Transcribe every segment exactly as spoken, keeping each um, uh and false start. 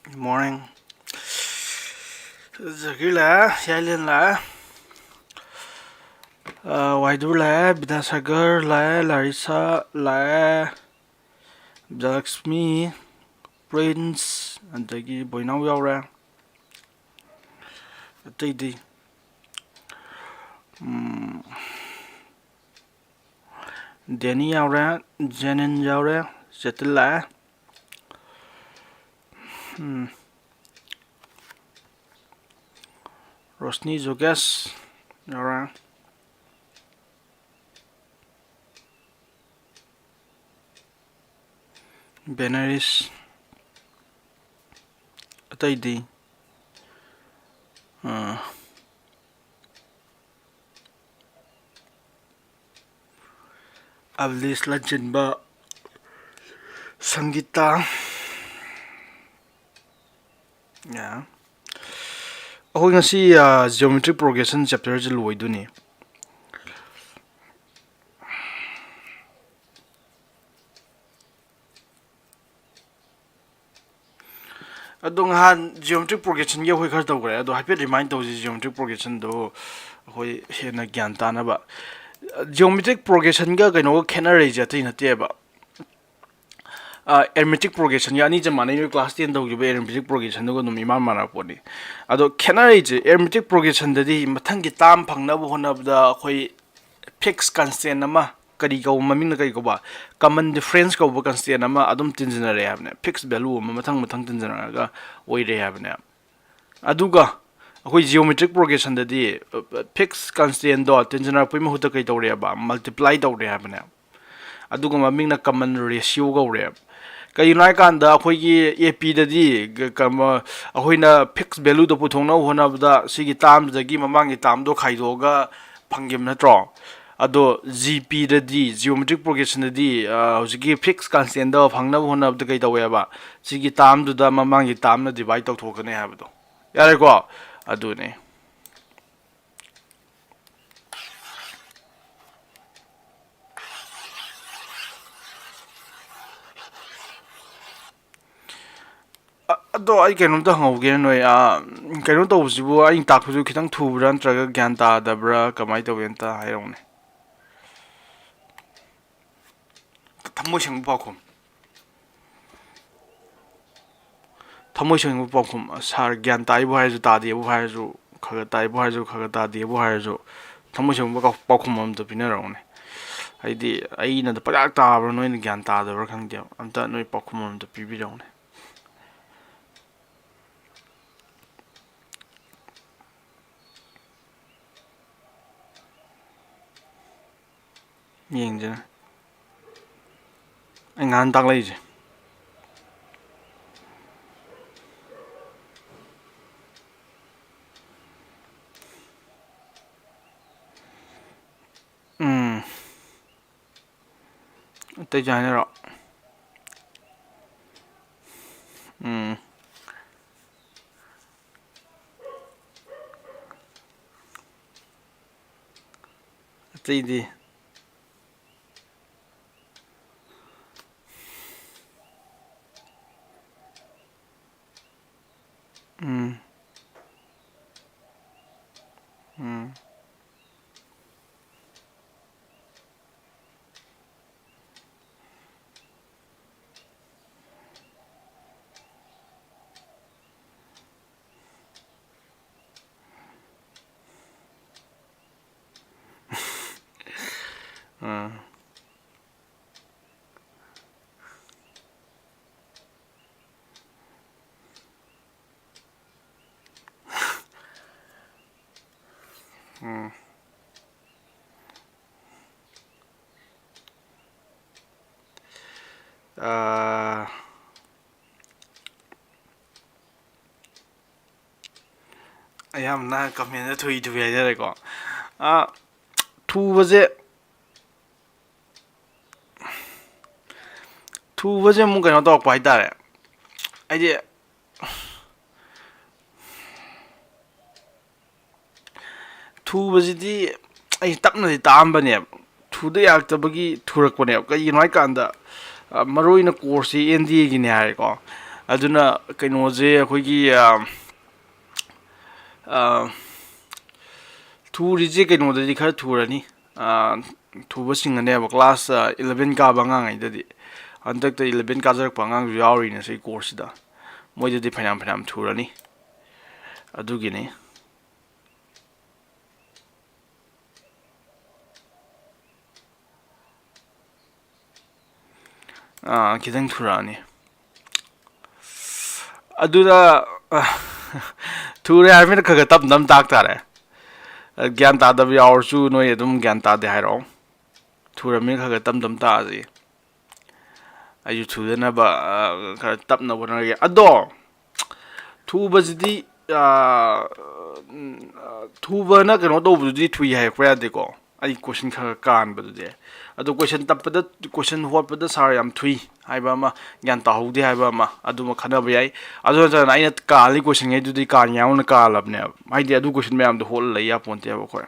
Good morning. ꯖꯀꯤꯔ ꯂꯥꯛꯑꯦ, ꯌꯥꯏꯂꯦꯟ ꯂꯥꯛꯑꯦ, ꯑ, ꯋꯥꯏꯗꯨ ꯂꯥꯛꯑꯦ, ꯕꯤꯗ꯭ꯌꯥꯁꯥꯒꯔ ꯂꯥꯛꯑꯦ, ꯂꯥꯔꯤꯁꯥ ꯂꯥꯛꯑꯦ, ꯕꯤꯖꯌꯂꯛꯁꯃꯤ, ꯄ꯭ꯔꯤꯟꯁ, ꯑꯗꯒꯤ ꯕꯣꯏꯅꯥꯎ ꯌꯥꯎꯔꯦ꯫ ꯑꯇꯩꯗꯤ, ꯎꯝ, ꯗꯦꯅꯤ ꯌꯥꯎꯔꯦ, ꯖꯦꯅꯤꯟ ꯌꯥꯎꯔꯦ, ꯆꯦꯇꯤꯜ ꯂꯥꯛꯑꯦ꯫ ꯎꯝ꯫ ꯔꯣꯁꯅꯤ ꯖꯣꯒꯦꯁ ꯌꯥꯎꯔꯦ꯫ ꯕꯦꯅꯔꯤꯁ꯫ ꯑꯇꯩꯗꯤ, ꯑ, ꯑꯕꯂꯤꯁ ꯂꯟꯆꯦꯟꯕ, ꯁꯪꯒꯤꯇꯥ꯫ ꯌꯥ꯫ ꯑꯩꯈꯣꯏ ꯉꯁꯤ, ꯑ, geometric progression chapter ꯁꯦ ꯂꯣꯏꯗꯣꯏꯅꯤ꯫ ꯑꯗꯣ ꯉꯍꯥꯟ geometric progression ꯒꯤ ꯑꯩꯈꯣꯏ ꯈꯔ ꯇꯧꯈ꯭ꯔꯦ, ꯑꯗꯣ ꯍꯥꯏꯐꯦꯠ remind ꯇꯧꯁꯤ geometric progression ꯗꯣ ꯑꯩꯈꯣꯏ ꯍꯦꯟꯅ ꯒ꯭ꯌꯥꯟ ꯇꯥꯅꯕ꯫ Geometric progression ꯒ ꯀꯩꯅꯣꯒ ꯈꯦꯠꯅꯔꯛꯏꯁꯦ ꯑꯇꯩ ꯅꯠꯇꯦꯕ꯫ ꯑ, arithmetic progression ꯒ ꯑꯅꯤꯁꯦ ꯃꯥꯟꯅꯩ, ꯅꯣꯏ class ten ꯇꯧꯈꯤꯕ arithmetic progression ꯗꯨꯒ ꯑꯗꯨꯝ ꯏꯃꯥꯟ ꯃꯥꯟꯅꯄꯣꯠꯅꯤ꯫ ꯑꯗꯣ ꯈꯦꯠꯅꯔꯛꯏꯁꯦ arithmetic progression ꯗꯗꯤ ꯃꯊꯪꯒꯤ term ꯐꯪꯅꯕ ꯍꯣꯠꯅꯕꯗ ꯑꯩꯈꯣꯏ fixed constant ꯑꯃ, ꯀꯔꯤ ꯀꯧꯕ, ꯃꯃꯤꯡꯅ ꯀꯔꯤ ꯀꯧꯕ, common difference ꯀꯧꯕ constant ꯑꯃ ꯑꯗꯨꯝ ꯇꯤꯟꯁꯤꯟꯅꯔꯦ ꯍꯥꯏꯕꯅꯦ꯫ Fixed value ꯑꯃ ꯃꯊꯪ ꯃꯊꯪ ꯇꯤꯟꯁꯤꯟꯅꯔꯒ ꯑꯣꯏꯔꯦ ꯍꯥꯏꯕꯅꯦ꯫ ꯑꯗꯨꯒ ꯑꯩꯈꯣꯏ geometric progression ꯗꯗꯤ, ꯑ, fixed constant ꯗꯣ ꯇꯤꯟꯁꯤꯟꯅꯔꯛꯄꯩ ꯃꯍꯨꯠꯇ ꯀꯩ ꯇꯧꯔꯦꯕ? Multiply ꯇꯧꯔꯦ ꯍꯥꯏꯕꯅꯦ꯫ ꯑꯗꯨꯒ ꯃꯃꯤꯡꯅ common ratio ꯀꯧꯔꯦ꯫ ꯀꯩꯒꯤꯅꯣ ꯍꯥꯏꯀꯥꯟꯗ ꯑꯩꯈꯣꯏꯒꯤ A P ꯗꯗꯤ ꯒ-, ꯀ-, ꯃ-, ꯑꯩꯈꯣꯏꯅ fixed value ꯗꯣ ꯄꯨꯊꯣꯛꯅꯕ ꯍꯣꯠꯅꯕꯗ ꯁꯤꯒꯤ term ꯗꯨꯗꯒꯤ ꯃꯃꯥꯡꯒꯤ term ꯗꯣ ꯈꯥꯏꯗꯣꯛꯑꯒ ꯐꯪꯈꯤꯕ ꯅꯠꯇ꯭ꯔꯣ? ꯑꯗꯣ G P ꯗꯗꯤ, geometric progression ꯗꯗꯤ, ꯑ, ꯍꯧꯖꯤꯛꯀꯤ fixed constant ꯗꯣ ꯐꯪꯅꯕ ꯍꯣꯠꯅꯕꯗ ꯀꯩ ꯇꯧꯋꯦꯕ? ꯁꯤꯒꯤ term ꯗꯨꯗ ꯃꯃꯥꯡꯒꯤ term ꯅ divide ꯇꯧꯊꯣꯛꯀꯅꯤ ꯍꯥꯏꯕꯗꯣ꯫ ꯌꯥꯔꯦꯀꯣ? ꯑꯗꯨꯅꯦ꯫ ꯑ-, ꯑꯗꯣ ꯑꯩ ꯀꯩꯅꯣꯝꯇ ꯍꯪꯍꯧꯒꯦ ꯅꯣꯏ, ꯑ, ꯀꯩꯅꯣ ꯇꯧꯕꯁꯤꯕꯨ ꯑꯩꯅ ꯇꯥꯛꯄꯁꯨ ꯈꯤꯇꯪ ꯊꯨꯕ꯭ꯔꯥ ꯅꯠꯇ꯭ꯔꯒ ꯒ꯭ꯌꯥꯟ ꯇꯥꯗꯕ꯭ꯔꯥ, ꯀꯃꯥꯏꯅ ꯇꯧꯋꯤ ꯑꯝꯇ ꯍꯥꯏꯔꯛꯎꯅꯦ꯫ ꯊꯃꯣꯏ ꯁꯦꯡꯕ ꯄꯥꯎꯈꯨꯝ꯫ ꯊꯃꯣꯏ ꯁꯦꯡꯕ ꯄꯥꯎꯈꯨꯝ꯫ ꯁꯥꯔ, ꯒ꯭ꯌꯥꯟ ꯇꯥꯏꯕꯨ ꯍꯥꯏꯔꯁꯨ, ꯇꯥꯗꯦꯕꯨ ꯍꯥꯏꯔꯁꯨ, ꯈꯔ ꯈꯔ ꯇꯥꯏꯕꯨ ꯍꯥꯏꯔꯁꯨ, ꯈꯔ ꯈꯔ ꯇꯥꯗꯦꯕꯨ ꯍꯥꯏꯔꯁꯨ, ꯊꯃꯣꯏ ꯁꯦꯡꯕ ꯀꯥꯎ-, ꯄꯥꯎꯈꯨꯝ ꯑꯃꯇ ꯄꯤꯅꯔꯛꯎꯅꯦ꯫ ꯍꯥꯏꯗꯤ, ꯑꯩꯅ ꯄꯪꯇꯥ ꯇꯥꯕ꯭ꯔꯥ, ꯅꯣꯏꯅ ꯒ꯭ꯌꯥꯟ ꯇꯥꯗꯕ꯭ꯔꯥ ꯈꯪꯗꯦꯕ꯫ ꯑꯝꯇ ꯅꯣꯏ ꯄꯥꯎꯈꯨꯝ ꯑꯃꯇ ꯄꯤꯕꯤꯔꯛꯎꯅꯦ꯫ ꯌꯦꯡꯁꯤꯅꯦ꯫ ꯑꯩ ꯉꯍꯥꯟ ꯇꯥꯛꯂꯛꯏꯁꯦ꯫ ꯎꯝ꯫ ꯑꯇꯩꯁꯨ ꯍꯥꯏꯅꯔꯣ꯫ ꯎꯝ꯫ ꯑꯇꯩꯗꯤ꯫ ꯎꯝ꯫ ꯎꯝ꯫ ꯑꯥ꯫ ꯎꯝ꯫ ꯑꯥ꯫ ꯑꯌꯥꯝꯕꯅ comment ꯊꯨꯏ ꯊꯨꯏ ꯍꯥꯏꯅꯔꯦꯀꯣ꯫ ꯑꯥ, ꯊꯨꯕꯁꯦ, ꯊꯨꯕꯁꯦ ꯑꯃꯨꯛ ꯀꯩꯅꯣ ꯇꯧꯔꯛꯄ ꯍꯥꯏꯇꯥꯔꯦ꯫ ꯍꯥꯏꯗꯤ, ꯊꯨꯕꯁꯤꯗꯤ ꯑꯩ ꯇꯞꯅꯗꯤ ꯇꯥꯛꯑꯝꯕꯅꯦꯕ꯫ ꯊꯨꯗ ꯌꯥꯔꯛꯇꯕꯒꯤ ꯊꯨꯔꯛꯄꯅꯦꯕ꯫ ꯀꯩꯒꯤꯅꯣ ꯍꯥꯏꯀꯥꯟꯗ, ꯑ, ꯃꯔꯨ ꯑꯣꯏꯅ course ꯁꯤ N D A ꯒꯤꯅꯦ ꯍꯥꯏꯔꯦꯀꯣ꯫ ꯑꯗꯨꯅ ꯀꯩꯅꯣꯁꯦ ꯑꯩꯈꯣꯏꯒꯤ, ꯑ, ꯑ, ꯊꯨꯔꯤꯁꯦ ꯀꯩꯅꯣꯗꯗꯤ ꯈꯔ ꯊꯨꯔꯅꯤ꯫ ꯑ, ꯊꯨꯕꯁꯤꯡꯒꯅꯦꯕ class, ꯑ, eleven ꯀꯥꯕ ꯑꯉꯥꯡꯉꯩꯗꯗꯤ꯫ ꯍꯟꯗꯛꯇ eleven ꯀꯥꯖꯔꯛꯄ ꯑꯉꯥꯡꯁꯨ ꯌꯥꯎꯔꯤꯅꯦ ꯁꯤ course ꯁꯤꯗ꯫ ꯃꯣꯏꯗꯗꯤ ꯐꯅꯌꯥꯝ ꯐꯅꯌꯥꯝ ꯊꯨꯔꯅꯤ꯫ ꯑꯗꯨꯒꯤꯅꯤ꯫ ꯑꯥ, ꯈꯤꯇꯪ ꯊꯨꯔꯛꯑꯅꯤ꯫ ꯑꯗꯨꯗ, ꯑ, ꯊꯨꯔꯦ ꯍꯥꯏꯕꯅꯤꯅ ꯈꯔ ꯈꯔ ꯇꯞ ꯇꯞ ꯇꯥꯛ ꯇꯥꯔꯦ꯫ ꯑ, ꯒ꯭ꯌꯥꯟ ꯇꯥꯗꯕ ꯌꯥꯎꯔꯁꯨ ꯅꯣꯏ ꯑꯗꯨꯝ ꯒ꯭ꯌꯥꯟ ꯇꯥꯗꯦ ꯍꯥꯏꯔꯛꯑꯣ꯫ ꯊꯨꯔꯝꯅꯤꯅ ꯈꯔ ꯈꯔ ꯇꯞ ꯇꯞ ꯇꯥꯛꯑꯁꯤ꯫ ꯑꯩꯁꯨ ꯊꯨꯗꯅꯕ, ꯑ, ꯈꯔ ꯇꯞꯅ ꯍꯣꯠꯅꯔꯒꯦ꯫ ꯑꯗꯣ, ꯊꯨꯕꯁꯤꯗꯤ, ꯑ, ꯎꯝ, ꯑ, ꯊꯨꯕꯅ ꯀꯩꯅꯣ ꯇꯧꯕꯗꯨꯗꯤ ꯊꯨꯏ ꯍꯥꯏꯔꯛꯄ ꯌꯥꯗꯦꯀꯣ꯫ ꯑꯩ question ꯈꯔ ꯈꯔ ꯀꯥꯟꯕꯗꯨꯗꯤ꯫ ꯑꯗꯣ question ꯇꯞꯄꯗ, question ꯍꯣꯠꯄꯗ sir ꯌꯥꯝ ꯊꯨꯏ ꯍꯥꯏꯕ ꯑꯃ, ꯒ꯭ꯌꯥꯟ ꯇꯥꯍꯧꯗꯦ ꯍꯥꯏꯕ ꯑꯃ, ꯑꯗꯨꯃ ꯈꯟꯅꯕ ꯌꯥꯏ꯫ ꯑꯗꯨ ꯅꯠꯇ꯭ꯔꯒꯅ ꯑꯩꯅ ꯀꯥꯜꯂꯤ question ꯉꯩꯗꯨꯗꯤ ꯀꯥꯟ ꯌꯥꯎꯅ ꯀꯥꯜꯂꯕꯅꯦꯕ꯫ ꯍꯥꯏꯗꯤ ꯑꯗꯨ question ꯃꯌꯥꯝꯗꯣ ꯍꯣꯠꯂ ꯂꯩ ꯌꯥꯄꯣꯟꯇꯦꯕ ꯑꯩꯈꯣꯏ꯫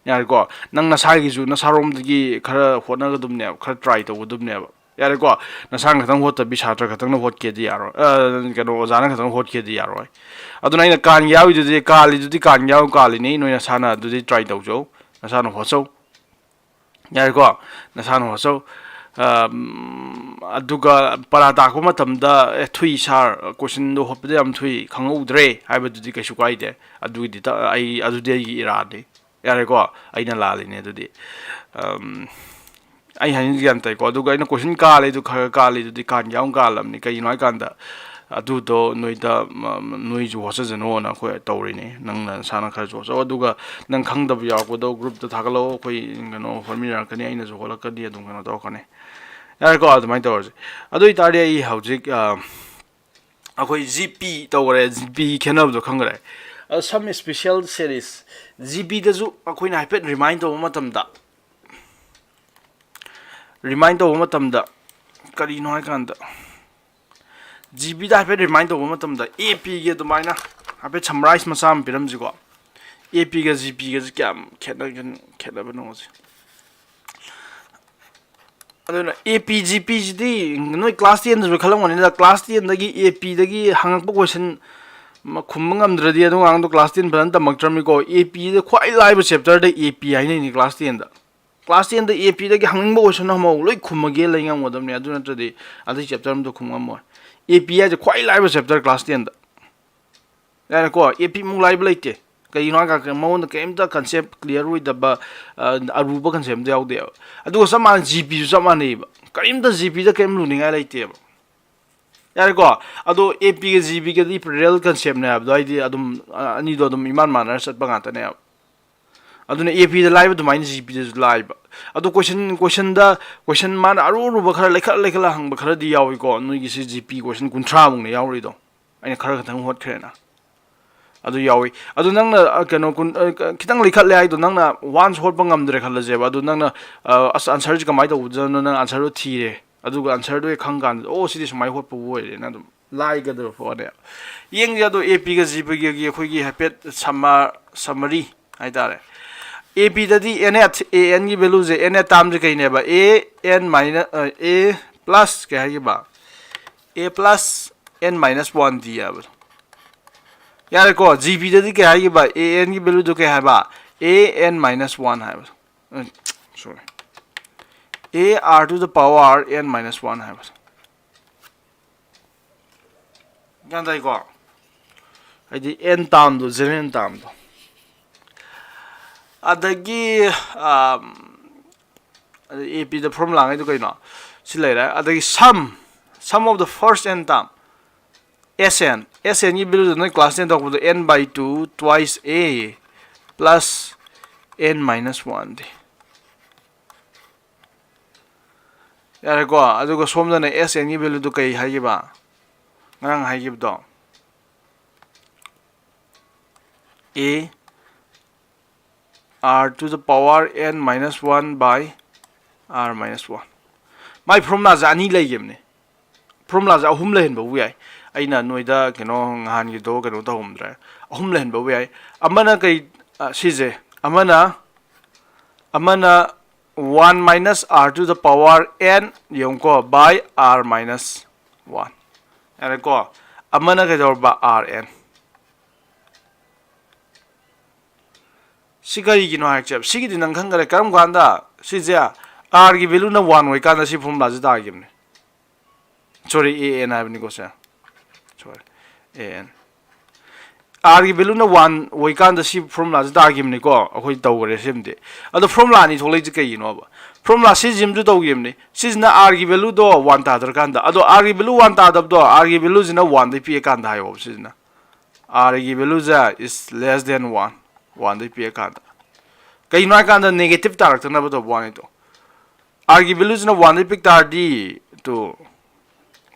ꯌꯥꯔꯦꯀꯣ? ꯅꯪ ꯅꯁꯥꯒꯤꯁꯨ, ꯅꯁꯥꯔꯣꯝꯗꯒꯤ ꯈꯔ ꯍꯣꯠꯅꯒꯗꯕꯅꯦꯕ, ꯈꯔ try ꯇꯧꯒꯗꯕꯅꯦꯕ꯫ ꯌꯥꯔꯦꯀꯣ? ꯅꯁꯥꯅ ꯈꯛꯇꯪ ꯍꯣꯠꯇꯕꯤ ꯁꯥꯇ꯭ꯔ ꯈꯛꯇꯪꯅ ꯍꯣꯠꯀꯦꯗꯤ ꯌꯥꯔꯣꯏ꯫ ꯑ, ꯀꯩꯅꯣ, ꯑꯣꯖꯥꯅ ꯈꯛꯇꯪ ꯍꯣꯠꯀꯦꯗꯤ ꯌꯥꯔꯣꯏ꯫ ꯑꯗꯨꯅ ꯑꯩꯅ ꯀꯥꯟ ꯌꯥꯎꯔꯤꯗꯨꯗꯤ, ꯀꯥꯜꯂꯤꯗꯨꯗꯤ ꯀꯥꯟ ꯌꯥꯎ ꯀꯥꯜꯂꯤꯅꯤ, ꯅꯣꯏ ꯅꯁꯥꯅ ꯑꯗꯨꯗꯤ try ꯇꯧꯖꯧ, ꯅꯁꯥꯅ ꯍꯣꯠꯆꯧ꯫ ꯌꯥꯔꯦꯀꯣ? ꯅꯁꯥꯅ ꯍꯣꯠꯆꯧ꯫ ꯑꯝ, ꯑꯗꯨꯒ ꯄꯔꯥ ꯇꯥꯛꯄ ꯃꯇꯝꯗ, "ꯑꯦ, ꯊꯨꯏ sir, questionꯗꯣ ꯍꯣꯠꯄꯗ ꯌꯥꯝ ꯊꯨꯏ, ꯈꯪꯍꯧꯗ꯭ꯔꯦ" ꯍꯥꯏꯕꯗꯨꯗꯤ ꯀꯩꯁꯨ ꯀꯥꯏꯗꯦ꯫ ꯑꯗꯨꯒꯤꯗꯤ ꯇ-, ꯑꯩ, ꯑꯗꯨꯗꯤ ꯑꯩꯒꯤ ꯏꯔꯥꯅꯤ꯫ ꯌꯥꯔꯦꯀꯣ? ꯑꯩꯅ ꯂꯥꯜꯂꯤꯅꯦ ꯑꯗꯨꯗꯤ꯫ ꯑꯝ, ꯑꯩ ꯍꯥꯏꯅꯤꯡꯉꯤꯁꯦ ꯒ꯭ꯌꯥꯟ ꯇꯥꯏꯀꯣ? ꯑꯗꯨꯒ ꯑꯩꯅ question ꯀꯥꯜꯂꯤꯗꯨ ꯈꯔ ꯈꯔ ꯀꯥꯜꯂꯤꯗꯨꯗꯤ ꯀꯥꯟ ꯌꯥꯎꯅ ꯀꯥꯜꯂꯕꯅꯤ꯫ ꯀꯩꯒꯤꯅꯣ ꯍꯥꯏꯀꯥꯟꯗ, ꯑꯗꯨꯗꯣ ꯅꯣꯏꯗ, ꯃ-, ꯃ-, ꯅꯣꯏꯁꯨ ꯍꯣꯠꯆꯖꯅꯣꯅ ꯑꯩꯈꯣꯏ ꯇꯧꯔꯤꯅꯤ꯫ ꯅꯪꯅ ꯅꯁꯥꯅ ꯈꯔꯁꯨ ꯍꯣꯠꯆꯧ꯫ ꯑꯗꯨꯒ ꯅꯪ ꯈꯪꯗꯕ ꯌꯥꯎꯔꯛꯄꯗꯣ groupꯇ ꯊꯥꯒꯠꯂꯛꯑꯣ꯫ ꯑꯩꯈꯣꯏ ꯀꯩꯅꯣ ꯍꯣꯠꯃꯤꯟꯅꯔꯛꯀꯅꯤ, ꯑꯩꯅꯁꯨ ꯍꯣꯠꯂꯛꯀꯅꯤ, ꯑꯗꯨꯝ ꯀꯩꯅꯣ ꯇꯧꯔꯛꯀꯅꯤ꯫ ꯌꯥꯔꯦꯀꯣ? ꯑꯗꯨꯃꯥꯏꯅ ꯇꯧꯔꯁꯤ꯫ ꯑꯗꯨ ꯑꯣꯏꯇꯥꯔꯗꯤ ꯑꯩ ꯍꯧꯖꯤꯛ, ꯑ, ꯑꯩꯈꯣꯏ G P ꯇꯧꯈꯔꯦ, G P ꯈꯦꯠꯅꯕꯗꯣ ꯈꯪꯈꯔꯦ꯫ ꯑ, some special series, G Pꯗꯁꯨ ꯑꯩꯈꯣꯏꯅ ꯍꯥꯏꯐꯦꯠ remind ꯇꯧꯕ ꯃꯇꯝꯗ, remind ꯇꯧꯕ ꯃꯇꯝꯗ ꯀꯔꯤꯅꯣ ꯍꯥꯏꯀꯥꯟꯗ, G Pꯗ ꯍꯥꯏꯐꯦꯠ remind ꯇꯧꯕ ꯃꯇꯝꯗ A Pꯒꯤ ꯑꯗꯨꯃꯥꯏꯅ ꯍꯥꯏꯐꯦꯠ summarize ꯃꯆꯥ ꯑꯃ ꯄꯤꯔꯝꯁꯤꯀꯣ꯫ A Pꯒ G Pꯒꯁꯦ ꯀꯌꯥꯝ ꯈꯦꯠꯅꯒꯦ, ꯈꯦꯠꯅꯕꯅꯣꯁꯦ꯫ ꯑꯗꯨꯅ AP GPꯁꯤꯗꯤ ꯅꯣꯏ class tenꯗꯁꯨ ꯈꯜꯂꯝꯒꯅꯤꯗ, class tenꯗꯒꯤ APꯗꯒꯤ ꯍꯪꯉꯛꯄ question ꯈꯨꯝꯕ ꯉꯝꯗ꯭ꯔꯗꯤ ꯑꯗꯨ ꯑꯉꯥꯡꯗꯣ class ten ꯐꯖꯅ ꯇꯝꯃꯛꯇ꯭ꯔꯕꯅꯤꯀꯣ꯫ APꯗ ꯈ꯭ꯋꯥꯏ ꯂꯥꯏꯕ chapterꯗ AP ꯍꯥꯏꯅꯩꯅꯤ class tenꯗ꯫ Class tenꯗ APꯗꯒꯤ ꯍꯪꯅꯤꯡꯕ question ꯑꯃꯐꯥꯎ ꯂꯣꯏ ꯈꯨꯝꯃꯒꯦ ꯂꯩ ꯉꯝꯒꯗꯕꯅꯤ, ꯑꯗꯨ ꯅꯠꯇ꯭ꯔꯗꯤ ꯑꯗꯨꯒꯤ chapter ꯑꯃꯗꯣ ꯈꯨꯝ ꯉꯝꯃꯣꯏ꯫ AP ꯍꯥꯏꯁꯦ ꯈ꯭ꯋꯥꯏ ꯂꯥꯏꯕ chapter class tenꯗ꯫ ꯌꯥꯔꯦꯀꯣ, AP ꯃꯨꯛ ꯂꯥꯏꯕ ꯂꯩꯇꯦ꯫ ꯀꯩꯒꯤꯅꯣ ꯍꯥꯏ ꯀꯥꯟꯗ ꯃꯉꯣꯟꯗ ꯀꯔꯤꯝꯇ concept clear ꯑꯣꯏꯗꯕ, ꯑ, ꯑꯔꯨꯕ concept ꯑꯝꯇ ꯌꯥꯎꯗꯦꯕ꯫ ꯑꯗꯨꯒ ꯆꯞ ꯃꯥꯟꯅꯩ, GPꯁꯨ ꯆꯞ ꯃꯥꯟꯅꯩꯕ꯫ ꯀꯔꯤꯝꯇ GPꯗ ꯀꯔꯤꯝ ꯂꯨꯅꯤꯡꯉꯥꯏ ꯂꯩꯇꯦꯕ꯫ ꯌꯥꯔꯦꯀꯣ, ꯑꯗꯣ APꯒ GPꯒꯗꯤ real conceptꯅꯦ ꯍꯥꯏꯕꯗꯣ, ꯍꯥꯏꯗꯤ ꯑꯗꯨꯝ, ꯑ, ꯑꯅꯤꯗꯣ ꯑꯗꯨꯝ ꯏꯃꯥꯟ ꯃꯥꯟꯅꯔ ꯆꯠꯄ ꯉꯥꯛꯇꯅꯦꯕ꯫ ꯑꯗꯨꯅ APꯗ ꯂꯥꯏꯕ ꯑꯗꯨꯃꯥꯏꯅ GPꯗꯁꯨ ꯂꯥꯏꯕ꯫ ꯑꯗꯣ question, questionꯗ, question ꯃꯥꯅ ꯑꯔꯨ ꯑꯔꯨꯕ ꯈꯔ ꯂꯩꯈꯠ ꯂꯩꯈꯠꯂ ꯍꯪꯕ ꯈꯔꯗꯤ ꯌꯥꯎꯏꯀꯣ꯫ ꯅꯣꯏꯒꯤꯁꯤ GP question ꯀꯨꯟꯊ꯭ꯔꯥꯃꯨꯛꯅꯦ ꯌꯥꯎꯔꯤꯗꯣ꯫ ꯑꯩꯅ ꯈꯔ ꯈꯛꯇꯪ ꯍꯣꯠꯈ꯭ꯔꯦꯅ꯫ ꯑꯗꯨ ꯌꯥꯎꯏ꯫ ꯑꯗꯨ ꯅꯪꯅ, ꯑ, ꯀꯩꯅꯣ, ꯀꯨꯟ-, ꯑ, ꯈꯤꯇꯪ ꯂꯩꯈꯠꯂꯦ ꯍꯥꯏꯗꯣ, ꯅꯪꯅ once ꯍꯣꯠꯄ ꯉꯝꯗ꯭ꯔꯦ ꯈꯜꯂꯁꯦꯕ꯫ ꯑꯗꯨ ꯅꯪꯅ, ꯑ, ꯑꯁ, answerꯁꯤ ꯀꯃꯥꯏꯅ ꯇꯧꯕꯗꯅꯣ, ꯅꯪ answerꯗꯣ ꯊꯤꯔꯦ꯫ ꯑꯗꯨꯒ answerꯗꯣ ꯍꯦꯛ ꯈꯪ ꯀꯥꯟꯗ, "ꯑꯣ, ꯁꯤꯗꯤ ꯁꯨꯃꯥꯏꯅ ꯍꯣꯠꯄꯕꯨ ꯑꯣꯏꯔꯦꯅ" ꯑꯗꯨꯝ ꯂꯥꯏꯒꯗꯕ ꯄꯣꯠꯅꯦ꯫ ꯌꯦꯡꯁꯦ ꯑꯗꯣ, APꯒ GPꯒꯤ ꯑꯩꯈꯣꯏꯒꯤ ꯍꯥꯏꯐꯦꯠ ꯁꯝꯃ-, summary ꯍꯥꯏꯇꯥꯔꯦ꯫ APꯗꯗꯤ nth, ANꯒꯤ valueꯁꯦ, nth termꯁꯦ ꯀꯩꯅꯦꯕ? AN minus, ꯑ, A plus ꯀꯩ ꯍꯥꯏꯈꯤꯕ? A plus N minus one D ꯍꯥꯏꯕꯗꯣ꯫ ꯌꯥꯔꯦꯀꯣ, GPꯗꯗꯤ ꯀꯩ ꯍꯥꯏꯈꯤꯕ? ANꯒꯤ valueꯗꯣ ꯀꯩ ꯍꯥꯏꯕ? AN minus one ꯍꯥꯏꯕ꯫ ꯎꯝ, sorry, AR to the power N minus one ꯍꯥꯏꯕ꯫ ꯒ꯭ꯌꯥꯟ ꯇꯥꯏꯀꯣ? ꯍꯥꯏꯗꯤ N termꯗꯣ, general termꯗꯣ꯫ ꯑꯗꯒꯤ, ꯑꯝ, ꯑꯗꯩ APꯗ formula ꯉꯩꯗꯣ ꯀꯩꯅꯣ? ꯁꯤ ꯂꯩꯔꯦ꯫ ꯑꯗꯒꯤ sum, sum of the first N term, SN, SNꯒꯤ valueꯗꯣ ꯅꯣꯏ class ten ꯇꯧꯔꯛꯄꯗꯣ N by two twice A plus N minus one D꯫ ꯌꯥꯔꯦꯀꯣ? ꯑꯗꯨꯒ ꯁꯣꯝꯗꯅ SNꯒꯤ valueꯗꯣ ꯀꯩ ꯍꯥꯏꯈꯤꯕ? ꯉꯔꯥꯡ ꯍꯥꯏꯈꯤꯕꯗꯣ, A R to the power N minus one by R minus one꯫ ꯃꯥꯏ formulaꯁꯦ ꯑꯅꯤ ꯂꯩꯈꯤꯕꯅꯦ꯫ Formulaꯁꯦ ꯑꯍꯨꯝ ꯂꯩꯍꯟꯕꯕꯨ ꯌꯥꯏ꯫ ꯑꯩꯅ ꯅꯣꯏꯗ ꯀꯩꯅꯣ, ꯅꯍꯥꯟꯒꯤꯗꯣ ꯀꯩꯅꯣ ꯇꯧꯔꯝꯗ꯭ꯔꯦ꯫ ꯑꯍꯨꯝ ꯂꯩꯍꯟꯕꯕꯨ ꯌꯥꯏ꯫ ꯑꯃꯅ ꯀꯩ, ꯑ, ꯁꯤꯁꯦ, ꯑꯃꯅ, ꯑꯃꯅ one minus r to the power n, ꯌꯦꯡꯉꯨꯀꯣ, by r minus one꯫ ꯌꯥꯔꯦꯀꯣ? ꯑꯃꯅ ꯀꯩꯗꯧꯔꯕ? R n꯫ ꯁꯤ ꯀꯔꯤꯒꯤꯅꯣ ꯍꯥꯏꯔꯛꯁꯦꯕ? ꯁꯤꯒꯤꯗꯤ ꯅꯪ ꯈꯪꯈꯔꯦ꯫ ꯀꯔꯝ ꯀꯥꯟꯗ ꯁꯤꯁꯦ r ꯒꯤ value ꯅ one ꯑꯣꯏꯀꯥꯟꯗ ꯁꯤ formula ꯁꯤ ꯇꯥꯈꯤꯕꯅꯦ? Sorry, a n ꯍꯥꯏꯕꯅꯤꯀꯣ ꯁꯦ꯫ Sorry, a n꯫ R ꯒꯤ value ꯅ one ꯑꯣꯏꯀꯥꯟꯗ ꯁꯤ formula ꯁꯤ ꯇꯥꯈꯤꯕꯅꯤꯀꯣ, ꯑꯩꯈꯣꯏ ꯇꯧꯈꯔꯦ ꯁꯤꯃꯗꯤ꯫ ꯑꯗꯣ formula ꯑꯅꯤ ꯊꯣꯛꯂꯛꯏꯁꯦ ꯀꯩꯒꯤꯅꯣꯕ? Formula ꯁꯤꯁꯤꯃꯁꯨ ꯇꯧꯈꯤꯕꯅꯤ꯫ ꯁꯤꯁꯤꯅ r ꯒꯤ value ꯗꯣ one ꯇꯥꯗ꯭ꯔꯀꯥꯟꯗ, ꯑꯗꯣ r ꯒꯤ value one ꯇꯥꯗꯕꯗꯣ, r ꯒꯤ value ꯁꯤꯅ one ꯗꯩ ꯄꯤꯛꯑꯀꯥꯟꯗ ꯍꯥꯏꯌꯣꯕ ꯁꯤꯁꯤꯅ꯫ R ꯒꯤ value say is less than one, one ꯗꯩ ꯄꯤꯛꯑꯀꯥꯟꯗ꯫ ꯀꯩꯒꯤꯅꯣ ꯍꯥꯏꯀꯥꯟꯗ negative ꯇꯥꯔꯛꯇꯅꯕ ꯇꯧꯕ ꯋꯥꯅꯤꯗꯣ꯫ R ꯒꯤ value ꯁꯤꯅ one ꯗꯩ ꯄꯤꯛ ꯇꯥꯔꯗꯤ, ꯇꯨ,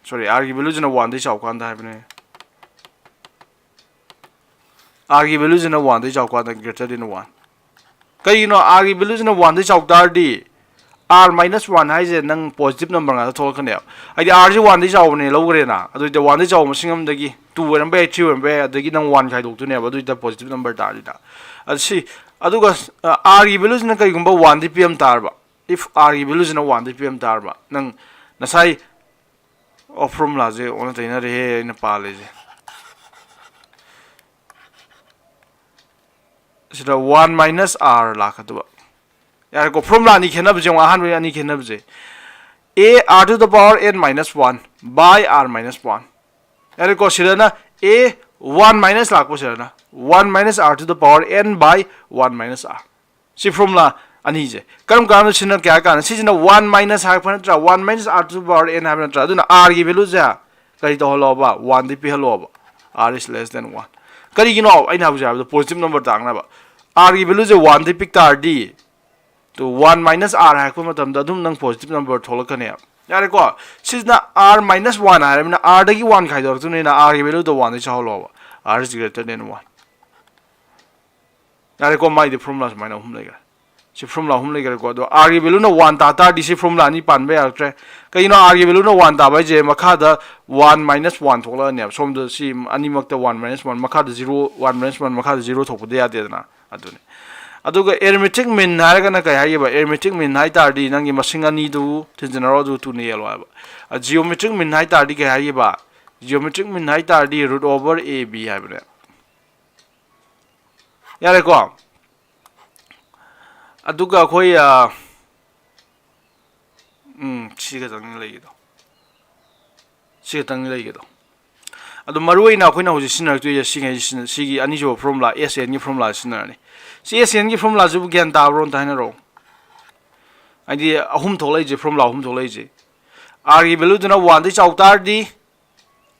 sorry, r ꯒꯤ value ꯁꯤꯅ one ꯗꯩ ꯆꯥꯎꯀꯥꯟꯗ ꯍꯥꯏꯕꯅꯦ꯫ R ꯒꯤ value ꯁꯤꯅ one ꯗꯩ ꯆꯥꯎꯀꯥꯟꯗ, greater than one꯫ ꯀꯩꯒꯤꯅꯣ? R ꯒꯤ value ꯁꯤꯅ one ꯗꯩ ꯆꯥꯎ ꯇꯥꯔꯗꯤ, r minus one ꯍꯥꯏꯁꯦ ꯅꯪ positive number ꯉꯥꯛꯇ ꯊꯣꯛꯂꯛꯀꯅꯦꯕ꯫ ꯍꯥꯏꯗꯤ r ꯁꯤ one ꯗꯩ ꯆꯥꯎꯕꯅꯦ ꯂꯧꯈ꯭ꯔꯦꯅ, ꯑꯗꯨꯏꯗꯤ one ꯗꯩ ꯆꯥꯎꯕ ꯃꯁꯤꯡ ꯑꯃꯗꯒꯤ two ꯑꯣꯏꯔꯝꯕ ꯌꯥꯏ, three ꯑꯣꯏꯔꯝꯕ ꯌꯥꯏ, ꯑꯗꯒꯤ ꯅꯪ one ꯈꯥꯏꯗꯣꯛꯇꯣꯏꯅꯦꯕ, ꯑꯗꯨꯏꯗ positive number ꯇꯥꯔꯗꯤꯅ꯫ ꯑꯗꯨ ꯁꯤ, ꯑꯗꯨꯒ, ꯑ, r ꯒꯤ value ꯁꯤꯅ ꯀꯩꯒꯨꯝꯕ one ꯗꯤ ꯄꯤꯔꯝ ꯇꯥꯔꯕ, if r ꯒꯤ value ꯁꯤꯅ one ꯗꯤ ꯄꯤꯔꯝ ꯇꯥꯔꯕ, ꯅꯪ ꯉꯁꯥꯏ, ꯑꯣ, formula ꯁꯦ ꯑꯣꯟꯅ ꯇꯩꯅꯔꯦꯍꯦ ꯑꯩꯅ ꯄꯥꯜꯂꯤꯁꯦ꯫ ꯁꯤꯗ one minus r ꯂꯥꯛꯀꯗꯕ꯫ ꯌꯥꯔꯦꯀꯣ, formula ꯑꯅꯤ ꯈꯦꯠꯅꯕꯁꯦ ꯌꯦꯡꯉꯣ, ꯑꯍꯥꯟꯕꯒꯤ ꯑꯅꯤ ꯈꯦꯠꯅꯕꯁꯦ꯫ A r to the power n minus one by r minus one꯫ ꯌꯥꯔꯦꯀꯣ, ꯁꯤꯗꯅ a one minus ꯂꯥꯛꯄ, ꯁꯤꯗꯅ one minus r to the power n by one minus r꯫ ꯁꯤ formula ꯑꯅꯤꯁꯦ ꯀꯔꯝ ꯀꯔꯝꯕ ꯁꯤꯖꯤꯟꯅꯔꯛꯀꯦ ꯍꯥꯏ ꯀꯥꯟꯗ, ꯁꯤꯁꯤꯅ one minus ꯍꯥꯏꯔꯛꯄ ꯅꯠꯇ꯭ꯔꯥ, one minus r to the power n ꯍꯥꯏꯕ ꯅꯠꯇ꯭ꯔꯥ? ꯑꯗꯨꯅ r ꯒꯤ value ꯁꯦ ꯀꯔꯤ ꯇꯧꯍꯜꯂꯣꯕ? One D ꯄꯤꯍꯜꯂꯣꯕ, r is less than one꯫ ꯀꯔꯤꯒꯤꯅꯣ ꯑꯩꯅ ꯍꯧꯖꯤꯛ ꯍꯥꯏꯕꯗꯣ positive number ꯇꯥꯛꯅꯕ? R ꯒꯤ value ꯁꯦ one ꯗꯤ ꯄꯤꯛ ꯇꯥꯔꯗꯤ, ꯇꯨ, one minus r ꯍꯥꯏꯔꯛꯄ ꯃꯇꯝꯗ ꯑꯗꯨꯝ ꯅꯪ positive number ꯊꯣꯛꯂꯛꯀꯅꯦꯕ꯫ ꯌꯥꯔꯦꯀꯣ? ꯁꯤꯁꯤꯅ r minus one ꯍꯥꯏꯔꯕꯅꯤꯅ r ꯗꯒꯤ one ꯈꯥꯏꯗꯣꯔꯛꯇꯣꯏꯅꯤꯅ r ꯒꯤ value ꯗꯣ one ꯗꯒꯤ ꯆꯥꯎꯍꯜꯂꯣꯕ, r is greater than one꯫ ꯌꯥꯔꯦꯀꯣ, ꯃꯥꯏꯗꯤ formula ꯁꯨꯃꯥꯏꯅ ꯑꯍꯨꯝ ꯂꯩꯈ꯭ꯔꯦ꯫ ꯁꯤ formula ꯑꯍꯨꯝ ꯂꯩꯈ꯭ꯔꯦꯀꯣ꯫ ꯑꯗꯣ r ꯒꯤ value ꯅ one ꯇꯥ ꯇꯥꯔꯗꯤ ꯁꯤ formula ꯑꯅꯤ ꯄꯥꯟꯕ ꯌꯥꯔꯛꯇ꯭ꯔꯦ꯫ ꯀꯩꯒꯤꯅꯣ? R ꯒꯤ value ꯅ one ꯇꯥꯕ ꯍꯥꯏꯁꯦ ꯃꯈꯥꯗ one minus one ꯊꯣꯛꯂꯛꯑꯅꯦꯕ꯫ ꯁꯣꯝꯗ ꯁꯤ ꯑꯅꯤꯃꯛꯇ one minus one, ꯃꯈꯥꯗ zero, one minus one, ꯃꯈꯥꯗ zero ꯊꯣꯛꯄꯗꯤ ꯌꯥꯗꯦꯗꯅ꯫ ꯑꯗꯨꯅꯤ꯫ ꯑꯗꯨꯒ arithmetic mean ꯍꯥꯏꯔꯒꯅ ꯀꯩ ꯍꯥꯏꯒꯦꯕ? Arithmetic mean ꯍꯥꯏ ꯇꯥꯔꯗꯤ ꯅꯪꯒꯤ ꯃꯁꯤꯡ ꯑꯅꯤꯗꯨ ꯇꯤꯟꯖꯟꯅꯔꯣ, ꯑꯗꯨ ꯇꯨꯅ ꯌꯦꯜꯂꯣ ꯍꯥꯏꯕ꯫ ꯑ, geometric mean ꯍꯥꯏ ꯇꯥꯔꯗꯤ ꯀꯩ ꯍꯥꯏꯒꯦꯕ? Geometric mean ꯍꯥꯏ ꯇꯥꯔꯗꯤ root over A B ꯍꯥꯏꯕꯅꯦ꯫ ꯌꯥꯔꯦꯀꯣ? ꯑꯗꯨꯒ ꯑꯩꯈꯣꯏ, ꯑ, ꯎꯝ, ꯁꯤ ꯈꯛꯇꯪꯅꯤ ꯂꯩꯒꯦꯗꯣ꯫ ꯁꯤ ꯈꯛꯇꯪꯅꯤ ꯂꯩꯒꯦꯗꯣ꯫ ꯑꯗꯣ ꯃꯔꯨ ꯑꯣꯏꯅ ꯑꯩꯈꯣꯏꯅ ꯍꯧꯖꯤꯛ ꯁꯤꯖꯤꯟꯅꯔꯛꯇꯣꯏꯁꯦ ꯁꯤꯉꯩꯁꯤ ꯁꯤꯖꯤꯟꯅ-, ꯁꯤꯒꯤ ꯑꯅꯤꯁꯨꯕ formula, S N ꯒꯤ formula ꯁꯤꯖꯤꯟꯅꯔꯅꯤ꯫ ꯁꯤ S N ꯒꯤ formula ꯁꯤꯕꯨ ꯒ꯭ꯌꯥꯟ ꯇꯥꯕ꯭ꯔꯣ? ꯑꯝꯇ ꯍꯥꯏꯅꯔꯛꯑꯣ꯫ ꯍꯥꯏꯗꯤ ꯑꯍꯨꯝ ꯊꯣꯛꯂꯛꯏꯁꯦ, formula ꯑꯍꯨꯝ ꯊꯣꯛꯂꯛꯏꯁꯦ꯫ R ꯒꯤ value ꯗꯨꯅ one ꯗꯩ ꯆꯥꯎ ꯇꯥꯔꯗꯤ,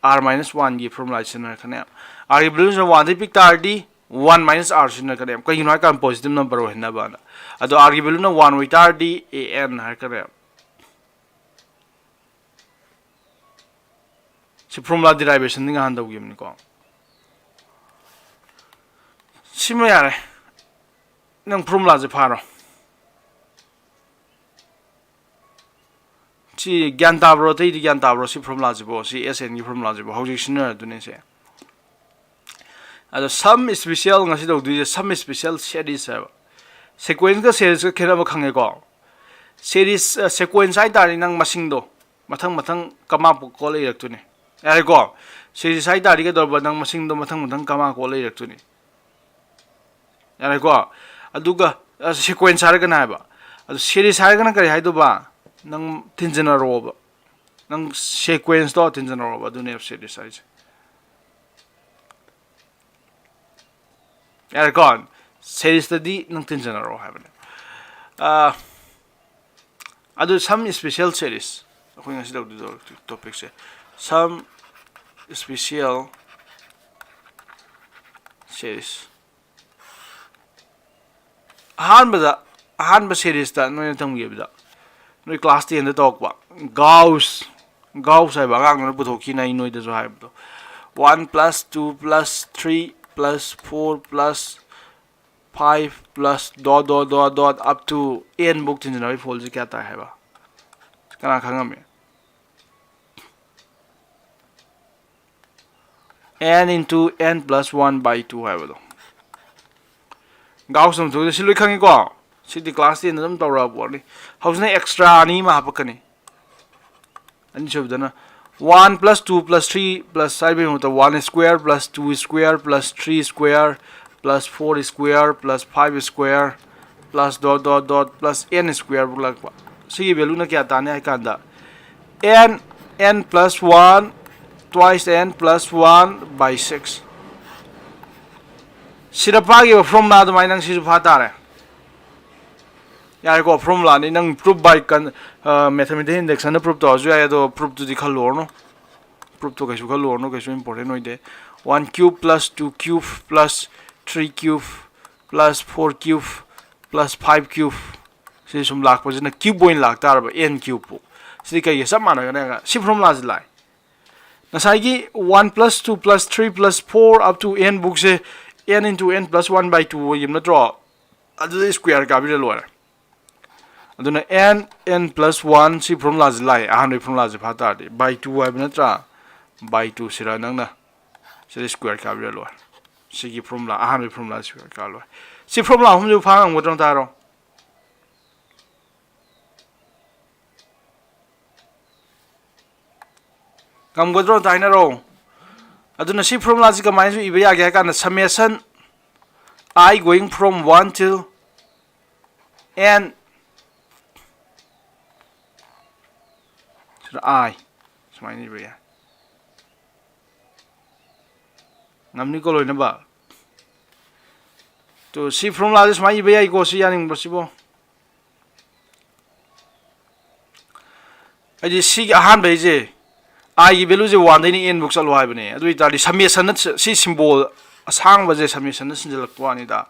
R minus one ꯒꯤ formula ꯁꯤꯖꯤꯟꯅꯔꯛꯀꯅꯦꯕ꯫ R ꯒꯤ value ꯁꯤꯅ one ꯗꯩ ꯄꯤꯛ ꯇꯥꯔꯗꯤ, one minus R ꯁꯤꯖꯤꯟꯅꯔꯛꯀꯅꯦꯕ꯫ ꯀꯩꯒꯤꯅꯣ ꯍꯥꯏ ꯀꯥꯟꯗ positive number ꯑꯣꯏꯍꯟꯅꯕꯅ꯫ ꯑꯗꯣ R ꯒꯤ value ꯅ one ꯑꯣꯏ ꯇꯥꯔꯗꯤ, A N ꯍꯥꯏꯔꯛꯀꯅꯦꯕ꯫ ꯁꯤ formula derivation ꯗꯤ ꯉꯍꯥꯟ ꯇꯧꯈꯤꯕꯅꯤꯀꯣ꯫ ꯁꯤꯃ ꯌꯥꯔꯦ꯫ ꯅꯪ formula ꯁꯦ ꯐꯥꯔꯣ꯫ ꯁꯤ ꯒ꯭ꯌꯥꯟ ꯇꯥꯕ꯭ꯔꯣ? ꯑꯇꯩꯗꯤ ꯒ꯭ꯌꯥꯟ ꯇꯥꯕ꯭ꯔꯣ? ꯁꯤ formula ꯁꯤꯕꯣ, ꯁꯤ S N ꯒꯤ formula ꯁꯤꯕꯣ ꯍꯧꯖꯤꯛ ꯁꯤꯖꯤꯟꯅꯔꯗꯨꯅꯦ ꯁꯦ꯫ ꯑꯗꯣ sum special ꯉꯁꯤ ꯇꯧꯗꯣꯏꯁꯦ sum special series ꯍꯥꯏꯕ꯫ Sequence ꯀ series ꯀ ꯈꯦꯠꯅꯕ ꯈꯪꯉꯦꯀꯣ? Series, ꯑ, sequence ꯍꯥꯏ ꯇꯥꯔꯗꯤ ꯅꯪ ꯃꯁꯤꯡꯗꯣ ꯃꯊꯪ ꯃꯊꯪ comma ꯀꯣꯠ ꯂꯩꯔꯛꯇꯣꯏꯅꯦ꯫ ꯌꯥꯔꯦꯀꯣ? Series ꯍꯥꯏ ꯇꯥꯔꯗꯤ ꯀꯩꯗꯧꯔꯕ? ꯅꯪ ꯃꯁꯤꯡꯗꯣ ꯃꯊꯪ ꯃꯊꯪ comma ꯀꯣꯠ ꯂꯩꯔꯛꯇꯣꯏꯅꯦ꯫ ꯌꯥꯔꯦꯀꯣ? ꯑꯗꯨꯒ, ꯑ, sequence ꯍꯥꯏꯔꯒꯅ ꯍꯥꯏꯕ꯫ ꯑꯗꯨ series ꯍꯥꯏꯔꯒꯅ ꯀꯔꯤ ꯍꯥꯏꯗꯧꯕ? ꯅꯪ ꯊꯤꯟꯖꯤꯟꯅꯔꯣꯕ꯫ ꯅꯪ sequence ꯇꯣ ꯊꯤꯟꯖꯤꯟꯅꯔꯣꯕ꯫ ꯑꯗꯨꯅꯦꯕ series ꯍꯥꯏꯁꯦ꯫ ꯌꯥꯔꯦꯀꯣ? Series ꯇꯗꯤ ꯅꯪ ꯊꯤꯟꯖꯤꯟꯅꯔꯣ ꯍꯥꯏꯕꯅꯦ꯫ ꯑ, ꯑꯗꯨ sum special series꯫ ꯑꯩꯈꯣꯏ ꯉꯁꯤ ꯇꯧꯗꯣꯏ topic ꯁꯦ sum special series꯫ ꯑꯍꯥꯟꯕꯗ, ꯑꯍꯥꯟꯕ series ꯇ ꯅꯣꯏꯅ ꯇꯝꯈꯤꯕꯗ, ꯅꯣꯏ class ten ꯗ ꯇꯧꯔꯛꯄ Gauss, Gauss ꯍꯥꯏꯕ ꯑꯉꯥꯡꯗꯨꯅ ꯄꯨꯊꯣꯛꯈꯤꯅ ꯑꯩ ꯅꯣꯏꯗꯁꯨ ꯍꯥꯏꯕꯗꯣ, one plus two plus three plus four plus five plus dot dot dot dot up to n ꯐꯧ ꯊꯤꯟꯖꯤꯟꯅꯕꯒꯤ ꯐꯣꯜꯁꯦ ꯀꯌꯥ ꯇꯥꯏ ꯍꯥꯏꯕ? ꯀꯅꯥ ꯈꯪꯉꯝꯃꯤ? N into n plus one by two ꯍꯥꯏꯕꯗꯣ꯫ Gauss ꯊꯣꯛꯏꯗꯣ ꯁꯤ ꯂꯣꯏ ꯈꯪꯉꯤꯀꯣ? ꯁꯤꯗꯤ class ten ꯑꯗꯨꯝ ꯇꯧꯔꯛꯑ ꯄꯣꯠꯅꯤ꯫ ꯍꯧꯖꯤꯛꯅ extra ꯑꯅꯤ ꯑꯃ ꯍꯥꯞꯄꯛꯀꯅꯤ꯫ ꯑꯅꯤꯁꯨꯕꯗꯅ one plus two plus three plus ꯍꯥꯏꯕꯒꯤ ꯃꯍꯨꯠꯇ one square plus two square plus three square plus four square plus five square plus dot dot dot plus n square ꯐꯥꯎ ꯂꯥꯛꯄ꯫ ꯁꯤꯒꯤ value ꯅ ꯀꯌꯥ ꯇꯥꯅꯤ ꯍꯥꯏ ꯀꯥꯟꯗ, n, n plus one, twice n plus one by six꯫ ꯁꯤꯗ ꯄꯥꯈꯤꯕ formula ꯑꯗꯨꯃꯥꯏꯅ ꯅꯪ ꯁꯤꯁꯨ ꯐꯥ ꯇꯥꯔꯦ꯫ ꯌꯥꯔꯦꯀꯣ, formula ꯅꯤ꯫ ꯅꯪ proof by con-, ꯑ, mathematical induction ꯅ proof ꯇꯧꯔꯁꯨ ꯌꯥꯏ, ꯑꯗꯣ proof ꯇꯨꯗꯤ ꯈꯜꯂꯨꯔꯅꯨ꯫ Proof ꯇꯨ ꯀꯩꯁꯨ ꯈꯜꯂꯨꯔꯅꯨ, ꯀꯩꯁꯨ important ꯑꯣꯏꯗꯦ꯫ One cube plus two cube plus three cube plus four cube plus five cube꯫ ꯁꯤ ꯁꯨꯝ ꯂꯥꯛꯄꯁꯤꯅ cube ꯑꯣꯏꯅ ꯂꯥꯛꯇꯥꯔꯕ, n cube ꯄꯨ꯫ ꯁꯤꯗꯤ ꯀꯩꯒ ꯆꯞ ꯃꯥꯟꯅꯒꯅꯤ ꯍꯥꯏꯔꯒ, ꯁꯤ formula ꯁꯤ ꯂꯥꯛꯑꯦ꯫ ꯉꯁꯥꯏꯒꯤ one plus two plus three plus four up to n ꯕꯨꯛꯁꯦ n into n plus one by two ꯑꯣꯏꯈꯤꯕ ꯅꯠꯇ꯭ꯔꯣ? ꯑꯗꯨꯗ square ꯀꯥꯕꯤꯔ ꯂꯣꯏꯔꯦ꯫ ꯑꯗꯨꯅ n, n plus one, ꯁꯤ formula ꯁꯤ ꯂꯥꯛꯑꯦ, ꯑꯍꯥꯟꯕꯒꯤ formula ꯁꯤ ꯐꯥ ꯇꯥꯔꯗꯤ, by two ꯍꯥꯏꯕ ꯅꯠꯇ꯭ꯔꯥ? By two ꯁꯤꯔ ꯅꯪꯅ ꯁꯤꯗ square ꯀꯥꯕꯤꯔ ꯂꯣꯏꯔꯦ꯫ ꯁꯤꯒꯤ formula, ꯑꯍꯥꯟꯕꯒꯤ formula square ꯀꯥ ꯂꯣꯏꯔꯦ꯫ ꯁꯤ formula ꯑꯍꯨꯝꯁꯤꯕꯨ ꯐꯥ ꯉꯝꯒꯗ꯭ꯔꯣ? ꯇꯥꯔꯣ꯫ ꯉꯝꯒꯗ꯭ꯔꯣ? ꯑꯝꯇ ꯍꯥꯏꯅꯔꯣ꯫ ꯑꯗꯨꯅ ꯁꯤ formula ꯁꯤ ꯀꯃꯥꯏꯅꯁꯨ ꯏꯕ ꯌꯥꯒꯦ ꯍꯥꯏ ꯀꯥꯟꯗ, summation I going from one till n, ꯁꯤꯗ I ꯁꯨꯃꯥꯏꯅ ꯏꯕ ꯌꯥꯏ꯫ ꯉꯝꯅꯤꯀꯣ ꯂꯣꯏꯅꯃꯛ? ꯇꯣ, ꯁꯤ formula ꯁꯤ ꯁꯨꯃꯥꯏꯅ ꯏꯕ ꯌꯥꯏꯀꯣ, ꯁꯤ ꯌꯥꯅꯤꯡꯕ꯭ꯔꯣ ꯁꯤꯕꯣ? ꯍꯥꯏꯗꯤ ꯁꯤꯒꯤ ꯑꯍꯥꯟꯕꯩꯁꯦ, I ꯒꯤ value ꯁꯦ one ꯗꯩꯅ n ꯐꯧ ꯆꯠꯂꯣ ꯍꯥꯏꯕꯅꯦ꯫ ꯑꯗꯨ ꯑꯣꯏꯇꯥꯔꯗꯤ summation ꯅ, ꯁꯤ symbol ꯑꯁꯥꯡꯕꯁꯦ summation ꯅ ꯁꯤꯟꯖꯜꯂꯛꯄ ꯋꯥꯅꯤꯗ꯫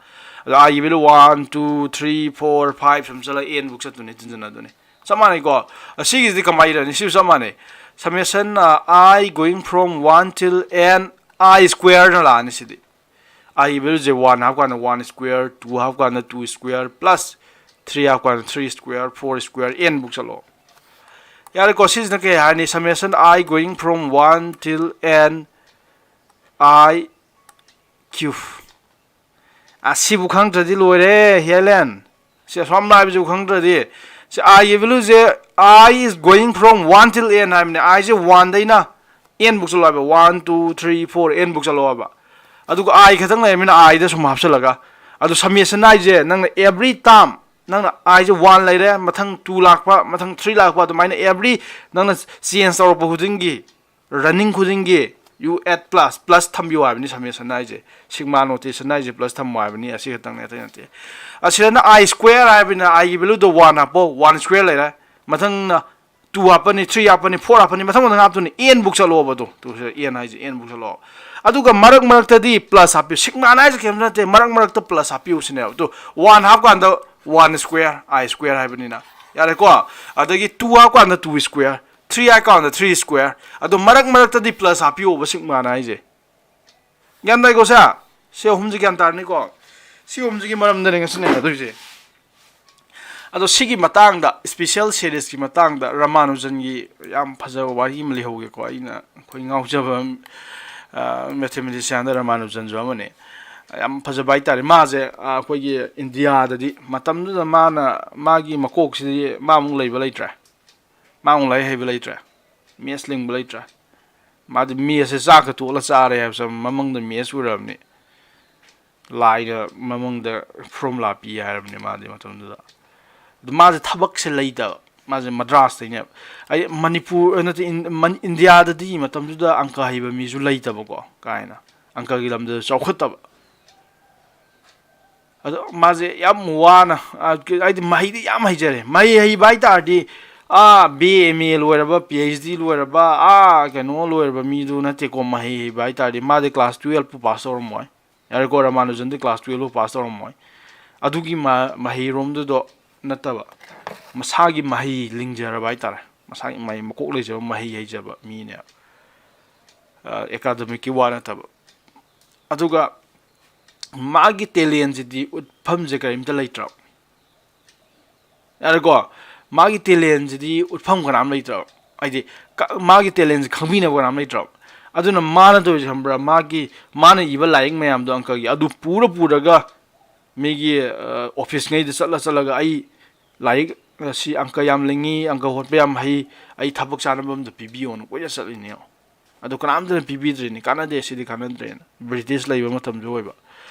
ꯑꯗꯣ I ꯒꯤ value one, two, three, four, five ꯁꯨꯝ ꯆꯠꯂꯒ n ꯐꯧ ꯆꯠꯇꯣꯏꯅꯦ, ꯇꯤꯟꯖꯟꯅꯗꯣꯏꯅꯦ꯫ ꯆꯞ ꯃꯥꯟꯅꯩꯀꯣ? ꯑꯁꯤꯒꯤꯁꯤꯗꯤ ꯀꯃꯥꯏꯅ ꯏꯔꯅꯤ? ꯁꯤꯁꯨ ꯆꯞ ꯃꯥꯟꯅꯩ꯫ Summation, ꯑ, I going from one till n, I square ꯅ ꯂꯥꯛꯑꯅꯤ ꯁꯤꯗꯤ꯫ I ꯒꯤ value ꯁꯦ one ꯍꯥꯞꯀꯥꯟꯗ one square, two ꯍꯥꯞꯀꯥꯟꯗ two square, plus three ꯍꯥꯞꯀꯥꯟꯗ three square, four square, n ꯐꯧ ꯆꯠꯂꯣ꯫ ꯌꯥꯔꯦꯀꯣ? ꯁꯤꯁꯤꯅ ꯀꯩ ꯍꯥꯏꯅꯤ? Summation I going from one till n, I cube꯫ ꯑꯁꯤꯕꯨ ꯈꯪꯗ꯭ꯔꯗꯤ ꯂꯣꯏꯔꯦ, ꯍꯦꯂꯦꯟ꯫ ꯁꯤ ꯑꯁꯨꯛ ꯌꯥꯝ ꯂꯥꯏꯕꯁꯤꯕꯨ ꯈꯪꯗ꯭ꯔꯗꯤ꯫ ꯁꯤ I ꯒꯤ value say, I is going from one till n ꯍꯥꯏꯕꯅꯦ꯫ I say one ꯗꯩꯅ n book ꯆꯠꯂꯣ ꯍꯥꯏꯕ꯫ One, two, three, four, n book ꯆꯠꯂꯣ ꯍꯥꯏꯕ꯫ ꯑꯗꯨꯒ I ꯈꯛꯇꯪ ꯂꯩꯔꯃꯤꯅ I ꯗ ꯁꯨꯝ ꯍꯥꯞꯆꯜꯂꯒ꯫ ꯑꯗꯨ summation ꯍꯥꯏꯁꯦ ꯅꯪꯅ every term, ꯅꯪꯅ I ꯁꯦ one ꯂꯩꯔꯦ, ꯃꯊꯪ two ꯂꯥꯛꯄ, ꯃꯊꯪ three ꯂꯥꯛꯄ, ꯑꯗꯨꯃꯥꯏꯅ every ꯅꯪꯅ change ꯇꯧꯔꯛꯄ ꯈꯨꯗꯤꯡꯒꯤ, running ꯈꯨꯗꯤꯡꯒꯤ you add plus, plus ꯊꯝꯕꯤꯌꯨ ꯍꯥꯏꯕꯅꯤ summation ꯍꯥꯏꯁꯦ꯫ Sigma notation ꯍꯥꯏꯁꯦ plus ꯊꯝꯃꯨ ꯍꯥꯏꯕꯅꯤ, ꯑꯁꯤ ꯈꯛꯇꯪꯅꯦ, ꯑꯇꯩ ꯅꯠꯇꯦ꯫ ꯑꯁꯤꯗꯅ I square ꯍꯥꯏꯕꯅꯤꯅ I ꯒꯤ value ꯗꯣ one ꯍꯥꯞꯄꯣ, one square ꯂꯩꯔꯦ꯫ ꯃꯊꯪꯅ two ꯍꯥꯞꯄꯅꯤ, three ꯍꯥꯞꯄꯅꯤ, four ꯍꯥꯞꯄꯅꯤ, ꯃꯊꯪ ꯃꯊꯪ ꯍꯥꯞꯇꯣꯏꯅꯤ, n ꯕꯨꯛ ꯆꯠꯂꯣꯕ ꯑꯗꯣ꯫ ꯇꯨ, ꯁꯤꯗ n ꯍꯥꯏꯁꯦ, n ꯕꯨꯛ ꯆꯠꯂꯣ꯫ ꯑꯗꯨꯒ ꯃꯔꯛ ꯃꯔꯛꯇꯗꯤ plus ꯍꯥꯞꯄꯤꯌꯨ꯫ Sigma ꯍꯥꯏꯁꯦ ꯀꯩꯝꯇ ꯅꯠꯇꯦ, ꯃꯔꯛ ꯃꯔꯛꯇ plus ꯍꯥꯞꯄꯤꯌꯨ ꯁꯤꯅꯦꯕ꯫ ꯑꯗꯨ one ꯍꯥꯞꯀꯥꯟꯗ one square, I square ꯍꯥꯏꯕꯅꯤꯅ꯫ ꯌꯥꯔꯦꯀꯣ? ꯑꯗꯒꯤ two ꯍꯥꯞꯀꯥꯟꯗ two square, three ꯍꯥꯏꯀꯥꯟꯗ three square꯫ ꯑꯗꯣ ꯃꯔꯛ ꯃꯔꯛꯇꯗꯤ plus ꯍꯥꯞꯄꯤꯌꯣꯕ Sigma ꯍꯥꯏꯁꯦ꯫ ꯒ꯭ꯌꯥꯟ ꯇꯥꯏꯀꯣ ꯁꯦ? ꯁꯤ ꯑꯍꯨꯝꯁꯦ ꯒ꯭ꯌꯥꯟ ꯇꯥꯔꯅꯤꯀꯣ? ꯁꯤ ꯑꯍꯨꯝꯁꯤꯒꯤ ꯃꯔꯝꯗꯅꯦ ꯉꯁꯤ ꯅꯩꯅꯗꯣꯏꯁꯦ꯫ ꯑꯗꯣ ꯁꯤꯒꯤ ꯃꯇꯥꯡꯗ, special series ꯀꯤ ꯃꯇꯥꯡꯗ ꯔꯃꯥꯅꯨꯖꯟꯒꯤ ꯌꯥꯝ ꯐꯖꯕ ꯋꯥꯔꯤ ꯑꯃ ꯂꯩꯍꯧꯒꯦꯀꯣ꯫ ꯑꯩꯅ, ꯑꯩꯈꯣꯏ ꯉꯥꯎꯖꯕ, ꯑ, mathematician ꯗ ꯔꯃꯥꯅꯨꯖꯟꯁꯨ ꯑꯃꯅꯤ꯫ ꯌꯥꯝ ꯐꯖꯕ ꯍꯥꯏꯇꯥꯔꯦ꯫ ꯃꯥꯁꯦ, ꯑ, ꯑꯩꯈꯣꯏꯒꯤ ꯏꯟꯗꯤꯌꯥꯗꯗꯤ ꯃꯇꯝꯗꯨꯗ ꯃꯥꯅ, ꯃꯥꯒꯤ ꯃꯀꯣꯛꯁꯤꯗꯤ ꯃꯥꯃꯨꯛ ꯂꯩꯕ ꯂꯩꯇ꯭ꯔꯦ꯫ ꯃꯥꯃꯨꯛ ꯂꯥꯏꯔꯤꯛ ꯍꯩꯕ ꯂꯩꯇ꯭ꯔꯦ꯫ Maths ꯂꯤꯡꯕ ꯂꯩꯇ꯭ꯔꯦ꯫ ꯃꯥꯗꯤ maths ꯁꯦ ꯆꯥꯛꯀ ꯇꯣꯠꯂ ꯆꯥꯔꯦ ꯍꯥꯏꯕꯁꯦ ꯃꯃꯪꯗ maths ꯑꯣꯏꯔꯕꯅꯤ꯫ ꯂꯥꯏꯅ ꯃꯃꯪꯗ formula ꯄꯤ ꯍꯥꯏꯔꯕꯅꯤ ꯃꯥꯗꯤ ꯃꯇꯝꯗꯨꯗ꯫ ꯑꯗꯨ ꯃꯥꯁꯦ ꯊꯕꯛꯁꯦ ꯂꯩꯇꯕ꯫ ꯃꯥꯁꯦ ꯃꯗ꯭ꯔꯥꯁꯇꯩꯅꯦꯕ꯫ ꯑꯩ ꯃꯅꯤꯄꯨꯔ, ꯅꯠꯇꯦ, ꯏꯟ-, ꯃꯟ-, ꯏꯟꯗꯤꯌꯥꯗꯗꯤ ꯃꯇꯝꯗꯨꯗ ꯑꯪꯀ ꯍꯩꯕ ꯃꯤꯁꯨ ꯂꯩꯇꯕꯀꯣ, ꯀꯥ ꯍꯦꯟꯅ꯫ ꯑꯪꯀꯒꯤ ꯂꯝꯗꯁꯨ ꯆꯥꯎꯈꯠꯇꯕ꯫ ꯑꯗꯣ ꯃꯥꯁꯦ ꯌꯥꯝ ꯋꯥꯅ, ꯑ, ꯍꯥꯏꯗꯤ ꯃꯍꯩꯗꯤ ꯌꯥꯝ ꯍꯩꯖꯔꯦ꯫ ꯃꯍꯩ ꯍꯩꯕ ꯍꯥꯏ ꯇꯥꯔꯗꯤ, ꯑꯥ, B A, M A ꯂꯣꯏꯔꯕ, P H D ꯂꯣꯏꯔꯕ, ꯑꯥ, ꯀꯩꯅꯣ ꯂꯣꯏꯔꯕ ꯃꯤꯗꯨ ꯅꯠꯇꯦꯀꯣ, ꯃꯍꯩ ꯍꯩꯕ ꯍꯥꯏ ꯇꯥꯔꯗꯤ꯫ ꯃꯥꯗꯤ class twelve ꯄꯨ pass ꯇꯧꯔꯝꯃꯣꯏ꯫ ꯌꯥꯔꯦꯀꯣ, ꯔꯃꯥꯅꯨꯖꯟꯗꯤ class twelve ꯐꯥꯎ pass ꯇꯧꯔꯝꯃꯣꯏ꯫ ꯑꯗꯨꯒꯤ ꯃ-, ꯃꯍꯩꯔꯣꯝꯗꯨꯗꯣ ꯅꯠꯇꯕ, ꯃꯁꯥꯒꯤ ꯃꯍꯩ ꯂꯤꯡꯖꯔꯕ ꯍꯥꯏ ꯇꯥꯔꯦ, ꯃꯁꯥꯒꯤ ꯃꯍꯩ, ꯃꯀꯣꯛ ꯂꯩꯖꯕ, ꯃꯍꯩ ꯍꯩꯖꯕ ꯃꯤꯅꯦꯕ꯫ ꯑ, academic ꯀꯤ ꯋꯥ ꯅꯠꯇꯕ꯫ ꯑꯗꯨꯒ ꯃꯥꯒꯤ talent ꯁꯤꯗꯤ ꯎꯠꯐꯝꯁꯦ ꯀꯔꯤꯝꯇ ꯂꯩꯇ꯭ꯔꯕ꯫ ꯌꯥꯔꯦꯀꯣ? ꯃꯥꯒꯤ talent ꯁꯤꯗꯤ ꯎꯠꯐꯝ ꯀꯅꯥꯝ ꯂꯩꯇ꯭ꯔꯕ꯫ ꯍꯥꯏꯗꯤ, ꯀ-, ꯃꯥꯒꯤ talent ꯁꯤ ꯈꯪꯕꯤꯅꯕ ꯀꯅꯥꯝ ꯂꯩꯇ꯭ꯔꯕ꯫ ꯑꯗꯨꯅ ꯃꯥꯅ ꯇꯧꯔꯤꯁꯦ ꯈꯪꯕ꯭ꯔꯥ, ꯃꯥꯒꯤ, ꯃꯥꯅ ꯏꯕ ꯂꯥꯏꯔꯤꯛ ꯃꯌꯥꯝꯗꯣ ꯑꯪꯀꯒꯤ, ꯑꯗꯨ ꯄꯨꯔ ꯄꯨꯔꯒ ꯃꯤꯒꯤ ꯑꯣꯐꯤꯁꯉꯩꯗ ꯆꯠꯂ ꯆꯠꯂꯒ, "ꯑꯩ ꯂꯥꯏꯔꯤꯛ ꯑꯁꯤ ꯑꯪꯀ ꯌꯥꯝ ꯂꯤꯡꯉꯤ, ꯑꯪꯀ ꯍꯣꯠꯄ ꯌꯥꯝ ꯍꯩ, ꯑꯩ ꯊꯕꯛ ꯆꯥꯅꯕ ꯑꯝꯗ ꯄꯤꯕꯤꯌꯣꯅ" ꯀꯣꯏꯆꯠ ꯆꯠꯂꯤꯅꯦ꯫ ꯑꯗꯨ ꯀꯅꯥꯝꯇꯅ ꯄꯤꯕꯤꯗ꯭ꯔꯤꯅꯤ, "ꯀꯥꯟꯅꯗꯦ, ꯁꯤꯗꯤ ꯀꯥꯟꯅꯗ꯭ꯔꯦꯅ", ꯕ꯭ꯔꯤꯇꯤꯁ ꯂꯩꯕ ꯃꯇꯝꯁꯨ ꯑꯣꯏꯕ꯫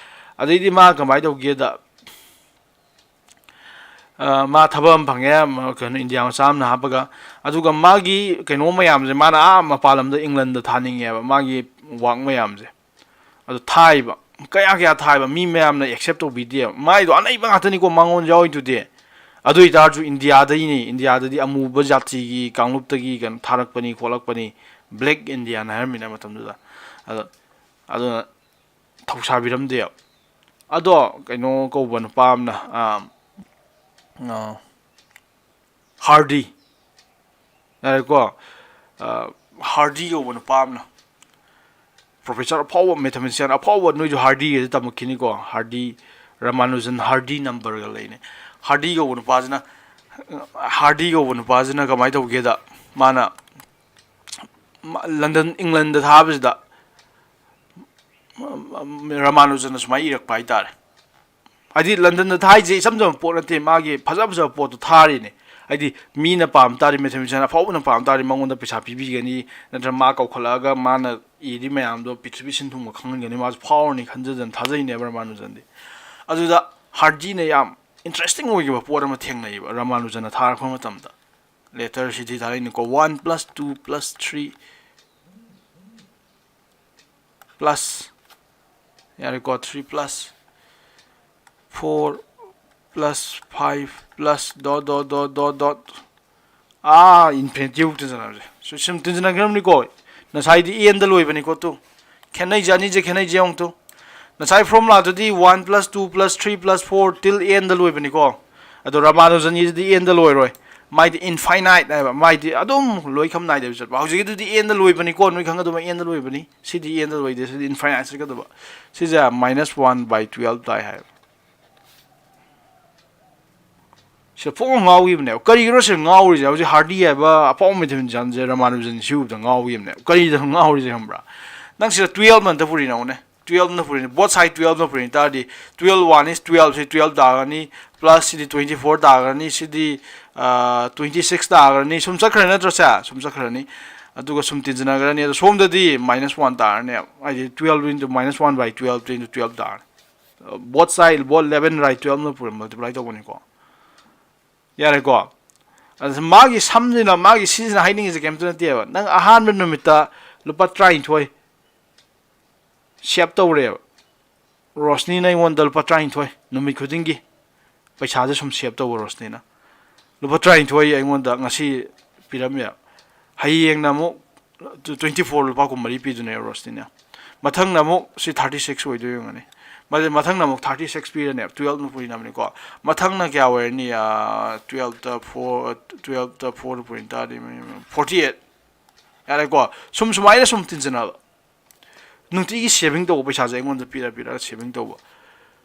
ꯑꯗꯩꯗꯤ ꯃꯥ ꯀꯃꯥꯏꯅ ꯇꯧꯒꯦꯗ, ꯑ, ꯃꯥ ꯊꯕꯛ ꯑꯃ ꯐꯪꯉꯦ, ꯃ-, ꯀꯩꯅꯣ, ꯏꯟꯗꯤꯌꯥ ꯃꯆꯥ ꯑꯃꯅ ꯍꯥꯞꯄꯒ꯫ ꯑꯗꯨꯒ ꯃꯥꯒꯤ ꯀꯩꯅꯣ ꯃꯌꯥꯝꯁꯦ ꯃꯥꯅ ꯑꯥ ꯃꯄꯥꯟ ꯂꯝꯗ, ꯏꯪꯂꯟꯗ ꯊꯥꯅꯤꯡꯉꯦꯕ, ꯃꯥꯒꯤ ꯋꯥꯛ ꯃꯌꯥꯝꯁꯦ꯫ ꯑꯗꯨ ꯊꯥꯏꯕ, ꯀꯌꯥ ꯀꯌꯥ ꯊꯥꯏꯕ, ꯃꯤ ꯃꯌꯥꯝꯅ ꯑꯦꯛꯁꯦꯞ ꯇꯧꯕꯤꯗꯦꯕ꯫ ꯃꯥꯏꯗꯣ ꯑꯅꯩꯕ ꯉꯥꯛꯇꯅꯤꯀꯣ ꯃꯉꯣꯟ ꯌꯥꯎꯔꯤꯗꯨꯗꯤ꯫ ꯑꯗꯨ ꯑꯣꯏꯇꯥꯔꯁꯨ ꯏꯟꯗꯤꯌꯥꯗꯒꯤꯅꯤ, ꯏꯟꯗꯤꯌꯥꯗꯗꯤ ꯑꯃꯨꯕ ꯖꯥꯇꯤꯒꯤ ꯀꯥꯡꯂꯨꯞꯇꯒꯤ ꯀꯩꯅꯣ ꯊꯥꯔꯛꯄꯅꯤ ꯈꯣꯠꯂꯛꯄꯅꯤ, ꯕ꯭ꯂꯦꯛ ꯏꯟꯗꯤꯌꯥꯟ ꯍꯥꯏꯔꯝꯃꯤꯅ ꯃꯇꯝꯗꯨꯗ꯫ ꯑꯗꯣ, ꯑꯗꯨꯅ ꯊꯧꯁꯥꯕꯤꯔꯝꯗꯦꯕ꯫ ꯑꯗꯣ ꯀꯩꯅꯣ ꯀꯧꯕ ꯅꯨꯄꯥ ꯑꯃꯅ, ꯑꯥ, ꯑꯥ, ꯍꯥꯔꯗꯤ, ꯌꯥꯔꯦꯀꯣ, ꯑꯥ, ꯍꯥꯔꯗꯤ ꯀꯧꯕ ꯅꯨꯄꯥ ꯑꯃꯅ, ꯄ꯭ꯔꯣꯐꯦꯁꯔ ꯑꯐꯥꯎꯕ, ꯃꯦꯊꯃꯦꯇꯤꯁꯤꯌꯥꯟ ꯑꯐꯥꯎꯕ, ꯅꯣꯏꯁꯨ ꯍꯥꯔꯗꯤꯒꯁꯦ ꯇꯝꯃꯛꯈꯤꯅꯤꯀꯣ, ꯍꯥꯔꯗꯤ, ꯔꯃꯥꯅꯨꯖꯟ ꯍꯥꯔꯗꯤ ꯅꯝꯕꯔꯒ ꯂꯩꯅꯦ꯫ ꯍꯥꯔꯗꯤ ꯀꯧꯕ ꯅꯨꯄꯥꯁꯤꯅ, ꯍꯥꯔꯗꯤ ꯀꯧꯕ ꯅꯨꯄꯥꯁꯤꯅ ꯀꯃꯥꯏꯅ ꯇꯧꯒꯦꯗ, ꯃꯥꯅ ꯃ-, ꯂꯟꯗꯟ, ꯏꯪꯂꯟꯗ ꯊꯥꯕꯁꯤꯗ ꯔꯃꯥꯅꯨꯖꯟꯅ ꯁꯨꯃꯥꯏꯅ ꯏꯔꯛꯄ ꯍꯥꯏꯇꯥꯔꯦ꯫ ꯍꯥꯏꯗꯤ ꯂꯟꯗꯟꯗ ꯊꯥꯏꯁꯦ ꯏꯆꯝ ꯆꯝꯕ ꯄꯣꯠ ꯅꯠꯇꯦ, ꯃꯥꯒꯤ ꯐꯖ ꯐꯖꯕ ꯄꯣꯠꯇꯣ ꯊꯥꯔꯤꯅꯦ꯫ ꯍꯥꯏꯗꯤ ꯃꯤꯅ ꯄꯥꯝ ꯇꯥꯔꯗꯤ, ꯃꯦꯊꯃꯦꯇꯤꯁꯤꯌꯟ ꯑꯐꯥꯎꯕꯅ ꯄꯥꯝ ꯇꯥꯔꯗꯤ ꯃꯉꯣꯟꯗ ꯄꯩꯁꯥ ꯄꯤꯕꯤꯒꯅꯤ, ꯅꯠꯇ꯭ꯔꯒ ꯃꯥ ꯀꯧꯈꯠꯂꯛꯑꯒ ꯃꯥꯅ ꯏꯔꯤ ꯃꯌꯥꯝꯗꯣ ꯄ꯭ꯔꯤꯊꯤꯕꯤ ꯁꯤꯟ ꯊꯨꯡꯕ ꯈꯪꯍꯟꯒꯅꯤ, ꯃꯥꯁꯨ ꯐꯥꯎꯔꯅꯤ ꯈꯟꯖꯗꯅ ꯊꯥꯖꯩꯅꯦꯕ ꯔꯃꯥꯅꯨꯖꯟꯗꯤ꯫ ꯑꯗꯨꯗ ꯍꯥꯔꯗꯤꯅ ꯌꯥꯝ ꯏꯟꯇꯔꯦꯁꯇꯤꯡ ꯑꯣꯏꯈꯤꯕ ꯄꯣꯠ ꯑꯃ ꯊꯦꯡꯅꯩꯕ ꯔꯃꯥꯅꯨꯖꯟꯅ ꯊꯥꯔꯛꯄ ꯃꯇꯝꯗ꯫ ꯂꯦꯇꯔꯁꯤꯗꯤ ꯊꯥꯔꯛꯏꯅꯤꯀꯣ, one plus two plus three plus, ꯌꯥꯔꯦꯀꯣ, three plus four plus five plus dot dot dot dot dot, ꯑꯥ ꯏꯟꯐꯤꯅꯤꯇꯤꯐꯥꯎ ꯇꯤꯟꯖꯟꯅꯕꯁꯦ꯫ ꯁꯤ ꯁꯨꯝ ꯇꯤꯟꯖꯟꯅꯈ꯭ꯔꯕꯅꯤꯀꯣ꯫ ꯉꯁꯥꯏꯗꯤ ꯑꯦꯟꯗ ꯂꯣꯏꯕꯅꯤꯀꯣ꯫ ꯇꯨ, ꯈꯦꯠꯅꯩꯁꯦ, ꯑꯅꯤꯁꯦ ꯈꯦꯠꯅꯩꯁꯦ ꯌꯦꯡꯉꯨ꯫ ꯇꯨ, ꯉꯁꯥꯏ ꯐꯣꯔꯃꯨꯂꯥꯗꯨꯗꯤ one plus two plus three plus four till n ꯗ ꯂꯣꯏꯕꯅꯤꯀꯣ꯫ ꯑꯗꯣ ꯔꯃꯥꯅꯨꯖꯟꯒꯤꯁꯤꯗꯤ n ꯗ ꯂꯣꯏꯔꯣꯏ, ꯃꯥꯏꯗꯤ infinite ꯍꯥꯏꯕ, ꯃꯥꯏꯗꯤ ꯑꯗꯨꯝ ꯂꯣꯏꯈꯝ ꯅꯥꯏꯗꯕ ꯆꯠꯄ꯫ ꯍꯧꯖꯤꯛꯀꯤꯗꯨꯗꯤ n ꯗ ꯂꯣꯏꯕꯅꯤꯀꯣ, ꯅꯣꯏ ꯈꯪꯒꯗꯕ, n ꯗ ꯂꯣꯏꯕꯅꯤ꯫ ꯁꯤꯗꯤ n ꯗ ꯂꯣꯏꯗꯦ, ꯁꯤꯗꯤ infinite ꯆꯠꯀꯗꯕ꯫ ꯁꯤꯁꯦ minus one by twelve ꯇꯥꯏ ꯍꯥꯏꯕ꯫ ꯁꯤꯗ ꯐꯣꯡ ꯉꯥꯎꯈꯤꯕꯅꯦꯕ꯫ ꯀꯔꯤꯒꯤꯅꯣ ꯁꯤꯗ ꯉꯥꯎꯔꯤꯁꯦ? ꯍꯧꯖꯤꯛ ꯍꯥꯔꯗꯤ ꯍꯥꯏꯕ ꯑꯐꯥꯎꯕ ꯃꯦꯊꯃꯦꯇꯤꯁꯤꯌꯥꯟꯁꯦ ꯔꯃꯥꯅꯨꯖꯟ ꯁꯤ ꯎꯕꯗ ꯉꯥꯎꯈꯤꯕꯅꯦꯕ꯫ ꯀꯔꯤꯗ ꯉꯥꯎꯔꯤꯁꯦ ꯈꯪꯕ꯭ꯔꯥ? ꯅꯪ ꯁꯤꯗ ꯇꯨꯌꯦꯜꯞ ꯑꯝꯇ ꯄꯨꯔꯤꯅꯧꯅꯦ꯫ ꯇꯨꯌꯦꯜꯞꯅ ꯄꯨꯔꯤꯅꯤ, ꯕꯣꯠ ꯁꯥꯏꯠ ꯇꯨꯌꯦꯜꯞꯅ ꯄꯨꯔꯤꯅꯤ ꯇꯥꯔꯗꯤ, ꯇꯨꯌꯦꯜꯞ ꯋꯥꯟ ꯏꯁ ꯇꯨꯌꯦꯜꯞ, ꯁꯤ ꯇꯨꯌꯦꯜꯞ ꯇꯥꯒꯅꯤ, ꯄ꯭ꯂꯁ ꯁꯤꯗꯤ ꯇ꯭ꯋꯦꯟꯇꯤ ꯐꯣꯔ ꯇꯥꯒꯅꯤ, ꯁꯤꯗꯤ ꯇ꯭ꯋꯦꯟꯇꯤ ꯁꯤꯛꯁ ꯇꯥꯒꯅꯤ, ꯁꯨꯝ ꯆꯠꯈ꯭ꯔꯦ ꯅꯠꯇ꯭ꯔꯣ? ꯁꯦ ꯁꯨꯝ ꯆꯠꯈ꯭ꯔꯅꯤ꯫ ꯑꯗꯨꯒ ꯁꯨꯝ ꯇꯤꯟꯁꯤꯟꯅꯈ꯭ꯔꯅꯤ꯫ ꯑꯗꯣ ꯁꯣꯝꯗꯗꯤ ꯃꯥꯏꯅꯁ ꯋꯥꯟ ꯇꯥꯔꯅꯦꯕ, ꯍꯥꯏꯗꯤ twelve into minus one by twelve into twelve ꯇꯥꯔꯅꯤ꯫ Both side, both eleven right ꯇꯨꯌꯦꯜꯞꯅ ꯄꯨꯔ ꯃꯜꯇꯤꯄ꯭ꯂꯥꯏ ꯇꯧꯕꯅꯤꯀꯣ꯫ ꯌꯥꯔꯦꯀꯣ? ꯑꯗ ꯃꯥꯒꯤ ꯁꯝꯁꯤꯅ, ꯃꯥꯒꯤ ꯁꯤꯁꯤꯅ ꯍꯥꯏꯅꯤꯡꯉꯤꯁꯦ ꯀꯩꯝꯇ ꯅꯠꯇꯦꯕ꯫ ꯅꯪ ꯑꯍꯥꯟꯕ ꯅꯨꯃꯤꯠꯇ ꯂꯨꯄꯥ ꯇꯔꯥꯅꯤꯊꯣꯏ ꯁꯦꯞ ꯇꯧꯔꯦꯕ ꯔꯣꯁꯅꯤꯅ ꯑꯩꯉꯣꯟꯗ, ꯂꯨꯄꯥ ꯇꯔꯥꯅꯤꯊꯣꯏ ꯅꯨꯃꯤꯠ ꯈꯨꯗꯤꯡꯒꯤ ꯄꯩꯁꯥꯁꯦ ꯁꯨꯝ ꯁꯦꯞ ꯇꯧꯕ ꯔꯣꯁꯅꯤꯅ꯫ ꯂꯨꯄꯥ ꯇꯔꯥꯅꯤꯊꯣꯏ ꯑꯩꯉꯣꯟꯗ ꯉꯁꯤ ꯄꯤꯔꯝꯃꯦ꯫ ꯍꯌꯦꯡꯅ ꯑꯃꯨꯛ ꯇ꯭ꯋꯦꯟꯇꯤ ꯐꯣꯔ ꯂꯨꯄꯥ ꯀꯨꯟꯃꯔꯤ ꯄꯤꯗꯣꯏꯅꯦꯕ ꯔꯣꯁꯅꯤꯅ꯫ ꯃꯊꯪꯅ ꯑꯃꯨꯛ ꯁꯤ ꯊꯥꯔꯇꯤ ꯁꯤꯛꯁ ꯑꯣꯏꯗꯣꯏ ꯑꯣꯏꯔꯝꯒꯅꯤ꯫ ꯃꯊꯪꯅ ꯑꯃꯨꯛ ꯊꯥꯔꯇꯤ ꯁꯤꯛꯁ ꯄꯤꯔꯅꯦꯕ, ꯇꯨꯌꯦꯜꯞꯅ ꯄꯨꯔꯤꯅꯕꯅꯤꯀꯣ꯫ ꯃꯊꯪꯅ ꯀꯌꯥ ꯑꯣꯏꯔꯅꯤ? ꯇꯨꯌꯦꯜꯞꯇ ꯐꯣꯔ, ꯇꯨꯌꯦꯜꯞꯇ ꯐꯣꯔ ꯄꯨꯔꯤ ꯇꯥꯔꯗꯤ ꯐꯣꯔꯇꯤ ꯑꯩꯠ꯫ ꯌꯥꯔꯦꯀꯣ? ꯁꯨꯝ ꯁꯨꯃꯥꯏꯅ ꯁꯨꯝ ꯇꯤꯟꯁꯤꯟꯅꯕ, ꯅꯨꯡꯇꯤꯒꯤ ꯁꯦꯚꯤꯡ ꯇꯧꯕ ꯄꯩꯁꯥꯁꯦ ꯑꯩꯉꯣꯟꯗ ꯄꯤꯔ ꯄꯤꯔꯒ ꯁꯦꯚꯤꯡ ꯇꯧꯕ꯫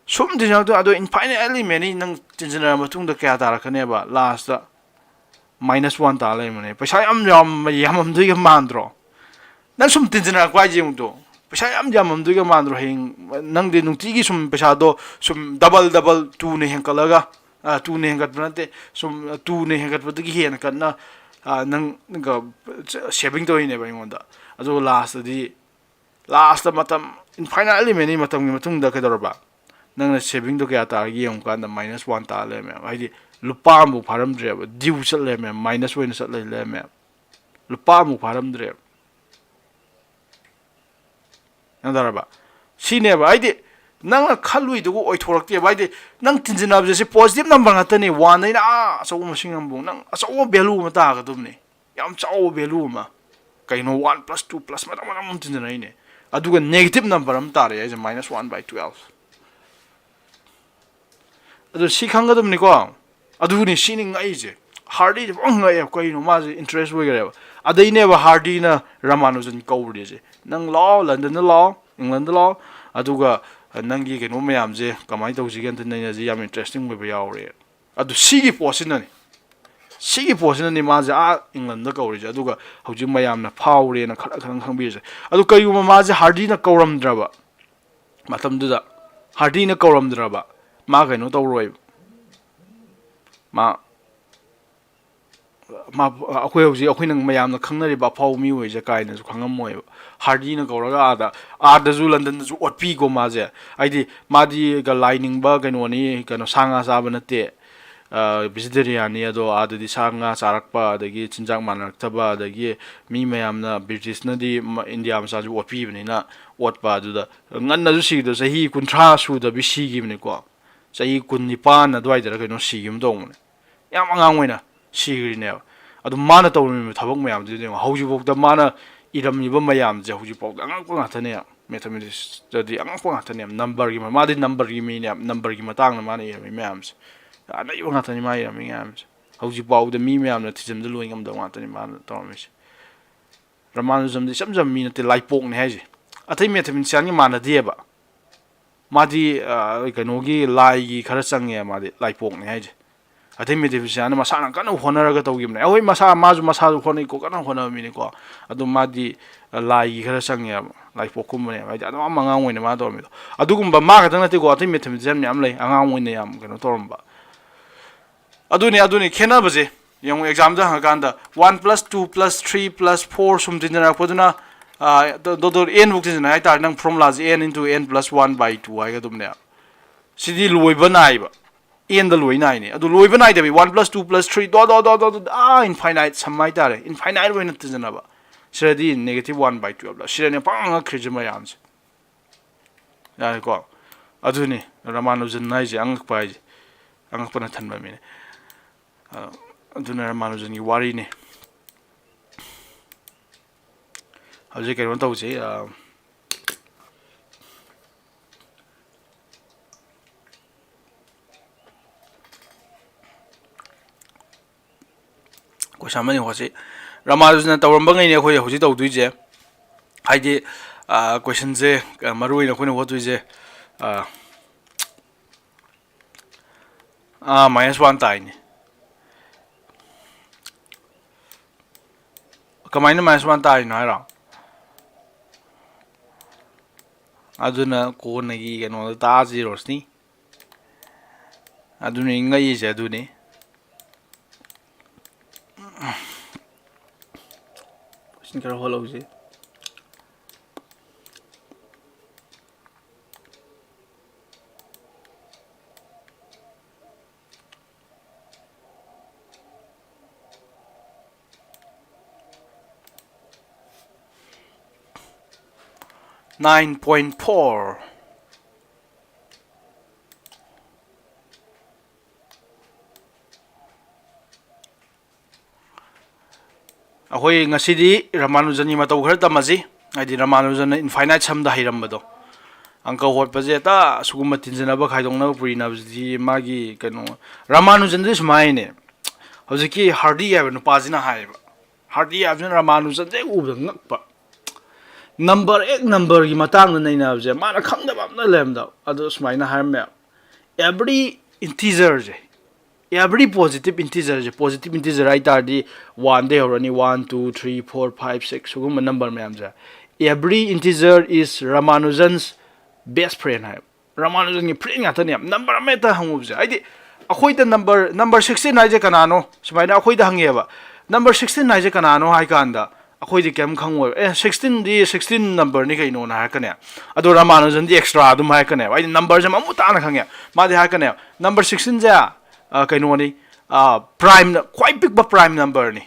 ꯁꯨꯝ ꯇꯤꯟꯁꯤꯟꯅꯕꯗꯣ, ꯑꯗꯣ infinitely many ꯅꯪ ꯇꯤꯟꯁꯤꯟꯅꯔ ꯃꯇꯨꯡꯗ ꯀꯌꯥ ꯇꯥꯔꯛꯀꯅꯦꯕ? ꯂꯥꯁꯇ ꯃꯥꯏꯅꯁ ꯋꯥꯟ ꯇꯥ ꯂꯩꯔꯝꯕꯅꯦ꯫ ꯄꯩꯁꯥ ꯌꯥꯝ ꯌꯥꯝ ꯌꯥꯝꯃꯝꯗꯣꯏꯒ ꯃꯥꯟꯗ꯭ꯔꯣ? ꯅꯪ ꯁꯨꯝ ꯇꯤꯟꯁꯤꯟꯅꯔꯛꯄ ꯍꯥꯏꯁꯦ ꯌꯦꯡꯉꯨꯇꯣ꯫ ꯄꯩꯁꯥ ꯌꯥꯝ ꯌꯥꯝꯃꯝꯗꯣꯏꯒ ꯃꯥꯟꯗ꯭ꯔꯣ? ꯍꯌꯦꯡ ꯅꯪꯗꯤ ꯅꯨꯡꯇꯤꯒꯤ ꯁꯨꯝ ꯄꯩꯁꯥꯗꯣ ꯁꯨꯝ ꯗꯕꯜ ꯗꯕꯜ ꯇꯨꯅ ꯍꯦꯟꯀꯠꯂꯒ, ꯇꯨꯅ ꯍꯦꯟꯒꯠꯄ ꯅꯠꯇꯦ, ꯁꯨꯝ ꯇꯨꯅ ꯍꯦꯟꯒꯠꯄꯗꯒꯤ ꯍꯦꯟꯅ ꯀꯟꯅ ꯅꯪ ꯁꯦꯚꯤꯡ ꯇꯧꯔꯤꯅꯦꯕ ꯑꯩꯉꯣꯟꯗ꯫ ꯑꯗꯨꯒ ꯂꯥꯁꯇꯗꯤ, ꯂꯥꯁꯇ ꯃꯇꯝ infinitely many ꯃꯇꯝꯒꯤ ꯃꯇꯨꯡꯗ ꯀꯩꯗꯧꯔꯕ? ꯅꯪꯅ ꯁꯦꯚꯤꯡꯗꯣ ꯀꯌꯥ ꯇꯥꯔꯒꯦ ꯌꯦꯡꯉꯨꯀꯥꯟꯗ ꯃꯥꯏꯅꯁ ꯋꯥꯟ ꯇꯥꯔ ꯂꯩꯔꯝꯃꯦꯕ꯫ ꯍꯥꯏꯗꯤ ꯂꯨꯄꯥ ꯑꯃꯐꯥꯎ ꯐꯥꯔꯝꯗ꯭ꯔꯦꯕ, ꯗ꯭ꯌꯨ ꯆꯠ ꯂꯩꯔꯝꯃꯦꯕ, ꯃꯥꯏꯅꯁ ꯑꯣꯏꯅ ꯆꯠ ꯂꯩ ꯂꯩꯔꯝꯃꯦꯕ꯫ ꯂꯨꯄꯥ ꯑꯃꯐꯥꯎ ꯐꯥꯔꯝꯗ꯭ꯔꯦꯕ꯫ ꯒ꯭ꯌꯥꯟ ꯇꯥꯔꯕ? ꯁꯤꯅꯦꯕ, ꯍꯥꯏꯗꯤ ꯅꯪꯅ ꯈꯜꯂꯨꯏꯗꯨꯒ ꯑꯣꯏꯊꯣꯔꯛꯇꯦꯕ꯫ ꯍꯥꯏꯗꯤ ꯅꯪ ꯇꯤꯟꯁꯤꯟꯅꯕꯁꯦ ꯁꯤ ꯄꯣꯖꯤꯇꯤꯚ ꯅꯝꯕꯔ ꯉꯥꯛꯇꯅꯤ, ꯋꯥꯟꯗꯩꯅ ꯑꯥ ꯑꯆꯧꯕ ꯃꯁꯤꯡ ꯑꯃꯐꯥꯎ ꯅꯪ ꯑꯆꯧꯕ ꯚꯦꯂꯨ ꯑꯃ ꯇꯥꯒꯗꯕꯅꯤ, ꯌꯥꯝ ꯆꯥꯎꯕ ꯚꯦꯂꯨ ꯑꯃ꯫ ꯀꯩꯅꯣ, ꯋꯥꯟ ꯄ꯭ꯂꯁ ꯇꯨ ꯄ꯭ꯂꯁ ꯃꯊꯪ ꯃꯊꯪ ꯑꯗꯨꯝ ꯇꯤꯟꯁꯤꯟꯅꯔꯛꯏꯅꯦ꯫ ꯑꯗꯨꯒ ꯅꯦꯒꯦꯇꯤꯚ ꯅꯝꯕꯔ ꯑꯃ ꯇꯥꯔꯛꯑꯦ ꯍꯥꯏꯁꯦ, ꯃꯥꯏꯅꯁ ꯋꯥꯟ ꯕꯥꯏ ꯇꯨꯌꯦꯜꯐ꯫ ꯑꯗꯨ ꯁꯤ ꯈꯪꯒꯗꯕꯅꯤꯀꯣ꯫ ꯑꯗꯨꯅꯤ ꯁꯤꯅꯤ ꯉꯛꯏꯁꯦ꯫ ꯍꯥꯔꯗꯤꯁꯦ ꯄꯨꯔꯥ ꯉꯛꯑꯦꯕ, ꯀꯩꯅꯣ ꯃꯥꯁꯦ ꯏꯟꯇꯔꯦꯁ ꯑꯣꯏꯈ꯭ꯔꯦꯕ꯫ ꯑꯗꯩꯅꯦꯕ ꯍꯥꯔꯗꯤꯅ ꯔꯃꯥꯅꯨꯖꯟ ꯀꯧꯔꯤꯁꯦ, "ꯅꯪ ꯂꯥꯛꯑꯣ, ꯂꯟꯗꯟꯗ ꯂꯥꯛꯑꯣ, ꯏꯪꯂꯟꯗ ꯂꯥꯛꯑꯣ, ꯑꯗꯨꯒ ꯅꯪꯒꯤ ꯀꯩꯅꯣ ꯃꯌꯥꯝꯁꯦ ꯀꯃꯥꯏꯅ ꯇꯧꯁꯤꯒꯦ ꯑꯝꯇ ꯅꯩꯅꯁꯤ, ꯌꯥꯝ ꯏꯟꯇꯔꯦꯁꯇꯤꯡ ꯑꯣꯏꯕ ꯌꯥꯎꯔꯦ"꯫ ꯑꯗꯨ ꯁꯤꯒꯤ ꯄꯣꯠꯁꯤꯅꯅꯤ, ꯁꯤꯒꯤ ꯄꯣꯠꯁꯤꯅꯅꯤ ꯃꯥꯁꯦ ꯑꯥ ꯏꯪꯂꯟꯗ ꯀꯧꯔꯤꯁꯦ꯫ ꯑꯗꯨꯒ ꯍꯧꯖꯤꯛ ꯃꯌꯥꯝꯅ ꯐꯥꯎꯔꯦꯅ ꯈꯔ ꯈꯔ ꯈꯪꯕꯤꯔꯤꯁꯦ꯫ ꯑꯗꯨ ꯀꯔꯤꯒꯨꯝꯕ ꯃꯥꯁꯦ ꯍꯥꯔꯗꯤꯅ ꯀꯧꯔꯝꯗ꯭ꯔꯕ ꯃꯇꯝꯗꯨꯗ, ꯍꯥꯔꯗꯤꯅ ꯀꯧꯔꯝꯗ꯭ꯔꯕ, ꯃꯥ ꯀꯩꯅꯣ ꯇꯧꯔꯣꯏꯕ꯫ ꯃꯥ ꯃꯥ, ꯑꯩꯈꯣꯏ ꯍꯧꯖꯤꯛ, ꯑꯩꯈꯣꯏꯅ ꯃꯌꯥꯝꯅ ꯈꯪꯅꯔꯤꯕ ꯑꯐꯥꯎꯕ ꯃꯤꯑꯣꯏꯁꯦ ꯀꯥꯏꯅꯁꯨ ꯈꯪꯉꯝꯃꯣꯏꯕ꯫ ꯍꯥꯔꯗꯤꯅ ꯀꯧꯔꯒ ꯑꯥꯗ, ꯑꯥꯗꯁꯨ ꯂꯟꯗꯟꯗꯁꯨ ꯑꯣꯠꯄꯤꯀꯣ ꯃꯥꯁꯦ꯫ ꯍꯥꯏꯗꯤ ꯃꯥꯗꯤ ꯂꯥꯏ ꯅꯤꯡꯕ ꯀꯩꯅꯣꯅꯤ, ꯀꯩꯅꯣ, ꯁꯥ ꯉꯥ ꯆꯥꯕ ꯅꯠꯇꯦ, ꯚꯤꯖꯤꯇꯦꯔꯤꯌꯥꯟꯅꯤ꯫ ꯑꯗꯣ ꯑꯥꯗꯗꯤ ꯁꯥ ꯉꯥ ꯆꯥꯔꯛꯄ, ꯑꯗꯒꯤ ꯆꯤꯟꯖꯥꯛ ꯃꯥꯟꯅꯔꯛꯇꯕ, ꯑꯗꯒꯤ ꯃꯤ ꯃꯌꯥꯝꯅ, ꯕ꯭ꯔꯤꯇꯤꯁꯅꯗꯤ ꯃ-, ꯏꯟꯗꯤꯌꯥ ꯃꯆꯥꯁꯨ ꯑꯣꯠꯄꯤꯕꯅꯤꯅ, ꯑꯣꯠꯄ ꯑꯗꯨꯗ ꯉꯟꯅꯁꯨ ꯁꯤꯈꯤꯗꯣ, ꯆꯍꯤ ꯀꯨꯟꯊ꯭ꯔꯥ ꯁꯨꯗꯕꯤ ꯁꯤꯈꯤꯕꯅꯤꯀꯣ꯫ ꯆꯍꯤ ꯀꯨꯟꯅꯤꯄꯥꯟ ꯑꯗꯨꯋꯥꯏꯗꯔ ꯀꯩꯅꯣ ꯁꯤꯈꯤꯕ ꯇꯧꯕꯅꯦ꯫ ꯌꯥꯝ ꯑꯉꯥꯡ ꯑꯣꯏꯅ ꯁꯤꯈ꯭ꯔꯤꯅꯦꯕ꯫ ꯑꯗꯨ ꯃꯥꯅ ꯇꯧꯔꯝꯃꯤꯕ ꯊꯕꯛ ꯃꯌꯥꯝꯗꯨꯗꯤ ꯌꯦꯡꯉꯣ, ꯍꯧꯖꯤꯛꯐꯥꯎꯗ ꯃꯥꯅ ꯏꯔꯝꯃꯤꯕ ꯃꯌꯥꯝꯁꯦ ꯍꯧꯖꯤꯛꯐꯥꯎꯗ ꯑꯉꯛꯄ ꯉꯥꯛꯇꯅꯦ꯫ ꯃꯦꯊꯃꯦꯇꯤꯛꯁꯇꯗꯤ ꯑꯉꯛꯄ ꯉꯥꯛꯇꯅꯦ꯫ ꯅꯝꯕꯔꯒꯤ ꯃ-, ꯃꯥꯗꯤ ꯅꯝꯕꯔꯒꯤ ꯃꯤꯅꯦ, ꯅꯝꯕꯔꯒꯤ ꯃꯇꯥꯡꯗ ꯃꯥꯅ ꯏꯔꯝꯃꯤ ꯃꯌꯥꯝꯁꯦ ꯑꯅꯩꯕ ꯉꯥꯛꯇꯅꯤ ꯃꯥ ꯏꯔꯝꯃꯤ ꯃꯌꯥꯝꯁꯦ꯫ ꯍꯧꯖꯤꯛꯐꯥꯎꯗ ꯃꯤ ꯃꯌꯥꯝꯅ ꯊꯤꯖꯤꯟꯗ ꯂꯣꯏ ꯉꯝꯗꯕ ꯉꯥꯛꯇꯅꯤ ꯃꯥꯅ ꯇꯧꯔꯝꯃꯤꯁꯦ꯫ ꯔꯃꯥꯅꯨꯖꯝꯗꯤ ꯏꯆꯝ ꯆꯝꯕ ꯃꯤ ꯅꯠꯇꯦ, ꯂꯥꯏꯄꯣꯛꯅꯤ ꯍꯥꯏꯁꯦ꯫ ꯑꯇꯩ ꯃꯦꯊꯃꯦꯇꯤꯁꯤꯌꯥꯟꯒ ꯃꯥꯟꯅꯗꯦꯕ꯫ ꯃꯥꯗꯤ, ꯑ, ꯀꯩꯅꯣꯒꯤ, ꯂꯥꯏꯒꯤ ꯈꯔ ꯆꯪꯉꯦ꯫ ꯃꯥꯗꯤ ꯂꯥꯏꯄꯣꯛꯅꯤ ꯍꯥꯏꯁꯦ꯫ ꯑꯇꯩ ꯃꯦꯊꯃꯦꯇꯤꯁꯤꯌꯥꯟꯅ ꯃꯁꯥꯅ ꯀꯟꯅ ꯍꯣꯠꯅꯔꯒ ꯇꯧꯈꯤꯕꯅꯦ꯫ ꯑꯩꯈꯣꯏ ꯃꯁꯥ, ꯃꯥꯁꯨ ꯃꯁꯥꯁꯨ ꯍꯣꯠꯅꯩꯀꯣ, ꯀꯟꯅ ꯍꯣꯠꯅꯕ ꯃꯤꯅꯤꯀꯣ꯫ ꯑꯗꯣ ꯃꯥꯗꯤ, ꯑ, ꯂꯥꯏꯒꯤ ꯈꯔ ꯆꯪꯉꯦꯕ, ꯂꯥꯏꯄꯣꯛꯀꯨꯝꯕꯅꯦꯕ꯫ ꯍꯥꯏꯗꯤ ꯑꯗꯨꯝ ꯑꯉꯥꯡ ꯑꯣꯏꯅ ꯃꯥ ꯇꯧꯔꯝꯃꯤꯗꯣ꯫ ꯑꯗꯨꯒꯨꯝꯕ ꯃꯥ ꯈꯛꯇꯪ ꯅꯠꯇꯦꯀꯣ, ꯑꯇꯩ ꯃꯦꯊꯃꯦꯇꯤꯁꯤꯌꯥꯟ ꯃꯌꯥꯝ ꯂꯩ ꯑꯉꯥꯡ ꯑꯣꯏꯅ ꯌꯥꯝ ꯀꯩꯅꯣ ꯇꯧꯔꯝꯕ꯫ ꯑꯗꯨꯅꯤ, ꯑꯗꯨꯅꯤ ꯈꯦꯠꯅꯕꯁꯦ꯫ ꯌꯦꯡꯉꯨ, ꯑꯦꯛꯖꯥꯝꯗ ꯍꯪꯉꯀꯥꯟꯗ one plus two plus three plus four ꯁꯨꯝ ꯇꯤꯟꯖꯟꯅꯔꯛꯄꯗꯨꯅ, ꯑ, ꯗꯣ-, ꯗꯣ-, ꯗꯣ-, n ꯐꯧ ꯇꯤꯟꯖꯟꯅ ꯍꯥꯏꯇꯥꯔꯦ꯫ ꯅꯪ ꯐꯣꯔꯃꯨꯂꯥꯁꯦ n into n plus one by two ꯍꯥꯏꯒꯗꯕꯅꯦꯕ꯫ ꯁꯤꯗꯤ ꯂꯣꯏꯕ ꯅꯥꯏꯕ, n ꯗ ꯂꯣꯏ ꯅꯥꯏꯅꯦ꯫ ꯑꯗꯨ ꯂꯣꯏꯕ ꯅꯥꯏꯗꯕꯤ, one plus two plus three, ꯗꯣ, ꯗꯣ, ꯗꯣ, ꯗꯣ, ꯗꯣ, ꯑꯥ, infinite sum ꯍꯥꯏꯇꯥꯔꯦ, infinite ꯑꯣꯏꯅ ꯇꯤꯟꯖꯟꯅꯕ꯫ ꯁꯤꯗꯗꯤ negative one by twelve ꯂ, ꯁꯤꯗꯅꯦ ꯄꯪꯉꯛꯈ꯭ꯔꯤꯁꯦ ꯃꯌꯥꯝꯁꯦ꯫ ꯌꯥꯔꯦꯀꯣ? ꯑꯗꯨꯅꯤ ꯔꯃꯥꯅꯨꯖꯟ ꯍꯥꯏꯁꯦ, ꯑꯉꯛꯄ ꯍꯥꯏꯁꯦ, ꯑꯉꯛꯄꯅ ꯊꯟꯕ ꯃꯤꯅꯦ꯫ ꯑ, ꯑꯗꯨꯅ ꯔꯃꯥꯅꯨꯖꯟꯒꯤ ꯋꯥꯔꯤꯅꯤ꯫ ꯍꯧꯖꯤꯛ ꯀꯩꯅꯣ ꯇꯧꯁꯤ, ꯑ, ꯀꯣꯏꯁꯟ ꯑꯃꯅꯤ ꯍꯣꯠꯁꯤ꯫ ꯔꯃꯥꯅꯨꯖꯟꯅ ꯇꯧꯔꯝꯕ ꯉꯩꯅꯦ ꯑꯩꯈꯣꯏ ꯍꯧꯖꯤꯛ ꯇꯧꯗꯣꯏꯁꯦ꯫ ꯍꯥꯏꯗꯤ, ꯑ, ꯀꯣꯏꯁꯟꯁꯦ, ꯑ, ꯃꯔꯨ ꯑꯣꯏꯅ ꯑꯩꯈꯣꯏꯅ ꯍꯣꯠꯇꯣꯏꯁꯦ, ꯑ, ꯑꯥ, ꯃꯥꯏꯅꯁ ꯋꯥꯟ ꯇꯥꯏꯅꯦ꯫ ꯀꯃꯥꯏꯅ ꯃꯥꯏꯅꯁ ꯋꯥꯟ ꯇꯥꯔꯤꯅꯣ ꯍꯥꯏꯔꯣ? ꯑꯗꯨꯅ ꯀꯣꯟꯅꯒꯤ ꯀꯩꯅꯣꯗ ꯇꯥꯛꯑꯁꯤ, ꯔꯣꯁꯅꯤ꯫ ꯑꯗꯨꯅꯤ ꯉꯛꯏꯁꯦ, ꯑꯗꯨꯅꯤ꯫ ꯏꯁꯤꯡ ꯈꯔ ꯍꯣꯜꯍꯧꯁꯤ꯫ Nine point four. ꯑꯩꯈꯣꯏ ꯉꯁꯤꯗꯤ ꯔꯃꯥꯅꯨꯖꯟꯒꯤ ꯃꯇꯧ ꯈꯔ ꯇꯝꯃꯁꯤ꯫ ꯍꯥꯏꯗꯤ ꯔꯃꯥꯅꯨꯖꯟꯅ infinite sumꯗ ꯍꯩꯔꯝꯕꯗꯣ꯫ ꯑꯪꯀ ꯍꯣꯠꯄꯁꯦ ꯍꯦꯛꯇ ꯁꯤꯒꯨꯝꯕ ꯇꯤꯟꯖꯅꯕ, ꯈꯥꯏꯗꯣꯛꯅꯕ, ꯄꯨꯔꯤꯅꯕꯁꯤꯗꯤ ꯃꯥꯒꯤ ꯀꯩꯅꯣ, ꯔꯃꯥꯅꯨꯖꯟꯗꯤ ꯁꯨꯃꯥꯏꯅꯅꯦ꯫ ꯍꯧꯖꯤꯛꯀꯤ ꯍꯥꯔꯗꯤ ꯍꯥꯏꯕ ꯅꯨꯄꯥꯁꯤꯅ ꯍꯥꯏꯌꯦꯕ꯫ ꯍꯥꯔꯗꯤ ꯍꯥꯏꯕꯁꯤꯅ ꯔꯃꯥꯅꯨꯖꯟꯁꯦ ꯍꯦꯛ ꯎꯕꯗ ꯉꯛꯄ꯫ Number, exact numberꯒꯤ ꯃꯇꯥꯡꯗ ꯅꯩꯅꯕꯁꯦ ꯃꯥꯅ ꯈꯪꯗꯕ ꯑꯝꯇ ꯂꯩꯔꯝꯗꯕ꯫ ꯑꯗꯣ ꯁꯨꯃꯥꯏꯅ ꯍꯥꯏꯔꯝꯃꯦ, every integerꯁꯦ, every positive integerꯁꯦ, positive integer ꯍꯥꯏ ꯇꯥꯔꯗꯤ oneꯗꯩ ꯍꯧꯔꯅꯤ, one, two, three, four, five, six, ꯁꯤꯒꯨꯝꯕ number ꯃꯌꯥꯝꯁꯦ, every integer is Ramanujan's best friend ꯍꯥꯏꯕ꯫ ꯔꯃꯥꯅꯨꯖꯟꯒꯤ friend ꯉꯥꯛꯇꯅꯦ꯫ Number ꯑꯃ ꯍꯦꯛꯇ ꯍꯪꯉꯨꯕꯁꯦ, ꯍꯥꯏꯗꯤ ꯑꯩꯈꯣꯏꯗ number, number sixteen ꯍꯥꯏꯁꯦ ꯀꯅꯥꯅꯣ ꯁꯨꯃꯥꯏꯅ ꯑꯩꯈꯣꯏꯗ ꯍꯪꯉꯦꯕ, number sixteen ꯍꯥꯏꯁꯦ ꯀꯅꯥꯅꯣ ꯍꯥꯏ ꯀꯥꯟꯗ ꯑꯩꯈꯣꯏꯗꯤ ꯀꯩꯝ ꯈꯪꯉꯣꯏꯕ꯫ ꯑꯦ, sixteenꯗꯤ sixteen numberꯅꯤ ꯀꯩꯅꯣꯅ ꯍꯥꯏꯔꯛꯀꯅꯦ꯫ ꯑꯗꯣ ꯔꯃꯥꯅꯨꯖꯟꯗꯤ extra ꯑꯗꯨꯝ ꯍꯥꯏꯔꯛꯀꯅꯦꯕ꯫ ꯑꯩꯗꯤ numberꯁꯦ ꯃꯃꯨꯠ ꯇꯥꯅ ꯈꯪꯉꯦ꯫ ꯃꯥꯗꯤ ꯍꯥꯏꯔꯛꯀꯅꯦꯕ, number sixteenꯁꯦ, ꯑ, ꯀꯩꯅꯣꯅꯤ, ꯑ, primeꯅ, ꯈ꯭ꯋꯥꯏ ꯄꯤꯛꯄ prime numberꯅꯤ꯫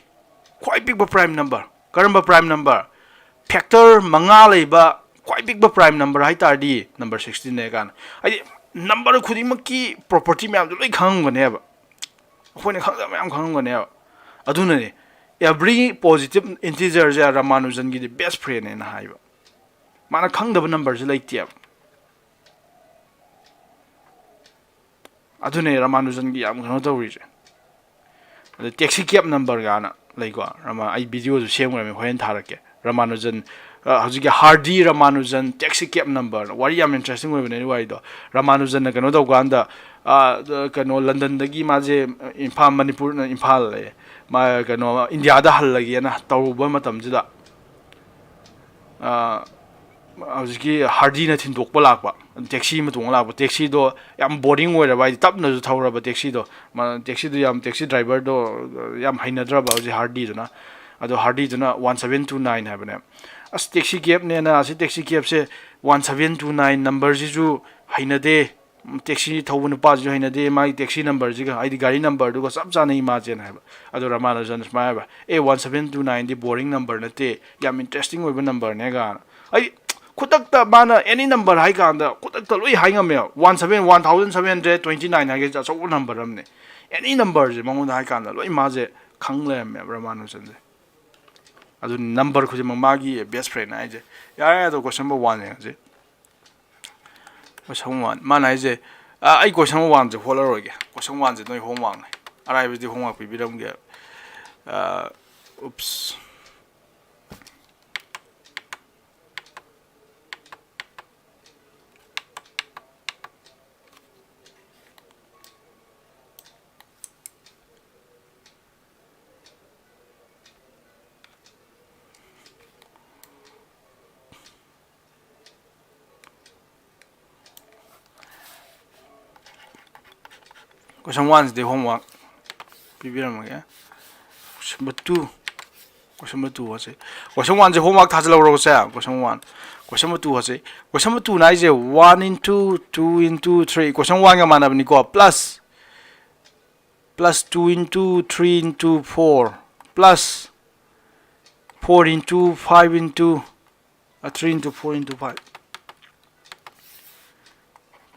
ꯈ꯭ꯋꯥꯏ ꯄꯤꯛꯄ prime number꯫ ꯀꯔꯝꯕ prime number? Factor ꯃꯉꯥ ꯂꯩꯕ ꯈ꯭ꯋꯥꯏ ꯄꯤꯛꯄ prime number ꯍꯥꯏ ꯇꯥꯔꯗꯤ number sixteenꯅꯦ ꯀꯥꯏꯅ꯫ ꯍꯥꯏꯗꯤ number ꯈꯨꯗꯤꯡꯃꯛꯀꯤ property ꯃꯌꯥꯝꯗꯣ ꯂꯣꯏ ꯈꯪꯉꯝꯒꯅꯦꯕ꯫ ꯑꯩꯈꯣꯏꯅ ꯈꯪꯗꯕ ꯃꯌꯥꯝ ꯈꯪꯉꯝꯒꯅꯦꯕ꯫ ꯑꯗꯨꯅꯅꯦ, every positive integerꯁꯦ ꯔꯃꯥꯅꯨꯖꯟꯒꯤꯗꯤ best friendꯅꯦꯅ ꯍꯥꯏꯕ꯫ ꯃꯥꯅ ꯈꯪꯗꯕ numberꯁꯦ ꯂꯩꯇꯦꯕ꯫ ꯑꯗꯨꯅꯦ ꯔꯃꯥꯅꯨꯖꯟꯒꯤ ꯌꯥꯝ ꯀꯩꯅꯣ ꯇꯧꯔꯤꯁꯦ꯫ ꯑꯗ taxi cab number ꯀꯥꯏꯅ ꯂꯩꯀꯣ, ꯔꯃꯥ-, ꯑꯩ videoꯁꯨ ꯁꯦꯝꯈ꯭ꯔꯕꯅꯤ, ꯍꯣꯔꯦꯟ ꯊꯥꯔꯛꯀꯦ꯫ ꯔꯃꯥꯅꯨꯖꯟ, ꯑ, ꯍꯧꯖꯤꯛꯀꯤ ꯍꯥꯔꯗꯤ ꯔꯃꯥꯅꯨꯖꯟ taxi cab number, ꯋꯥꯔꯤ ꯌꯥꯝ interesting ꯑꯣꯏꯕꯅꯦ ꯑꯗꯨ ꯋꯥꯔꯤꯗꯣ꯫ ꯔꯃꯥꯅꯨꯖꯟꯅ ꯀꯩꯅꯣ ꯇꯧꯀꯥꯟꯗ, ꯑꯥ, ꯀꯩꯅꯣ, ꯂꯟꯗꯟꯗꯒꯤ ꯃꯥꯁꯦ ꯏꯝꯐꯥꯜ, ꯃꯅꯤꯄꯨꯔ, ꯏꯝꯐꯥꯜ ꯂꯩ, ꯃꯥ, ꯀꯩꯅꯣ, ꯏꯟꯗꯤꯌꯥꯗ ꯍꯜꯂꯒꯦꯅ ꯇꯧꯔꯨꯕ ꯃꯇꯝꯁꯤꯗ, ꯑꯥ, ꯍꯧꯖꯤꯛꯀꯤ ꯍꯥꯔꯗꯤꯅ ꯊꯤꯟꯗꯣꯛꯄ ꯂꯥꯛꯄ, ꯇꯦꯛꯁꯤ ꯑꯃ ꯇꯣꯡꯉ ꯂꯥꯛꯄ꯫ ꯇꯦꯛꯁꯤꯗꯣ ꯌꯥꯝ ꯕꯣꯔꯤꯡ ꯑꯣꯏꯔꯕ, ꯍꯥꯏꯗꯤ ꯇꯞꯅꯁꯨ ꯊꯧꯔꯕ ꯇꯦꯛꯁꯤꯗꯣ꯫ ꯃꯥ ꯇꯦꯛꯁꯤꯗꯣ ꯌꯥꯝ, ꯇꯦꯛꯁꯤ ꯗ꯭ꯔꯥꯏꯚꯔꯗꯣ ꯌꯥꯝ ꯍꯩꯅꯗ꯭ꯔꯕ ꯍꯧꯖꯤꯛ ꯍꯥꯔꯗꯤꯗꯨꯅ꯫ ꯑꯗꯣ ꯍꯥꯔꯗꯤꯗꯨꯅ one seven two nine ꯍꯥꯏꯕꯅꯦ꯫ "ꯑꯁ, ꯇꯦꯛꯁꯤ ꯀꯦꯞꯅꯦꯅ, ꯑꯁꯤ ꯇꯦꯛꯁꯤ ꯀꯦꯞꯁꯦ one seven two nine ꯅꯝꯕꯔꯁꯤꯁꯨ ꯍꯩꯅꯗꯦ, ꯇꯦꯛꯁꯤ ꯊꯧꯕ ꯅꯨꯄꯥꯁꯤꯁꯨ ꯍꯩꯅꯗꯦ, ꯃꯥꯒꯤ ꯇꯦꯛꯁꯤ ꯅꯝꯕꯔꯁꯤꯒ, ꯍꯥꯏꯗꯤ ꯒꯥꯔꯤ ꯅꯝꯕꯔꯗꯨꯒ ꯆꯞ ꯆꯥꯟꯅꯩ ꯃꯥꯁꯦꯅ" ꯍꯥꯏꯕ꯫ ꯑꯗꯣ ꯔꯃꯥꯅꯨꯖꯟ ꯁꯨꯃꯥꯏꯅ ꯍꯥꯏꯕ, "ꯑꯦ, one seven two nineꯗꯤ ꯕꯣꯔꯤꯡ ꯅꯝꯕꯔ ꯅꯠꯇꯦ, ꯌꯥꯝ ꯏꯟꯇꯔꯦꯁꯇꯤꯡ ꯑꯣꯏꯕ ꯅꯝꯕꯔꯅꯦ" ꯀꯥꯏꯅ꯫ ꯑꯩ ꯈꯨꯗꯛꯇ ꯃꯥꯅ ꯑꯦꯅꯤ ꯅꯝꯕꯔ ꯍꯥꯏ ꯀꯥꯟꯗ ꯈꯨꯗꯛꯇ ꯂꯣꯏ ꯍꯥꯏ ꯉꯝꯃꯦꯕ꯫ One seven, one thousand seven hundred twenty nine ꯍꯥꯏꯒꯦ, ꯑꯆꯧꯕ ꯅꯝꯕꯔ ꯑꯃꯅꯦ꯫ ꯑꯦꯅꯤ ꯅꯝꯕꯔꯁꯦ ꯃꯉꯣꯟꯗ ꯍꯥꯏ ꯀꯥꯟꯗ ꯂꯣꯏ ꯃꯥꯁꯦ ꯈꯪ ꯂꯩꯔꯝꯃꯦꯕ ꯔꯃꯥꯅꯨꯖꯟꯁꯦ꯫ ꯑꯗꯨ ꯅꯝꯕꯔ ꯈꯨꯗꯤꯡꯃꯛ ꯃꯥꯒꯤ ꯕꯦꯁ ꯐ꯭ꯔꯦꯟ ꯍꯥꯏꯁꯦ꯫ ꯌꯥꯔꯦ, ꯑꯗꯣ ꯀꯣꯏꯁꯟ ꯅꯝꯕꯔ ꯋꯥꯟ ꯌꯦꯡꯉꯁꯤ꯫ ꯀꯣꯏꯁꯟ ꯋꯥꯟ, ꯃꯥꯅ ꯍꯥꯏꯁꯦ, ꯑ, ꯑꯩ ꯀꯣꯏꯁꯟ ꯋꯥꯟꯁꯦ ꯍꯣꯠꯂꯔꯣꯏꯒꯦ꯫ ꯀꯣꯏꯁꯟ ꯋꯥꯟꯁꯦ ꯅꯣꯏ ꯍꯣꯝꯋꯥꯛꯅꯦ꯫ ꯑꯔꯥꯏꯕꯗꯤ ꯍꯣꯝꯋꯥꯛ ꯄꯤꯕꯤꯔꯝꯒꯦ꯫ ꯑ, ꯎꯞꯁ꯫ ꯀꯣꯏꯁꯟ ꯋꯥꯟꯁꯤꯗꯤ ꯍꯣꯝꯋꯥꯛ ꯄꯤꯕꯤꯔꯝꯃꯒꯦ꯫ ꯀꯣꯏꯁꯟ ꯅꯝꯕꯔ ꯇꯨ, ꯀꯣꯏꯁꯟ ꯅꯝꯕꯔ ꯇꯨ ꯑꯁꯤ, ꯀꯣꯏꯁꯟ ꯋꯥꯟꯁꯦ ꯍꯣꯝꯋꯥꯛ ꯊꯥꯖꯤꯜꯍꯧꯔꯣꯁꯦ꯫ ꯀꯣꯏꯁꯟ ꯋꯥꯟ, ꯀꯣꯏꯁꯟ ꯅꯝꯕꯔ ꯇꯨ ꯑꯁꯤ, ꯀꯣꯏꯁꯟ ꯅꯝꯕꯔ ꯇꯨꯅ ꯍꯥꯏꯁꯦ one into two into three, ꯀꯣꯏꯁꯟ ꯋꯥꯟꯒ ꯃꯥꯟꯅꯕꯅꯤꯀꯣ, plus, plus two into three into four, plus four into five into, ꯑ, three into four into five,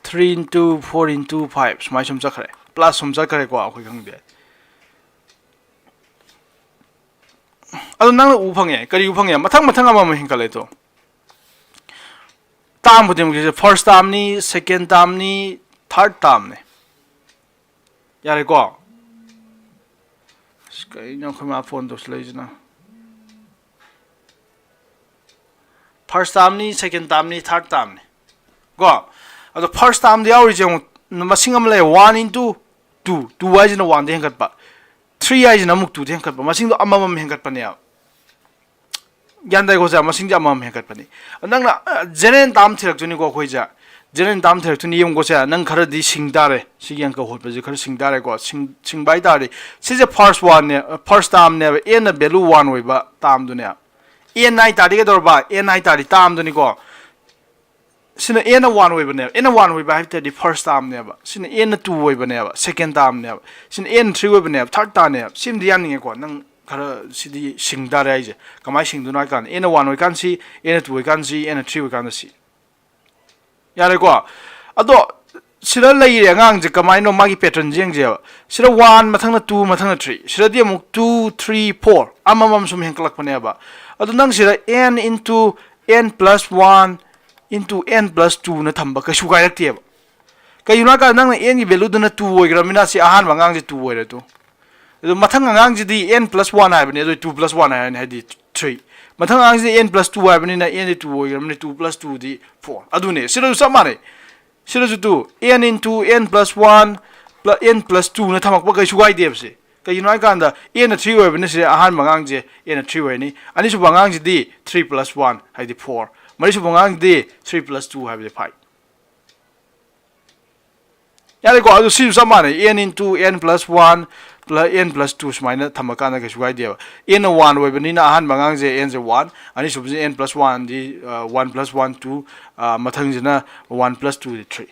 three into four into five, ꯁꯨꯃꯥꯏꯅ ꯁꯨꯝ ꯆꯠꯈ꯭ꯔꯦ, plus ꯁꯨꯝ ꯆꯠꯈ꯭ꯔꯦꯀꯣ, ꯑꯩꯈꯣꯏ ꯈꯪꯗꯦ꯫ ꯑꯗꯣ ꯅꯪꯅ ꯎ ꯐꯪꯉꯦ, ꯀꯔꯤ ꯎ ꯐꯪꯉꯦ? ꯃꯊꯪ ꯃꯊꯪ ꯑꯃꯃꯝ ꯍꯦꯟꯒꯠꯂꯛꯏꯗꯣ꯫ Term ꯈꯨꯗꯤꯡꯃꯛꯀꯤꯁꯦ first termꯅꯤ, second termꯅꯤ, third termꯅꯤ꯫ ꯌꯥꯔꯦꯀꯣ? ꯑꯁ, ꯀꯩꯅꯣ ꯑꯩꯈꯣꯏ ꯃꯥ phone ꯇꯧꯁꯤꯜꯂꯛꯏꯁꯤꯅ? First termꯅꯤ, second termꯅꯤ, third termꯅꯤ꯫ ꯀꯣ? ꯑꯗꯣ first termꯗ ꯌꯥꯎꯔꯤꯁꯦ ꯑꯃꯨꯛ ꯃꯁꯤꯡ ꯑꯃ ꯂꯩ, one into two, two ꯍꯥꯏꯁꯤꯅ one ꯗ ꯍꯦꯟꯒꯠꯄ, three ꯍꯥꯏꯁꯤꯅ ꯑꯃꯨꯛ two ꯗ ꯍꯦꯟꯒꯠꯄ, ꯃꯁꯤꯡꯗꯣ ꯑꯃꯃꯝ ꯍꯦꯟꯒꯠꯄꯅꯦꯕ꯫ ꯒ꯭ꯌꯥꯟ ꯇꯥꯏꯀꯣ ꯁꯦ? ꯃꯁꯤꯡꯁꯦ ꯑꯃꯃꯝ ꯍꯦꯟꯒꯠꯄꯅꯤ꯫ ꯅꯪꯅ ꯖꯦꯅꯔꯦꯜ ꯇꯥꯝ ꯊꯤꯔꯛꯇꯣꯏꯅꯤꯀꯣ ꯑꯩꯈꯣꯏꯁꯦ, ꯖꯦꯅꯔꯦꯜ ꯇꯥꯝ ꯊꯤꯔꯛꯇꯣꯏꯅꯤ꯫ ꯌꯦꯡꯉꯨꯀꯣ ꯁꯦ, ꯅꯪ ꯈꯔꯗꯤ ꯁꯤꯡ ꯇꯥꯔꯦ, ꯁꯤꯒꯤ ꯑꯪꯀ ꯍꯣꯠꯄꯁꯦ ꯈꯔ ꯁꯤꯡ ꯇꯥꯔꯦꯀꯣ꯫ ꯁꯤꯡ ꯁꯤꯡꯕ ꯍꯥꯏ ꯇꯥꯔꯗꯤ ꯁꯤꯁꯦ ꯐꯥꯔꯁ ꯋꯥꯟꯅꯦ, ꯐꯥꯔꯁ ꯇꯥꯝꯅꯦꯕ, ꯑꯦꯟꯅ ꯚꯦꯂꯨ ꯋꯥꯟ ꯑꯣꯏꯕ ꯇꯥꯝꯗꯨꯅꯦ꯫ ꯑꯦꯟ ꯍꯥꯏ ꯇꯥꯔꯗꯤ ꯀꯩꯗꯧꯔꯕ? ꯑꯦꯟ ꯍꯥꯏ ꯇꯥꯔꯗꯤ ꯇꯥꯝꯗꯨꯅꯤꯀꯣ꯫ ꯁꯤꯅ ꯑꯦꯟꯅ ꯋꯥꯟ ꯑꯣꯏꯕꯅꯦꯕ꯫ ꯑꯦꯟꯅ ꯋꯥꯟ ꯑꯣꯏꯕ ꯍꯥꯏꯕ ꯇꯥꯔꯗꯤ ꯐꯥꯔꯁ ꯇꯥꯝꯅꯦꯕ, ꯁꯤꯅ ꯑꯦꯟꯅ ꯇꯨ ꯑꯣꯏꯕꯅꯦꯕ, ꯁꯦꯀꯦꯟ ꯇꯥꯝꯅꯦꯕ, ꯁꯤꯅ ꯑꯦꯟ ꯊ꯭ꯔꯤ ꯑꯣꯏꯕꯅꯦꯕ, ꯊꯥꯔꯠ ꯇꯥꯝꯅꯦꯕ꯫ ꯁꯤꯃꯗꯤ ꯌꯥꯅꯤꯡꯉꯦꯀꯣ꯫ ꯅꯪ ꯈꯔ ꯁꯤꯗꯤ ꯁꯤꯡ ꯇꯥꯔꯦ ꯍꯥꯏꯁꯦ꯫ ꯀꯃꯥꯏꯅ ꯁꯤꯡꯗꯣꯏꯅꯣ ꯍꯥꯏ ꯀꯥꯟꯗ, ꯑꯦꯟꯅ ꯋꯥꯟ ꯑꯣꯏꯀꯥꯟ ꯁꯤ, ꯑꯦꯟꯅ ꯇꯨ ꯑꯣꯏꯀꯥꯟ ꯁꯤ, ꯑꯦꯟꯅ ꯊ꯭ꯔꯤ ꯑꯣꯏꯀꯥꯟꯗ ꯁꯤ꯫ ꯌꯥꯔꯦꯀꯣ? ꯑꯗꯣ ꯁꯤꯗ ꯂꯩꯔꯦ ꯑꯉꯥꯡꯁꯦ, ꯀꯃꯥꯏꯅꯣ ꯃꯥꯒꯤ ꯄꯦꯇꯔꯟꯁꯦ ꯌꯦꯡꯁꯦꯕ꯫ ꯁꯤꯗ ꯋꯥꯟ, ꯃꯊꯪꯅ ꯇꯨ, ꯃꯊꯪꯅ ꯊ꯭ꯔꯤ꯫ ꯁꯤꯗꯗꯤ ꯑꯃꯨꯛ ꯇꯨ, ꯊ꯭ꯔꯤ, ꯐꯣꯔ, ꯑꯃꯃꯝ ꯁꯨꯝ ꯍꯦꯟꯀꯠꯂꯛꯄꯅꯦꯕ꯫ ꯑꯗꯣ ꯅꯪ ꯁꯤꯗ n into n plus one into n plus two ꯅ ꯊꯝꯕ ꯀꯩꯁꯨ ꯀꯥꯏꯔꯛꯇꯦꯕ꯫ ꯀꯩꯒꯤꯅꯣ ꯍꯥꯏꯀꯥꯟꯗ ꯅꯪꯅ n ꯒꯤ ꯚꯦꯂꯨꯗꯨꯅ ꯇꯨ ꯑꯣꯏꯈ꯭ꯔꯕꯅꯤꯅ ꯁꯤ ꯑꯍꯥꯟꯕ ꯑꯉꯥꯡꯁꯦ ꯇꯨ ꯑꯣꯏꯔꯦ ꯇꯨ꯫ ꯑꯗꯣ ꯃꯊꯪ ꯑꯉꯥꯡꯁꯤꯗꯤ n plus one ꯍꯥꯏꯕꯅꯤ, ꯑꯗꯨ two plus one ꯍꯥꯏꯔꯅꯤ, ꯍꯥꯏꯗꯤ ꯊ꯭ꯔꯤ꯫ ꯃꯊꯪ ꯑꯉꯥꯡꯁꯤꯗꯤ n plus two ꯍꯥꯏꯕꯅꯤꯅ n D two ꯑꯣꯏꯈ꯭ꯔꯕꯅꯤ, two plus two D four. ꯑꯗꯨꯅꯦ, ꯁꯤꯗꯁꯨ ꯆꯞ ꯃꯥꯟꯅꯩ꯫ ꯁꯤꯗꯁꯨ two, n into n plus one plus n plus two ꯅ ꯊꯝꯃꯛꯄ ꯀꯩꯁꯨ ꯀꯥꯏꯗꯦꯕ ꯁꯤ꯫ ꯀꯩꯒꯤꯅꯣ ꯍꯥꯏꯀꯥꯟꯗ n ꯅ ꯊ꯭ꯔꯤ ꯑꯣꯏꯕꯅꯤ, ꯁꯤꯗ ꯑꯍꯥꯟꯕ ꯑꯉꯥꯡꯁꯦ n ꯅ ꯊ꯭ꯔꯤ ꯑꯣꯏꯔꯅꯤ꯫ ꯑꯅꯤꯁꯨꯕ ꯑꯉꯥꯡꯁꯤꯗꯤ three plus one ꯍꯥꯏꯗꯤ ꯐꯣꯔ꯫ ꯃꯔꯤꯁꯨꯕ ꯑꯉꯥꯡꯁꯤꯗꯤ three plus two ꯍꯥꯏꯕꯗꯤ ꯐꯥꯏꯚ꯫ ꯌꯥꯔꯦꯀꯣ? ꯑꯗꯨ ꯁꯤꯁꯨ ꯆꯞ ꯃꯥꯟꯅꯩ, n into n plus one plus n plus two ꯁꯨꯃꯥꯏꯅ ꯊꯝꯃꯀꯥꯟꯗ ꯀꯩꯁꯨ ꯀꯥꯏꯗꯦꯕ꯫ n ꯅ ꯋꯥꯟ ꯑꯣꯏꯕꯅꯤꯅ ꯑꯍꯥꯟꯕ ꯑꯉꯥꯡꯁꯦ n ꯁꯦ ꯋꯥꯟ, ꯑꯅꯤꯁꯨꯕꯁꯦ n plus one ꯗꯤ, ꯑ, one plus one two, ꯑ, ꯃꯊꯪꯁꯤꯅ one plus two D three.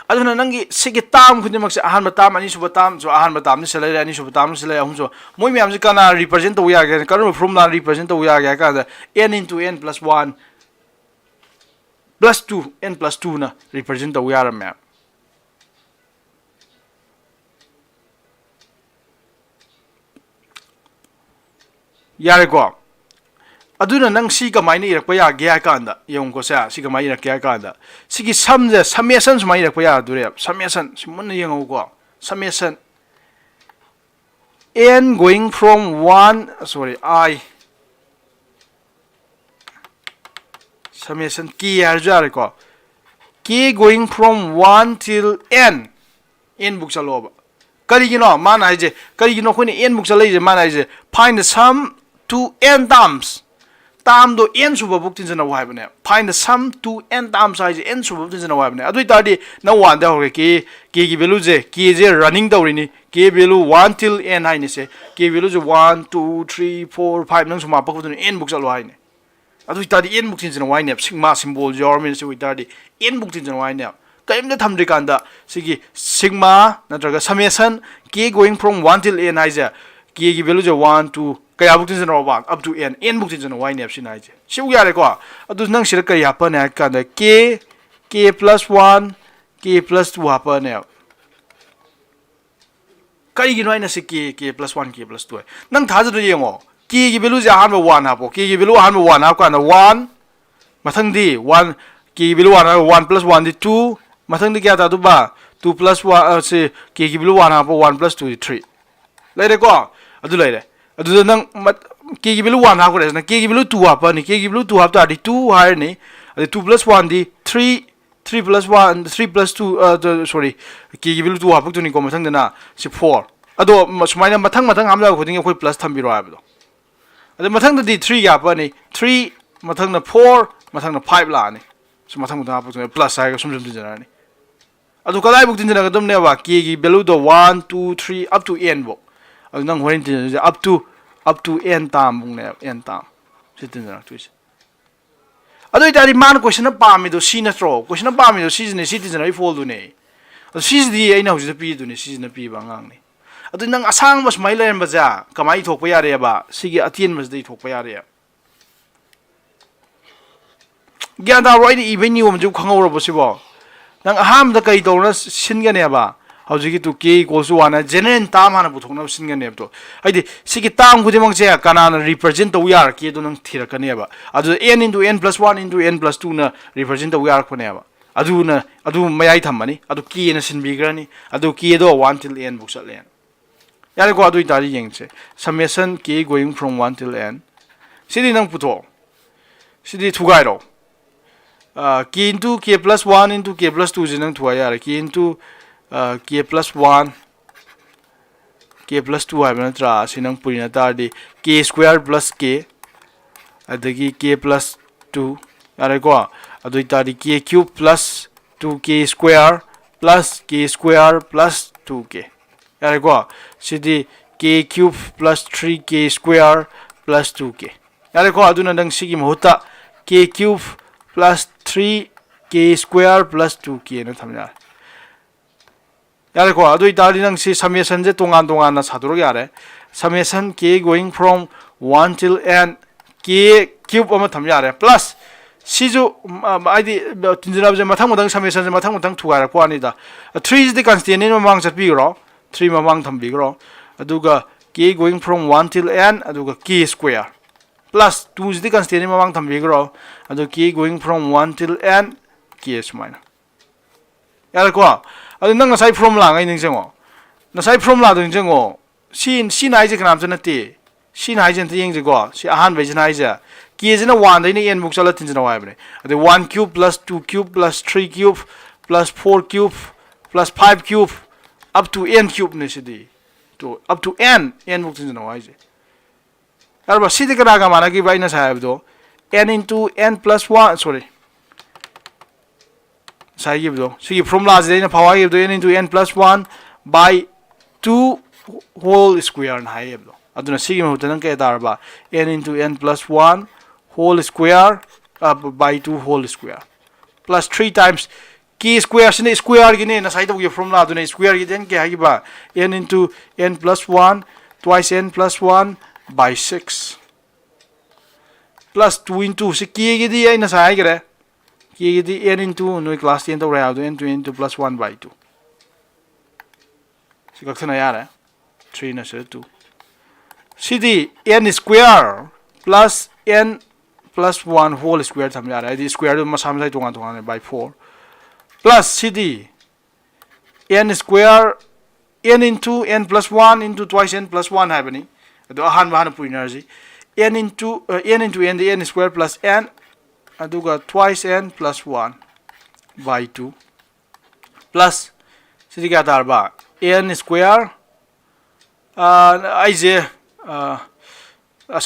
ꯑꯗꯨꯅ ꯅꯪꯒꯤ ꯁꯤꯒꯤ ꯇꯥꯝ ꯈꯨꯗꯤꯡꯃꯛꯁꯦ, ꯑꯍꯥꯟꯕ ꯇꯥꯝ, ꯑꯅꯤꯁꯨꯕ ꯇꯥꯝꯁꯨ, ꯑꯍꯥꯟꯕ ꯇꯥꯝꯅꯤ ꯁꯤ ꯂꯩꯔꯦ, ꯑꯅꯤꯁꯨꯕ ꯇꯥꯝꯅꯤ ꯁꯤ ꯂꯩꯔꯦ, ꯑꯍꯨꯝꯁꯨ, ꯃꯣꯏ ꯃꯌꯥꯝꯁꯦ ꯀꯅꯥ represent ꯇꯧꯕ ꯌꯥꯒꯦ? ꯀꯔꯝꯕ formula ꯅ represent ꯇꯧꯕ ꯌꯥꯒꯦ ꯍꯥꯏ ꯀꯥꯟꯗ, n into n plus one plus two, n plus two ꯅ represent ꯇꯧꯕ ꯌꯥꯔꯝꯃꯦ꯫ ꯌꯥꯔꯦꯀꯣ? ꯑꯗꯨꯅ ꯅꯪ ꯁꯤ ꯀꯃꯥꯏꯅ ꯏꯔꯛꯄ ꯌꯥꯒꯦ ꯍꯥꯏ ꯀꯥꯟꯗ, ꯌꯦꯡꯉꯨꯀꯣ ꯁꯦ, ꯁꯤ ꯀꯃꯥꯏꯅ ꯏꯔꯛꯀꯦ ꯍꯥꯏ ꯀꯥꯟꯗ, ꯁꯤꯒꯤ ꯁꯝꯁꯦ summation ꯁꯨꯃꯥꯏꯅ ꯏꯔꯛꯄ ꯌꯥꯗꯣꯔꯦꯕ꯫ Summation ꯁꯤ ꯃꯨꯟꯅ ꯌꯦꯡꯉꯧꯀꯣ꯫ Summation, n going from one, sorry, I, summation k ꯍꯥꯏꯔꯁꯨ ꯌꯥꯔꯦꯀꯣ꯫ K going from one till n, n ꯕꯨꯛ ꯆꯠꯂꯣꯕ꯫ ꯀꯔꯤꯒꯤꯅꯣ ꯃꯥꯅ ꯍꯥꯏꯁꯦ? ꯀꯔꯤꯒꯤꯅꯣ ꯑꯩꯈꯣꯏꯅ n ꯕꯨꯛ ꯆꯠꯂꯛꯏꯁꯦ? ꯃꯥꯅ ꯍꯥꯏꯁꯦ, find the sum to n terms, termꯗꯣ n ꯁꯨꯕ ꯐꯥꯎ ꯇꯤꯟꯁꯤꯟꯅꯧ ꯍꯥꯏꯕꯅꯦ꯫ Find the sum to n terms ꯍꯥꯏꯁꯦ n ꯁꯨꯕ ꯐꯥꯎ ꯇꯤꯟꯁꯤꯟꯅꯧ ꯍꯥꯏꯕꯅꯦ꯫ ꯑꯗꯨ ꯑꯣꯏꯇꯥꯔꯗꯤ ꯅꯪ one ꯗ ꯍꯧꯔꯦ, k, k ꯒꯤ value ꯁꯦ, k ꯁꯦ running ꯇꯧꯔꯤꯅꯤ, k value one till n ꯍꯥꯏꯅꯤꯁꯦ꯫ K value ꯁꯦ one, two, three, four, five, ꯅꯪ ꯁꯨꯝ ꯍꯥꯞꯄꯛꯄꯗꯨꯅ n ꯕꯨꯛ ꯆꯠꯂꯣ ꯍꯥꯏꯅꯤ꯫ ꯑꯗꯨ ꯑꯣꯏꯇꯥꯔꯗꯤ n ꯕꯨꯛ ꯇꯤꯟꯁꯤꯟꯅꯧ ꯍꯥꯏꯅꯦꯕ, sigma symbol ꯌꯥꯎꯔꯃꯤꯅ꯫ ꯁꯤ ꯑꯣꯏꯇꯥꯔꯗꯤ n ꯕꯨꯛ ꯇꯤꯟꯁꯤꯟꯅꯧ ꯍꯥꯏꯅꯦꯕ꯫ ꯀꯔꯤꯝꯇ ꯊꯝꯗ꯭ꯔꯤꯀꯥꯟꯗ ꯁꯤꯒꯤ sigma ꯅꯠꯇ꯭ꯔꯒ summation k going from one till n ꯍꯥꯏꯁꯦ, k ꯒꯤ value ꯁꯦ one, two, ꯀꯌꯥꯕꯨꯛ ꯇꯤꯟꯁꯤꯟꯅꯧꯕ? Up to n, n ꯕꯨꯛ ꯇꯤꯟꯁꯤꯟꯅꯧ ꯍꯥꯏꯅꯦꯕ ꯁꯤꯅ ꯍꯥꯏꯁꯦ꯫ ꯁꯤ ꯌꯥꯔꯦꯀꯣ? ꯑꯗꯨ ꯅꯪ ꯁꯤꯗ ꯀꯔꯤ ꯍꯥꯞꯄꯅꯤ ꯍꯥꯏ ꯀꯥꯟꯗ, k, k plus one, k plus two ꯍꯥꯞꯄꯅꯦꯕ꯫ ꯀꯔꯤꯒꯤꯅꯣ ꯑꯩꯅ ꯁꯤ k, k plus one, k plus two ꯍꯥꯏ? ꯅꯪ ꯊꯥꯖꯗ꯭ꯔ ꯌꯦꯡꯉꯣ꯫ K ꯒꯤ value ꯁꯦ ꯑꯍꯥꯟꯕ one ꯍꯥꯞꯄꯣ꯫ K ꯒꯤ value ꯑꯍꯥꯟꯕ one ꯍꯥꯞꯀꯥꯟꯗ one, ꯃꯊꯪꯗꯤ one, k ꯒꯤ value one ꯍꯥꯞꯄ one plus one ꯗꯤ two, ꯃꯊꯪꯗꯤ ꯀꯌꯥ ꯇꯥꯗꯣꯏꯕ? Two plus one, ꯑ, ꯁꯤ, k ꯒꯤ value one ꯍꯥꯞꯄ one plus two ꯗꯤ three꯫ ꯂꯩꯔꯦꯀꯣ? ꯑꯗꯨ ꯂꯩꯔꯦ꯫ ꯑꯗꯨꯗ ꯅꯪ ꯃꯠ-, k ꯒꯤ value one ꯍꯥꯞꯈ꯭ꯔꯦ꯫ ꯅꯪ k ꯒꯤ value two ꯍꯥꯞꯄꯅꯤ꯫ K ꯒꯤ value two ꯍꯥꯞ ꯇꯥꯔꯗꯤ two ꯍꯥꯏꯔꯅꯤ꯫ ꯑꯗꯩ two plus one ꯗꯤ three, three plus one, three plus two, ꯑ, ꯗ-, sorry, k ꯒꯤ value two ꯍꯥꯞꯄꯛꯇꯣꯏꯅꯤꯀꯣ ꯃꯊꯪꯗꯅ꯫ ꯁꯤ four꯫ ꯑꯗꯣ ꯃ-, ꯁꯨꯃꯥꯏꯅ ꯃꯊꯪ ꯃꯊꯪ ꯍꯥꯞꯂꯛꯄ ꯈꯨꯗꯤꯡꯒꯤ ꯑꯩꯈꯣꯏ plus ꯊꯝꯕꯤꯔꯣ ꯍꯥꯏꯕꯗꯣ꯫ ꯑꯗꯩ ꯃꯊꯪꯗꯗꯤ three ꯀꯌꯥ ꯍꯥꯞꯄꯛꯑꯅꯤ? Three, ꯃꯊꯪꯗ four, ꯃꯊꯪꯗ five ꯂꯥꯛꯑꯅꯤ꯫ ꯁꯤ ꯃꯊꯪ ꯃꯊꯪ ꯍꯥꯞꯄꯛꯇꯣꯏꯅꯦ, plus ꯍꯥꯏꯔꯒ ꯁꯨꯝ ꯁꯨꯝ ꯇꯤꯟꯖꯔꯛꯑꯅꯤ꯫ ꯑꯗꯨ ꯀꯗꯥꯏꯐꯥꯎ ꯇꯤꯟꯖꯔꯛꯀꯗꯕꯅꯦꯕ? K ꯒꯤ value ꯗꯣ one, two, three, up to n ꯐꯥꯎ꯫ ꯑꯗꯨ ꯅꯪ ꯍꯣꯔꯦꯟ ꯇꯤꯟꯖꯔꯤꯁꯦ up to, up to n term ꯐꯥꯎꯅꯦꯕ, n term꯫ ꯁꯤ ꯇꯤꯟꯖꯔꯛꯇꯣꯏꯁꯦ꯫ ꯑꯗꯨ ꯑꯣꯏꯇꯥꯔꯗꯤ ꯃꯥꯅ question ꯗ ꯄꯥꯝꯃꯤꯗꯣ ꯁꯤ ꯅꯠꯇ꯭ꯔꯣ? Question ꯗ ꯄꯥꯝꯃꯤꯗꯣ ꯁꯤꯁꯤꯅꯦ, ꯁꯤ ꯇꯤꯟꯖꯔꯛꯏ ꯐꯣꯜꯗꯨꯅꯦ꯫ ꯑꯗꯨ ꯁꯤꯁꯤꯗꯤ ꯑꯩꯅ ꯍꯧꯖꯤꯛꯇ ꯄꯤꯗꯨꯅꯦ, ꯁꯤꯁꯤꯅ ꯄꯤꯕ ꯑꯉꯥꯡꯅꯤ꯫ ꯑꯗꯨ ꯅꯪ ꯑꯁꯥꯡꯕ ꯁꯨꯃꯥꯏꯅ ꯂꯩꯔꯝꯕꯁꯦ ꯀꯃꯥꯏꯅ ꯏꯊꯣꯛꯄ ꯌꯥꯔꯦꯕ? ꯁꯤꯒꯤ ꯑꯇꯦꯟꯕꯁꯤꯗ ꯏꯊꯣꯛꯄ ꯌꯥꯔꯦ꯫ ꯒ꯭ꯌꯥꯟ ꯇꯥꯕ꯭ꯔꯣ? ꯑꯩꯅ ꯏꯕꯩ ꯅꯤꯌꯣꯝꯁꯤꯕꯨ ꯈꯪꯍꯧꯔꯕꯣ ꯁꯤꯕꯣ? ꯅꯪ ꯑꯍꯥꯟꯕꯗ ꯀꯔꯤ ꯇꯧꯔꯅ ꯁꯤꯟꯒꯅꯦꯕ? ꯍꯧꯖꯤꯛꯀꯤ two k equals to one ꯍꯥꯏꯅ general term ꯍꯥꯟꯅ ꯄꯨꯊꯣꯛꯅꯕ ꯁꯤꯟꯒꯅꯦꯕꯗꯣ꯫ ꯍꯥꯏꯗꯤ ꯁꯤꯒꯤ term ꯈꯨꯗꯤꯡꯃꯛꯁꯦ ꯀꯅꯥꯅ represent ꯇꯧ ꯌꯥꯔꯛꯀꯦꯗꯣ ꯅꯪ ꯊꯤꯔꯛꯀꯅꯦꯕ꯫ ꯑꯗꯨꯗ n into n plus one into n plus two ꯅ represent ꯇꯧ ꯌꯥꯔꯛꯄꯅꯦꯕ꯫ ꯑꯗꯨꯅ, ꯑꯗꯨ ꯃꯌꯥꯏ ꯊꯝꯃꯅꯤ, ꯑꯗꯨ k ꯅ ꯁꯤꯟꯕꯤꯈ꯭ꯔꯅꯤ, ꯑꯗꯨ k ꯗꯣ one till n ꯐꯥꯎ ꯆꯠꯂꯦ꯫ ꯌꯥꯔꯦꯀꯣ? ꯑꯗꯨ ꯑꯣꯏꯇꯥꯔꯗꯤ ꯌꯦꯡꯁꯦ, summation k going from one till n꯫ ꯁꯤꯗꯤ ꯅꯪ ꯄꯨꯊꯣꯛꯑꯣ, ꯁꯤꯗꯤ ꯊꯨꯒꯥꯏꯔꯣ꯫ K into k plus one into k plus two ꯁꯤ ꯅꯪ ꯊꯨꯒꯥꯏ ꯌꯥꯔꯦ꯫ K into k plus one, k plus two ꯍꯥꯏꯕ ꯅꯠꯇ꯭ꯔꯥ? ꯑꯁꯤ ꯅꯪ ꯄꯨꯔꯤꯅ ꯇꯥꯔꯗꯤ k square plus k, ꯑꯗꯒꯤ k plus two, ꯌꯥꯔꯦꯀꯣ? ꯑꯗꯨ ꯑꯣꯏꯇꯥꯔꯗꯤ k cube plus two k square plus k square plus two k, ꯌꯥꯔꯦꯀꯣ? ꯁꯤꯗꯤ k cube plus three k square plus two k, ꯌꯥꯔꯦꯀꯣ? ꯑꯗꯨꯅ ꯅꯪ ꯁꯤꯒꯤ ꯃꯍꯨꯠꯇ k cube plus three k square plus two k ꯅ ꯊꯝ ꯌꯥꯔꯦ꯫ ꯌꯥꯔꯦꯀꯣ? ꯑꯗꯨ ꯑꯣꯏꯇꯥꯔꯗꯤ ꯅꯪ ꯁꯤ summation ꯁꯦ ꯇꯣꯉꯥꯟ ꯇꯣꯉꯥꯟꯅ ꯁꯥꯗꯣꯔꯛ ꯌꯥꯔꯦ꯫ Summation k going from one till n, k cube ꯑꯃ ꯊꯝ ꯌꯥꯔꯦ꯫ Plus ꯁꯤꯁꯨ, ꯎꯝ, ꯍꯥꯏꯗꯤ, ꯇꯤꯟꯖꯅꯕꯁꯦ ꯃꯊꯪ ꯃꯊꯪ, summation ꯁꯦ ꯃꯊꯪ ꯃꯊꯪ ꯊꯨꯒꯥꯏꯔꯛꯄ ꯋꯥꯅꯤꯗ꯫ Three ꯁꯤꯗꯤ constant ꯅꯤ, ꯃꯃꯥꯡ ꯆꯠꯄꯤꯈ꯭ꯔꯣ꯫ Three ꯃꯃꯥꯡ ꯊꯝꯕꯤꯈ꯭ꯔꯣ꯫ ꯑꯗꯨꯒ k going from one till n, ꯑꯗꯨꯒ k square꯫ Plus two ꯁꯤꯗꯤ constant ꯅꯤ, ꯃꯃꯥꯡ ꯊꯝꯕꯤꯈ꯭ꯔꯣ꯫ ꯑꯗꯨ k going from one till n, k ꯁꯨꯃꯥꯏꯅ꯫ ꯌꯥꯔꯦꯀꯣ? ꯑꯗꯨ ꯅꯪ ꯉꯁꯥꯏ formula ꯉꯩ ꯅꯤꯡꯁꯤꯡꯉꯣ꯫ ꯉꯁꯥꯏ formula ꯗꯣ ꯅꯤꯡꯁꯤꯡꯉꯣ꯫ ꯁꯤ, ꯁꯤꯅ ꯍꯥꯏꯁꯦ ꯀꯅꯥꯝꯇ ꯅꯠꯇꯦ꯫ ꯁꯤꯅ ꯍꯥꯏꯁꯦ ꯑꯝꯇ ꯌꯦꯡꯁꯤꯀꯣ꯫ ꯁꯤ ꯑꯍꯥꯟꯕꯩꯁꯤꯅ ꯍꯥꯏꯁꯦ, k ꯁꯤꯅ one ꯗꯩꯅ n ꯐꯧ ꯆꯠꯂ ꯊꯤꯟꯖꯤꯟꯅꯧ ꯍꯥꯏꯕꯅꯦ꯫ ꯑꯗꯩ one cube plus two cube plus three cube plus four cube plus five cube up to n cube ꯅꯦ ꯁꯤꯗꯤ꯫ To, up to n, n ꯐꯧ ꯊꯤꯟꯖꯤꯟꯅꯧ ꯍꯥꯏꯁꯦ꯫ ꯌꯥꯔꯕ? ꯁꯤꯗꯤ ꯀꯅꯥꯒ ꯃꯥꯟꯅꯈꯤꯕ? ꯑꯩꯅ ꯉꯁꯥꯏ ꯍꯥꯏꯕꯗꯣ, n into n plus one, sorry, ꯉꯁꯥꯏꯒꯤꯕꯗꯣ, ꯁꯤꯒꯤ formula ꯁꯤꯗ ꯑꯩꯅ ꯐꯥꯎ ꯍꯥꯏꯈꯤꯕꯗꯣ, n into n plus one by two whole square ꯅ ꯍꯥꯏꯈꯤꯕꯗꯣ꯫ ꯑꯗꯨꯅ ꯁꯤꯒꯤ ꯃꯍꯨꯠꯇ ꯅꯪ ꯀꯩ ꯇꯥꯔꯕ? N into n plus one whole square, ꯑ, by two whole square plus three times k square ꯁꯤꯅ square ꯒꯤꯅꯦ, ꯉꯁꯥꯏ ꯇꯧꯈꯤꯕ formula ꯗꯨꯅꯦ꯫ Square ꯒꯤꯗꯤ n ꯀꯌꯥ ꯍꯥꯏꯈꯤꯕ? N into n plus one twice n plus one by six plus two into, ꯁꯤ k ꯒꯤꯗꯤ ꯑꯩ ꯉꯁꯥꯏ ꯍꯥꯏꯈ꯭ꯔꯦ꯫ K ꯒꯤꯗꯤ n into, ꯅꯣꯏ class ten ꯇꯧꯔꯦ ꯍꯥꯏꯕꯗꯣ, n into n into plus one by two꯫ ꯁꯤ ꯀꯛꯊꯠꯅ ꯌꯥꯔꯦ꯫ Three ꯅ ꯁꯤꯗ two꯫ ꯁꯤꯗꯤ n square plus n plus one whole square ꯊꯝ ꯌꯥꯔꯦ꯫ ꯍꯥꯏꯗꯤ square ꯗꯨ ꯃꯁꯥ ꯃꯁꯥꯒꯤ ꯇꯣꯉꯥꯟ ꯇꯣꯉꯥꯟꯅ by four꯫ Plus CD n square, n into n plus one into twice n plus one ꯍꯥꯏꯕꯅꯤ꯫ ꯑꯗꯣ ꯑꯍꯥꯟꯕ ꯍꯥꯟꯅ ꯄꯨꯏꯅꯔꯁꯤ꯫ N into, ꯑ, n into n ꯗꯤ n square plus n ꯑꯗꯨꯒ twice n plus one by two plus ꯁꯤꯗꯤ ꯀꯌꯥ ꯇꯥꯔꯕ? N square, ꯑꯩꯁꯦ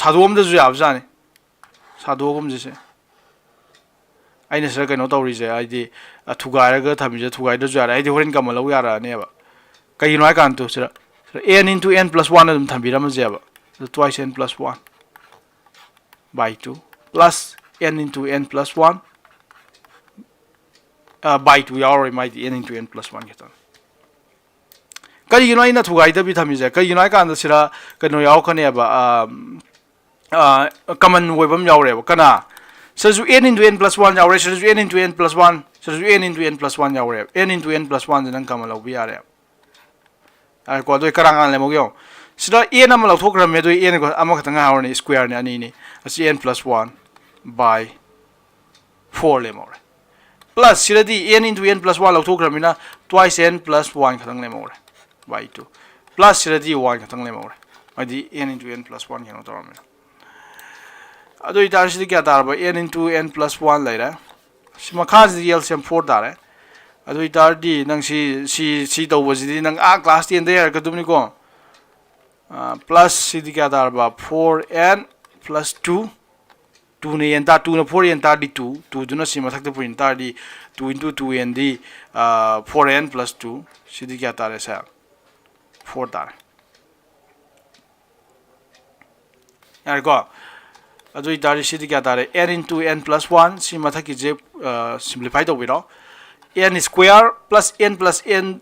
ꯁꯥꯗꯣꯛꯑꯝꯗꯁꯨ ꯌꯥꯕꯖꯥꯠꯅꯤ, ꯁꯥꯗꯣꯛꯑꯒꯨꯝꯁꯤꯁꯦ꯫ ꯑꯩꯅ ꯁꯤꯗ ꯀꯩꯅꯣ ꯇꯧꯔꯤꯁꯦ, ꯍꯥꯏꯗꯤ ꯊꯨꯒꯥꯏꯔꯒ ꯊꯝꯃꯤꯁꯦ ꯊꯨꯒꯥꯏꯗ꯭ꯔꯁꯨ ꯌꯥꯔꯦ, ꯑꯩꯗꯤ ꯍꯣꯔꯦꯟ ꯀꯃꯟ ꯂꯧ ꯌꯥꯔꯛꯑꯅꯦꯕ꯫ ꯀꯩꯒꯤꯅꯣ ꯍꯥꯏ ꯀꯥꯟꯗ ꯁꯤꯗ n into n plus one ꯑꯗꯨꯝ ꯊꯝꯕꯤꯔꯝꯃꯁꯦꯕ꯫ Twice n plus one by two plus n into n plus one, by two ꯌꯥꯎꯔꯣꯏ, ꯃꯥꯏꯗꯤ n into n plus one ꯈꯛꯇꯪ꯫ ꯀꯔꯤꯒꯤꯅꯣ ꯑꯩꯅ ꯊꯨꯒꯥꯏꯗꯕꯤ ꯊꯝꯃꯤꯁꯦ? ꯀꯩꯒꯤꯅꯣ ꯍꯥꯏ ꯀꯥꯟꯗ ꯁꯤꯗ ꯀꯩꯅꯣ ꯌꯥꯎꯔꯛꯀꯅꯦꯕ, ꯀꯃꯟ ꯑꯣꯏꯕ ꯑꯃ ꯌꯥꯎꯔꯦꯕ꯫ ꯀꯅꯥ? ꯁꯤꯗꯁꯨ n into n plus one ꯌꯥꯎꯔꯦ, ꯁꯤꯗꯁꯨ n into n plus one, ꯁꯤꯗꯁꯨ n into n plus one ꯌꯥꯎꯔꯦꯕ꯫ N into n plus one ꯁꯦ ꯅꯪ ꯀꯃꯟ ꯂꯧꯕ ꯌꯥꯔꯦꯕ꯫ ꯌꯥꯔꯦꯀꯣ? ꯑꯗꯨ ꯀꯅꯥ ꯀꯅꯥ ꯂꯩꯍꯧꯒꯦ ꯌꯦꯡꯉꯣ꯫ ꯁꯤꯗ n ꯑꯃ ꯂꯧꯊꯣꯛꯈ꯭ꯔꯕꯅꯦ, ꯑꯗꯨ n ꯑꯃꯈꯛꯇꯪ ꯉꯥꯏꯍꯧꯔꯅꯤ, square ꯅꯤ, ꯑꯅꯤꯅꯤ꯫ ꯑꯁꯤ n plus one by four ꯂꯦꯝꯍꯧꯔꯦ꯫ Plus ꯁꯤꯗꯗꯤ n into n plus one ꯂꯧꯊꯣꯛꯈ꯭ꯔꯕꯅꯤꯅ twice n plus one ꯈꯛꯇꯪ ꯂꯦꯝꯍꯧꯔꯦ, by two꯫ Plus ꯁꯤꯗꯗꯤ one ꯈꯛꯇꯪ ꯂꯦꯝꯍꯧꯔꯦ, ꯍꯥꯏꯗꯤ n into n plus one ꯀꯩꯅꯣ ꯇꯧꯔꯕꯅꯤꯅ꯫ ꯑꯗꯨ ꯑꯣꯏꯇꯥꯔꯗꯤ ꯁꯤꯗꯤ ꯀꯌꯥ ꯇꯥꯔꯕ? N into n plus one ꯂꯩꯔꯦ꯫ ꯁꯤ ꯃꯈꯥꯁꯤꯗꯤ L C M four ꯇꯥꯔꯦ꯫ ꯑꯗꯨ ꯑꯣꯏꯇꯥꯔꯗꯤ ꯅꯪ ꯁꯤ ꯁꯤ ꯁꯤ ꯇꯧꯕꯁꯤꯗꯤ ꯅꯪ ꯑꯥ class ten ꯗ ꯌꯥꯔꯛꯀꯗꯕꯅꯤꯀꯣ꯫ Plus ꯁꯤꯗꯤ ꯀꯌꯥ ꯇꯥꯔꯕ? Four n plus two꯫ Two ꯅ n ꯇꯥ, two ꯅ four n ꯇꯥꯔꯗꯤ two, two ꯗꯨꯅ ꯁꯤ ꯃꯊꯛꯇ ꯄꯨꯁꯤꯟ ꯇꯥꯔꯗꯤ two into two n ꯗꯤ four n plus two꯫ ꯁꯤꯗꯤ ꯀꯌꯥ ꯇꯥꯔꯦ ꯁꯦ? Four ꯇꯥꯔꯦ꯫ ꯌꯥꯔꯦꯀꯣ? ꯑꯗꯨ ꯑꯣꯏꯇꯥꯔꯗꯤ ꯁꯤꯗꯤ ꯀꯌꯥ ꯇꯥꯔꯦ? N into n plus one꯫ ꯁꯤ ꯃꯊꯛꯀꯤꯁꯦ simplify ꯇꯧꯕꯤꯔꯣ꯫ N square plus n plus n,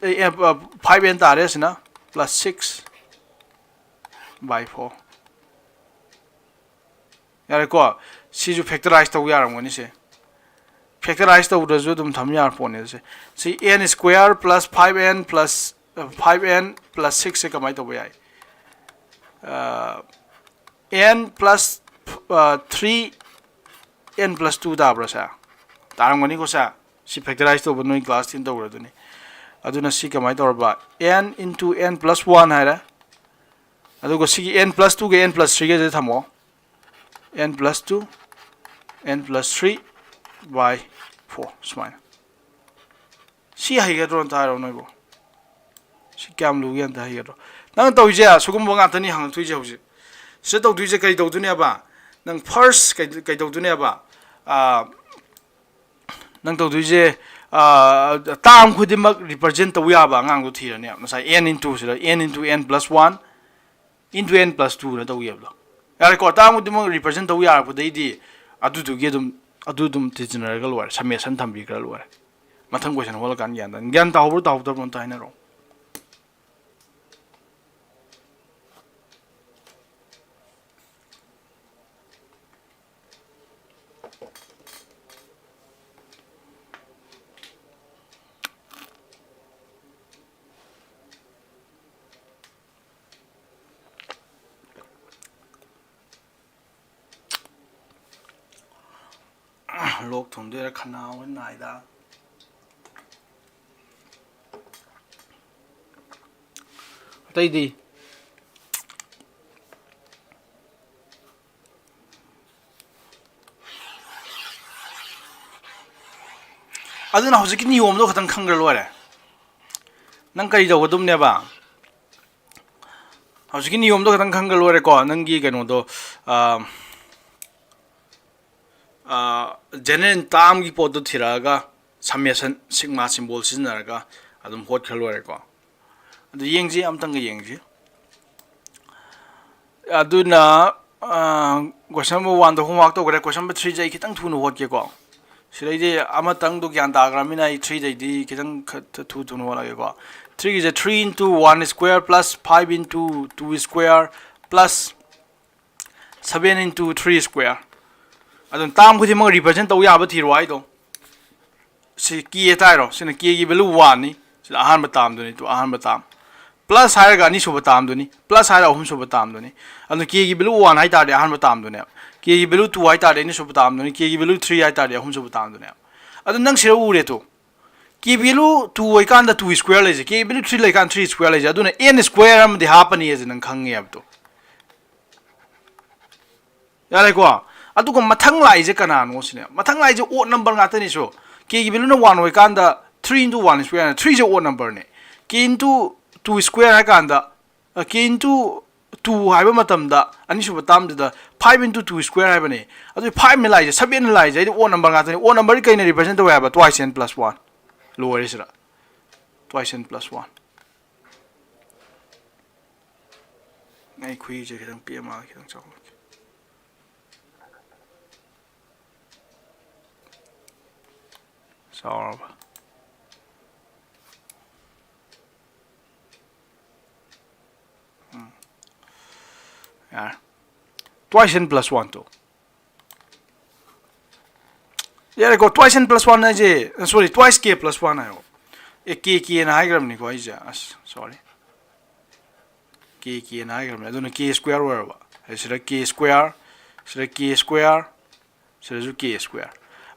five n ꯇꯥꯔꯦ ꯁꯤꯅ, plus six by four꯫ ꯌꯥꯔꯦꯀꯣ? ꯁꯤꯁꯨ factorize ꯇꯧꯕ ꯌꯥꯔꯝꯒꯅꯤ ꯁꯦ꯫ Factorize ꯇꯧꯗ꯭ꯔꯁꯨ ꯑꯗꯨꯝ ꯊꯝ ꯌꯥꯔ ꯄꯣꯠꯅꯦ ꯁꯦ꯫ ꯁꯤ n square plus five n plus five n plus six ꯁꯦ ꯀꯃꯥꯏꯅ ꯇꯧꯕ ꯌꯥꯏ? N plus three n plus two ꯇꯥꯕ꯭ꯔꯥ ꯁꯦ? ꯇꯥꯔꯝꯒꯅꯤꯀꯣ ꯁꯦ꯫ ꯁꯤ factorize ꯇꯧꯕ ꯅꯣꯏ class ten ꯇꯧꯈ꯭ꯔꯗꯨꯅꯤ꯫ ꯑꯗꯨꯅ ꯁꯤ ꯀꯃꯥꯏꯅ ꯇꯧꯔꯕ? N into n plus one ꯍꯥꯏꯔꯦ꯫ ꯑꯗꯨꯒ ꯁꯤꯒꯤ n plus two ꯒ n plus three ꯒꯁꯦ ꯊꯝꯃꯣ꯫ N plus two, N plus three by four ꯁꯨꯃꯥꯏꯅ꯫ ꯁꯤ ꯍꯩꯒꯗ꯭ꯔꯣ ꯑꯝꯇ ꯍꯥꯏꯔꯣ ꯅꯣꯏꯕꯣ? ꯁꯤ ꯀꯌꯥꯝ ꯂꯨꯒꯦ ꯑꯝꯇ ꯍꯩꯒꯗ꯭ꯔꯣ? ꯅꯪ ꯇꯧꯔꯤꯁꯦ ꯁꯤꯒꯨꯝꯕ ꯉꯥꯛꯇꯅꯤ ꯍꯪꯉꯛꯇꯣꯏꯁꯦ ꯍꯧꯖꯤꯛ꯫ ꯁꯤꯗ ꯇꯧꯗꯣꯏꯁꯦ ꯀꯩ ꯇꯧꯗꯣꯏꯅꯦꯕ? ꯅꯪ first ꯀꯩ ꯀꯩ ꯇꯧꯗꯣꯏꯅꯦꯕ? ꯑꯥ, ꯅꯪ ꯇꯧꯗꯣꯏꯁꯦ, ꯑꯥ, term ꯈꯨꯗꯤꯡꯃꯛ represent ꯇꯧ ꯌꯥꯕ ꯑꯉꯥꯡꯗꯣ ꯊꯤꯔꯅꯦ꯫ ꯉꯁꯥꯏ n into ꯁꯤꯗ n into n plus one into n plus two ꯅ ꯇꯧ ꯌꯥꯕꯗꯣ꯫ ꯌꯥꯔꯦꯀꯣ? Term ꯈꯨꯗꯤꯡꯃꯛ represent ꯇꯧ ꯌꯥꯔꯛꯄꯗꯩꯗꯤ ꯑꯗꯨꯗꯨꯒꯤ ꯑꯗꯨꯝ, ꯑꯗꯨ ꯑꯗꯨꯝ ꯊꯤꯖꯤꯟꯅꯔꯒ ꯂꯣꯏꯔꯦ꯫ Summation ꯊꯝꯕꯤꯈ꯭ꯔ ꯂꯣꯏꯔꯦ꯫ ꯃꯊꯪ question ꯍꯣꯠꯂꯀꯥꯟꯗ ꯒ꯭ꯌꯥꯟ ꯇꯥꯅꯤ꯫ ꯒ꯭ꯌꯥꯟ ꯇꯥꯍꯧꯕ꯭ꯔꯣ ꯇꯥꯍꯧꯗꯕ꯭ꯔꯣ ꯑꯝꯇ ꯍꯥꯏꯅꯔꯛꯑꯣ꯫ ꯂꯣꯛ ꯊꯨꯡꯗꯣꯏꯔꯥ ꯈꯅꯥꯎ ꯅꯥꯏꯗ꯫ ꯑꯇꯩꯗꯤ? ꯑꯗꯨꯅ ꯍꯧꯖꯤꯛꯀꯤ ꯅꯤꯌꯣꯝꯗꯣ ꯈꯛꯇꯪ ꯈꯪꯈ꯭ꯔ ꯂꯣꯏꯔꯦ꯫ ꯅꯪ ꯀꯔꯤ ꯇꯧꯒꯗꯕꯅꯦꯕ? ꯍꯧꯖꯤꯛꯀꯤ ꯅꯤꯌꯣꯝꯗꯣ ꯈꯛꯇꯪ ꯈꯪꯈ꯭ꯔ ꯂꯣꯏꯔꯦꯀꯣ꯫ ꯅꯪꯒꯤ ꯀꯩꯅꯣꯗꯣ, ꯑꯥ, ꯑꯥ, general termꯒꯤ ꯄꯣꯠꯇꯣ ꯊꯤꯔꯛꯑꯒ summation sigma symbol ꯁꯤꯖꯤꯟꯅꯔꯒ ꯑꯗꯨꯝ ꯍꯣꯠꯈ꯭ꯔ ꯂꯣꯏꯔꯦꯀꯣ꯫ ꯑꯗꯨ ꯌꯦꯡꯁꯤ, ꯑꯝꯇꯪꯒ ꯌꯦꯡꯁꯤ꯫ ꯑꯗꯨꯅ, ꯑ, question number oneꯗꯣ homework ꯇꯧꯈ꯭ꯔꯦ꯫ Question number threeꯁꯦ ꯑꯩ ꯈꯤꯇꯪ ꯊꯨꯅ ꯍꯣꯠꯀꯦꯀꯣ꯫ ꯁꯤꯗꯩꯗꯤ ꯑꯃꯇꯪꯗꯣ ꯒ꯭ꯌꯥꯟ ꯇꯥꯈ꯭ꯔꯕꯅꯤꯅ ꯑꯩ threeꯗꯩꯗꯤ ꯈꯤꯇꯪ ꯈ-, ꯊꯨ ꯊꯨꯅ ꯍꯣꯠꯂꯒꯦꯀꯣ꯫ Threeꯒꯤꯁꯦ three into one square plus five into two square plus seven into three square꯫ ꯑꯗꯨꯅ term ꯈꯨꯗꯤꯡꯃꯛ represent ꯇꯧ ꯌꯥꯕ ꯊꯤꯔꯣ ꯍꯥꯏꯗꯣ꯫ ꯁꯤ K ꯇꯥꯏꯔꯣ? ꯁꯤꯅ Kꯒꯤ value oneꯅꯤ꯫ ꯁꯤꯅ ꯑꯍꯥꯟꯕ termꯗꯨꯅꯤ, ꯇꯨ ꯑꯍꯥꯟꯕ term꯫ Plus ꯍꯥꯏꯔꯒ ꯑꯅꯤꯁꯨꯕ termꯗꯨꯅꯤ꯫ Plus ꯍꯥꯏꯔꯒ ꯑꯍꯨꯝꯁꯨꯕ termꯗꯨꯅꯤ꯫ ꯑꯗꯨ Kꯒꯤ value one ꯍꯥꯏ ꯇꯥꯔꯗꯤ ꯑꯍꯥꯟꯕ termꯗꯨꯅꯦꯕ꯫ Kꯒꯤ value two ꯍꯥꯏ ꯇꯥꯔꯗꯤ ꯑꯅꯤꯁꯨꯕ termꯗꯨꯅꯤ꯫ Kꯒꯤ value three ꯍꯥꯏ ꯇꯥꯔꯗꯤ ꯑꯍꯨꯝꯁꯨꯕ termꯗꯨꯅꯦꯕ꯫ ꯑꯗꯨ ꯅꯪ ꯁꯤꯗ ꯎꯔꯦ two. K value two ꯑꯣꯏꯀꯥꯟꯗ two square ꯂꯩꯁꯦ, K value three ꯂꯩꯀꯥꯟꯗ three square ꯂꯩꯁꯦ, ꯑꯗꯨꯅ n square ꯑꯃꯗꯤ ꯍꯥꯞꯄꯅꯤ ꯑꯁꯤ ꯅꯪ ꯈꯪꯉꯦ ꯍꯥꯏꯕꯗꯣ꯫ ꯌꯥꯔꯦꯀꯣ? ꯑꯗꯨꯒ ꯃꯊꯪ ꯂꯥꯛꯏꯁꯦ ꯀꯅꯥꯅꯣ ꯁꯤꯅꯦ꯫ ꯃꯊꯪ ꯂꯥꯛꯏꯁꯦ odd number ꯉꯥꯛꯇꯅꯤ꯫ So, k ꯒꯤ value ꯅ one ꯑꯣꯏꯀꯥꯟꯗ three into one square ꯅ, three ꯁꯦ odd number ꯅꯦ꯫ K into two square ꯍꯥꯏ ꯀꯥꯟꯗ, ꯑ, k into two ꯍꯥꯏꯕ ꯃꯇꯝꯗ ꯑꯅꯤꯁꯨꯕ term ꯗꯨꯗ five into two square ꯍꯥꯏꯕꯅꯦ꯫ ꯑꯗꯨ five ꯅ ꯂꯥꯛꯏꯁꯦ, seven ꯅ ꯂꯥꯛꯏꯁꯦ, ꯍꯥꯏꯗꯤ odd number ꯉꯥꯛꯇꯅꯤ꯫ Odd number ꯗꯤ ꯀꯩꯅ represent ꯇꯧꯋꯦ ꯍꯥꯏꯕ? Twice n plus one꯫ ꯂꯣꯏꯔꯦ ꯁꯤꯗ꯫ Twice n plus one꯫ ꯑꯩ ꯈꯨꯏꯁꯦ ꯈꯤꯇꯪ ꯄꯤꯛꯑ ꯃꯥꯜꯂꯦ, ꯈꯤꯇꯪ ꯆꯥꯎꯍꯜꯂꯛꯀꯦ꯫ ꯆꯥꯎꯔꯕ? ꯎꯝ꯫ ꯌꯥꯔꯦ꯫ Twice n plus one ꯇꯣ꯫ ꯌꯥꯔꯦꯀꯣ, twice n plus one ꯍꯥꯏꯁꯦ, sorry, twice k plus one ꯍꯥꯏꯌꯣ꯫ ꯑꯦ, k, k ꯅ ꯍꯥꯏꯈ꯭ꯔꯕꯅꯤꯀꯣ ꯑꯩꯁꯦ꯫ ꯑꯁ, sorry꯫ K, k ꯅ ꯍꯥꯏꯈ꯭ꯔꯕꯅꯤ꯫ ꯑꯗꯨꯅ k square ꯑꯣꯏꯔꯕ꯫ ꯑꯩ ꯁꯤꯗ k square, ꯁꯤꯗ k square, ꯁꯤꯗꯁꯨ k square꯫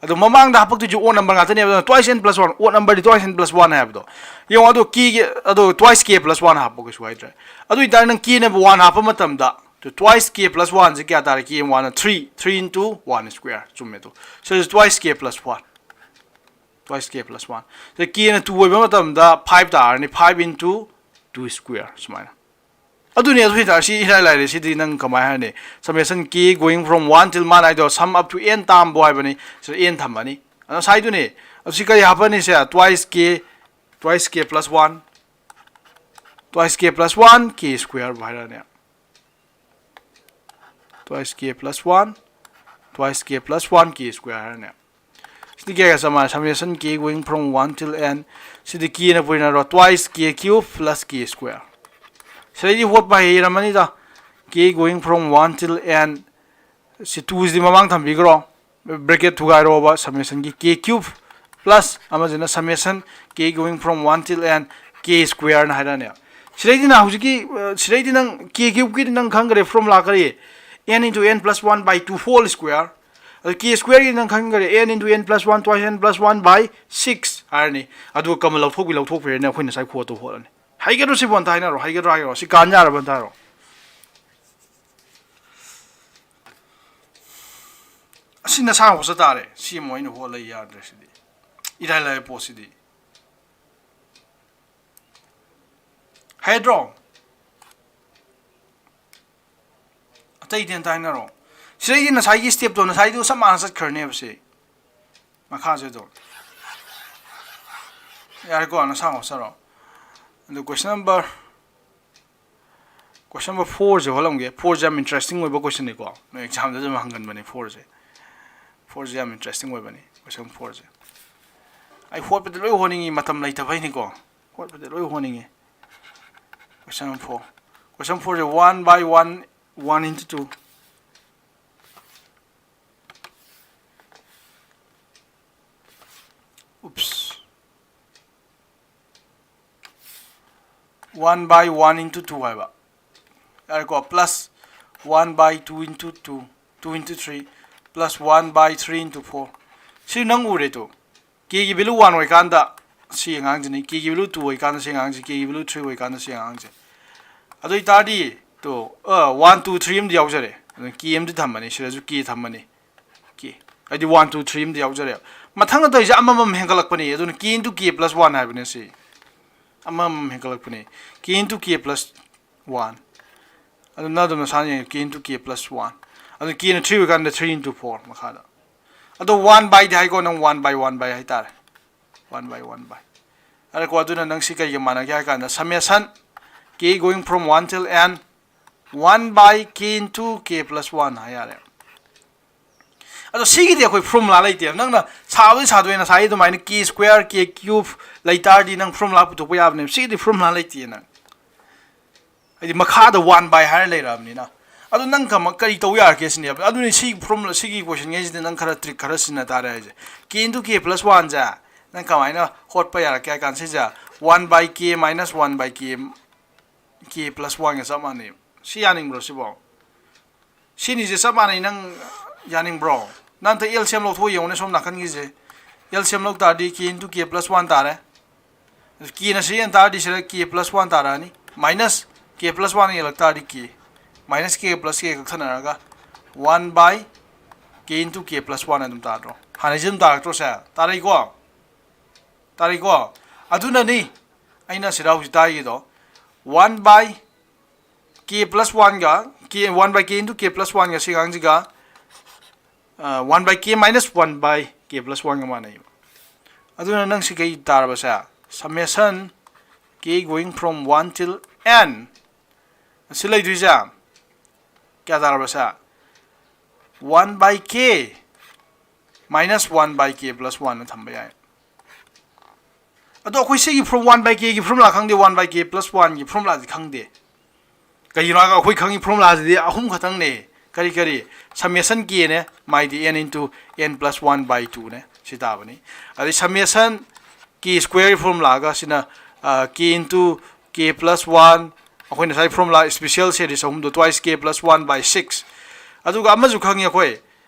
ꯑꯗꯣ ꯃꯃꯥꯡꯗ ꯍꯥꯄꯛꯇꯣꯏꯁꯦ odd number ꯉꯥꯛꯇꯅꯦꯕ꯫ ꯑꯗꯨꯅ twice n plus one, odd number ꯗꯤ twice n plus one ꯍꯥꯏꯕꯗꯣ꯫ ꯌꯦꯡꯉꯣ, ꯑꯗꯣ k ꯒꯤ, ꯑꯗꯣ twice k plus one ꯍꯥꯞꯄꯣ, ꯀꯩꯁꯨ ꯍꯥꯏꯗ꯭ꯔꯦ꯫ ꯑꯗꯨ ꯑꯣꯏꯇꯥꯔꯗꯤ ꯅꯪ k ꯅꯕꯨ one ꯍꯥꯞꯄ ꯃꯇꯝꯗ, to twice k plus one ꯁꯦ ꯀꯌꯥ ꯇꯥꯔꯦ? K ꯅ one ꯅ three, three into one square꯫ ꯆꯨꯝꯃꯦ꯫ ꯑꯗꯣ ꯁꯤꯗꯁꯨ twice k plus one꯫ Twice k plus one꯫ ꯁꯤꯗ k ꯅ two ꯑꯣꯏꯕ ꯃꯇꯝꯗ five ꯇꯥꯔꯅꯤ, five into two square ꯁꯨꯃꯥꯏꯅ꯫ ꯑꯗꯨꯅꯤ, ꯑꯗꯨ ꯑꯣꯏꯇꯥꯔꯗꯤ ꯁꯤ ꯏꯔꯥꯏ ꯂꯥꯏꯔꯦ꯫ ꯁꯤꯗꯤ ꯅꯪ ꯀꯃꯥꯏꯅ ꯍꯥꯏꯅꯤ? Summation k going from one till ꯃꯥꯅ ꯍꯥꯏꯗꯣ sum up to n term ꯕꯨ ꯍꯥꯏꯕꯅꯤ꯫ ꯁꯤꯗ n ꯊꯝꯃꯅꯤ꯫ ꯑꯗꯣ ꯉꯁꯥꯏꯗꯨꯅꯤ꯫ ꯑꯗꯨ ꯁꯤ ꯀꯔꯤ ꯍꯥꯞꯄꯅꯤ? ꯁꯦ twice k, twice k plus one, twice k plus one, k square ꯕꯨ ꯍꯥꯏꯔꯛꯑꯅꯤ꯫ Twice k plus one, twice k plus one, k square ꯍꯥꯏꯔꯅꯤ꯫ ꯁꯤꯗꯤ ꯀꯌꯥꯒ ꯆꯞ ꯃꯥꯟꯅꯩ? Summation k going from one till n꯫ CD k ꯅ ꯄꯨꯔꯤꯅꯔꯣ? Twice k cube plus k square꯫ ꯁꯤꯗꯩꯗꯤ ꯍꯣꯠꯄ ꯍꯩꯔꯝꯃꯅꯤꯗ꯫ K going from one till n꯫ ꯁꯤ two ꯁꯤꯗꯤ ꯃꯃꯥꯡ ꯊꯝꯕꯤꯈ꯭ꯔꯣ꯫ Bracket ꯊꯨꯒꯥꯏꯔꯣꯕ, summation ꯒꯤ k cube plus ꯑꯃꯁꯤꯅ summation k going from one till n, k square ꯅ ꯍꯥꯏꯔꯛꯑꯅꯦꯕ꯫ ꯁꯤꯗꯩꯗꯤ ꯅꯪ ꯍꯧꯖꯤꯛꯀꯤ, ꯑ, ꯁꯤꯗꯩꯗꯤ ꯅꯪ k cube ꯀꯤꯗꯤ ꯅꯪ ꯈꯪꯈ꯭ꯔꯦ, formula ꯀꯔꯤ? N into n plus one by two whole square꯫ ꯑꯗꯨ k square ꯒꯤ ꯅꯪ ꯈꯪꯈ꯭ꯔꯦ, n into n plus one, twice n plus one by six ꯍꯥꯏꯔꯅꯤ꯫ ꯑꯗꯨꯒ common ꯂꯧꯊꯣꯛꯄꯤ ꯂꯧꯊꯣꯛꯄꯤꯔꯅꯤ, ꯑꯩꯈꯣꯏ ꯉꯁꯥꯏ ꯈꯨꯍꯣꯠꯇꯣ ꯍꯣꯠꯂꯅꯤ꯫ ꯍꯩꯒꯗ꯭ꯔꯣ ꯁꯤꯕꯨ ꯑꯝꯇ ꯍꯥꯏꯅꯔꯣ, ꯍꯩꯒꯗ꯭ꯔꯣ ꯍꯥꯏꯒꯗ꯭ꯔꯣ? ꯁꯤ ꯀꯥꯟ ꯌꯥꯔꯕ ꯑꯝꯇ ꯍꯥꯏꯔꯣ꯫ ꯑꯁꯤ ꯅꯁꯥ ꯍꯣꯠꯆ ꯇꯥꯔꯦ꯫ ꯁꯤ ꯑꯃꯨꯛ ꯑꯩꯅ ꯍꯣꯠꯂ ꯌꯥꯗ꯭ꯔꯦ꯫ ꯁꯤꯗꯤ ꯏꯔꯥꯏ ꯂꯥꯏꯕ ꯄꯣꯠꯁꯤꯗꯤ꯫ ꯍꯩꯗ꯭ꯔꯣ? ꯑꯇꯩꯗꯤ ꯑꯝꯇ ꯍꯥꯏꯅꯔꯣ꯫ ꯁꯤꯗꯩꯗꯤ ꯉꯁꯥꯏꯒꯤ step ꯇꯣ, ꯉꯁꯥꯏꯗꯨ ꯆꯞ ꯃꯥꯟꯅ ꯆꯠꯈ꯭ꯔꯅꯦꯕ ꯁꯤ꯫ ꯃꯈꯥꯁꯦ ꯑꯗꯨꯝ꯫ ꯌꯥꯔꯦꯀꯣ, ꯅꯁꯥ ꯍꯣꯠꯆꯔꯣ꯫ ꯑꯗꯨ question number, question number four ꯁꯦ ꯍꯣꯠꯂꯝꯒꯦ꯫ Four ꯁꯦ ꯌꯥꯝ interesting ꯑꯣꯏꯕ question ꯅꯤꯀꯣ꯫ ꯅꯣꯏ exam ꯗ ꯑꯗꯨꯝ ꯍꯪꯒꯟꯕꯅꯦ four ꯁꯦ꯫ Four ꯁꯦ ꯌꯥꯝ interesting ꯑꯣꯏꯕꯅꯤ, question four ꯁꯦ꯫ ꯑꯩ ꯍꯣꯠꯄꯗꯤ ꯂꯣꯏ ꯍꯣꯠꯅꯤꯡꯉꯤ, ꯃꯇꯝ ꯂꯩꯇꯕꯩꯅꯤꯀꯣ꯫ ꯍꯣꯠꯄꯗꯤ ꯂꯣꯏ ꯍꯣꯠꯅꯤꯡꯉꯤ꯫ Question four꯫ Question four say one by one, one into two꯫ Oops. One by one into two ꯍꯥꯏꯕ꯫ ꯌꯥꯔꯦꯀꯣ? Plus one by two into two, two into three, plus one by three into four꯫ ꯁꯤ ꯅꯪ ꯎꯔꯦ two. K ꯒꯤ value one ꯑꯣꯏꯀꯥꯟꯗ ꯁꯤ ꯑꯉꯥꯡꯁꯤꯅꯤ, K ꯒꯤ value two ꯑꯣꯏꯀꯥꯟꯗ ꯁꯤ ꯑꯉꯥꯡꯁꯤ, K ꯒꯤ value three ꯑꯣꯏꯀꯥꯟꯗ ꯁꯤ ꯑꯉꯥꯡꯁꯤ꯫ ꯑꯗꯨ ꯑꯣꯏꯇꯥꯔꯗꯤ ꯇꯨ, ꯑ, one, two, three ꯑꯃꯗꯤ ꯌꯥꯎꯖꯔꯦ꯫ ꯑꯗꯨꯅ K ꯑꯃꯗꯤ ꯊꯝꯃꯅꯤ, ꯁꯤꯗꯁꯨ K ꯊꯝꯃꯅꯤ꯫ K꯫ ꯍꯥꯏꯗꯤ one, two, three ꯑꯃꯗꯤ ꯌꯥꯎꯖꯔꯦ꯫ ꯃꯊꯪ ꯇꯧꯔꯤꯁꯦ ꯑꯃꯃꯝ ꯍꯦꯟꯒꯠꯂꯛꯄꯅꯤ꯫ ꯑꯗꯨꯅ K into K plus one ꯍꯥꯏꯕꯅꯦ ꯁꯤ꯫ ꯑꯃꯃꯝ ꯍꯦꯟꯒꯠꯂꯛꯄꯅꯤ꯫ K into K plus one꯫ ꯑꯗꯨꯅ ꯑꯗꯨꯝ ꯅꯁꯥꯅ ꯌꯦꯡꯉꯨ, K into K plus one꯫ ꯑꯗꯨ K ꯅ three ꯑꯣꯏꯀꯥꯟꯗ three into four ꯃꯈꯥꯗ꯫ ꯑꯗꯣ one by ꯗꯤ ꯍꯥꯏꯀꯣ, ꯅꯪ one by one by ꯍꯥꯏꯇꯥꯔꯦ꯫ One by one by꯫ ꯑꯗꯀꯣ, ꯑꯗꯨꯅ ꯅꯪ ꯁꯤ ꯀꯩꯒ ꯃꯥꯟꯅꯒꯦ ꯍꯥꯏ ꯀꯥꯟꯗ, summation K going from one till N, one by K into K plus one ꯍꯥꯏ ꯌꯥꯔꯦ꯫ ꯑꯗꯣ ꯁꯤꯒꯤꯗꯤ ꯑꯩꯈꯣꯏ formula ꯂꯩꯇꯦꯕ꯫ ꯅꯪꯅ ꯁꯥꯕꯗꯤ ꯁꯥꯗꯣꯏꯅ ꯁꯥꯏ ꯑꯗꯨꯃꯥꯏꯅ K square, K cube ꯂꯩ ꯇꯥꯔꯗꯤ ꯅꯪ formula ꯄꯨꯊꯣꯛꯄ ꯌꯥꯕꯅꯦꯕ꯫ ꯁꯤꯒꯤꯗꯤ formula ꯂꯩꯇꯦ ꯅꯪ꯫ ꯍꯥꯏꯗꯤ ꯃꯈꯥꯗ one by ꯍꯥꯏꯔ ꯂꯩꯔꯛꯑꯕꯅꯤꯅ꯫ ꯑꯗꯨ ꯅꯪ ꯀꯃ-, ꯀꯔꯤ ꯇꯧ ꯌꯥꯔꯛꯀꯦ ꯁꯤꯅꯦꯕ꯫ ꯑꯗꯨꯅꯤ ꯁꯤ formula, ꯁꯤꯒꯤ question ꯉꯩꯁꯤꯗꯤ ꯅꯪ ꯈꯔ trick ꯈꯔ ꯁꯤꯖꯤꯟꯅ ꯇꯥꯔꯦ ꯍꯥꯏꯁꯦ꯫ K into K plus one ꯁꯦ ꯅꯪ ꯀꯃꯥꯏꯅ ꯍꯣꯠꯄ ꯌꯥꯔꯛꯀꯦ ꯍꯥꯏ ꯀꯥꯟꯗ ꯁꯤꯁꯦ one by K minus one by K, K plus one ꯒ ꯆꯞ ꯃꯥꯟꯅꯩ꯫ ꯁꯤ ꯌꯥꯅꯤꯡꯕ꯭ꯔꯣ ꯁꯤꯕꯣ? ꯁꯤꯅꯤꯁꯦ ꯆꯞ ꯃꯥꯟꯅꯩ, ꯅꯪ ꯌꯥꯅꯤꯡꯕ꯭ꯔꯣ? ꯅꯪ ꯑꯝꯇ L C M ꯂꯧꯊꯣꯛꯑ ꯌꯦꯡꯉꯨꯅꯦ ꯁꯣꯝ ꯅꯥꯀꯟꯒꯤꯁꯦ꯫ L C M ꯂꯧ ꯇꯥꯔꯗꯤ K into K plus one ꯇꯥꯔꯦ꯫ K ꯅ ꯁꯤ ꯌꯦꯟ ꯇꯥꯔꯗꯤ ꯁꯤꯗ K plus one ꯇꯥꯔꯛꯑꯅꯤ꯫ Minus K plus one ꯌꯦꯜꯂꯛ ꯇꯥꯔꯗꯤ K꯫ Minus K plus K ꯀꯛꯊꯠꯅꯔꯒ one by K into K plus one ꯑꯗꯨꯝ ꯇꯥꯗ꯭ꯔꯣ? ꯍꯥꯟꯅꯩꯁꯦ ꯑꯗꯨꯝ ꯇꯥꯔꯛꯇ꯭ꯔꯣ ꯁꯦ? ꯇꯥꯔꯛꯏꯀꯣ? ꯇꯥꯔꯛꯏꯀꯣ? ꯑꯗꯨꯅꯅꯤ ꯑꯩꯅ ꯁꯤꯗ ꯍꯧꯖꯤꯛ ꯇꯥꯛꯏꯗꯣ, one by K plus one ꯒ, K, one by K into K plus one ꯒ ꯁꯤ ꯑꯉꯥꯡꯁꯤꯒ, ꯑ, one by K minus one by K plus one ꯒ ꯃꯥꯟꯅꯩꯕ꯫ ꯑꯗꯨꯅ ꯅꯪ ꯁꯤ ꯀꯩ ꯇꯥꯔꯕ ꯁꯦ? Summation K going from one till N꯫ ꯑꯁꯤ ꯂꯩꯗꯣꯏꯁꯦ ꯀꯌꯥ ꯇꯥꯔꯕ ꯁꯦ? One by K minus one by K plus one ꯅ ꯊꯝꯕ ꯌꯥꯏ꯫ ꯑꯗꯣ ꯑꯩꯈꯣꯏ ꯁꯤꯒꯤ formula, one by K ꯒꯤ formula ꯈꯪꯗꯦ, one by K plus one ꯒꯤ formula ꯗꯤ ꯈꯪꯗꯦ꯫ ꯀꯩꯒꯤꯅꯣ ꯍꯥꯏꯔꯒ ꯑꯩꯈꯣꯏ ꯈꯪꯉꯤ formula ꯁꯤꯗꯤ ꯑꯍꯨꯝ ꯈꯛꯇꯪꯅꯦ꯫ ꯀꯔꯤ ꯀꯔꯤ? Summation K ꯅꯦ, ꯃꯥꯏꯗꯤ N into N plus one by two ꯅꯦ, ꯁꯤ ꯇꯥꯕꯅꯤ꯫ ꯑꯗꯩ summation K square ꯒꯤ formula ꯒ ꯁꯤꯅ, ꯑ, K into K plus one, ꯑꯩꯈꯣꯏꯅ ꯉꯁꯥꯏ formula special series ꯑꯍꯨꯝꯗꯣ, twice K plus one by six꯫ ꯑꯗꯨꯒ ꯑꯃꯁꯨ ꯈꯪꯉꯤ ꯑꯩꯈꯣꯏ,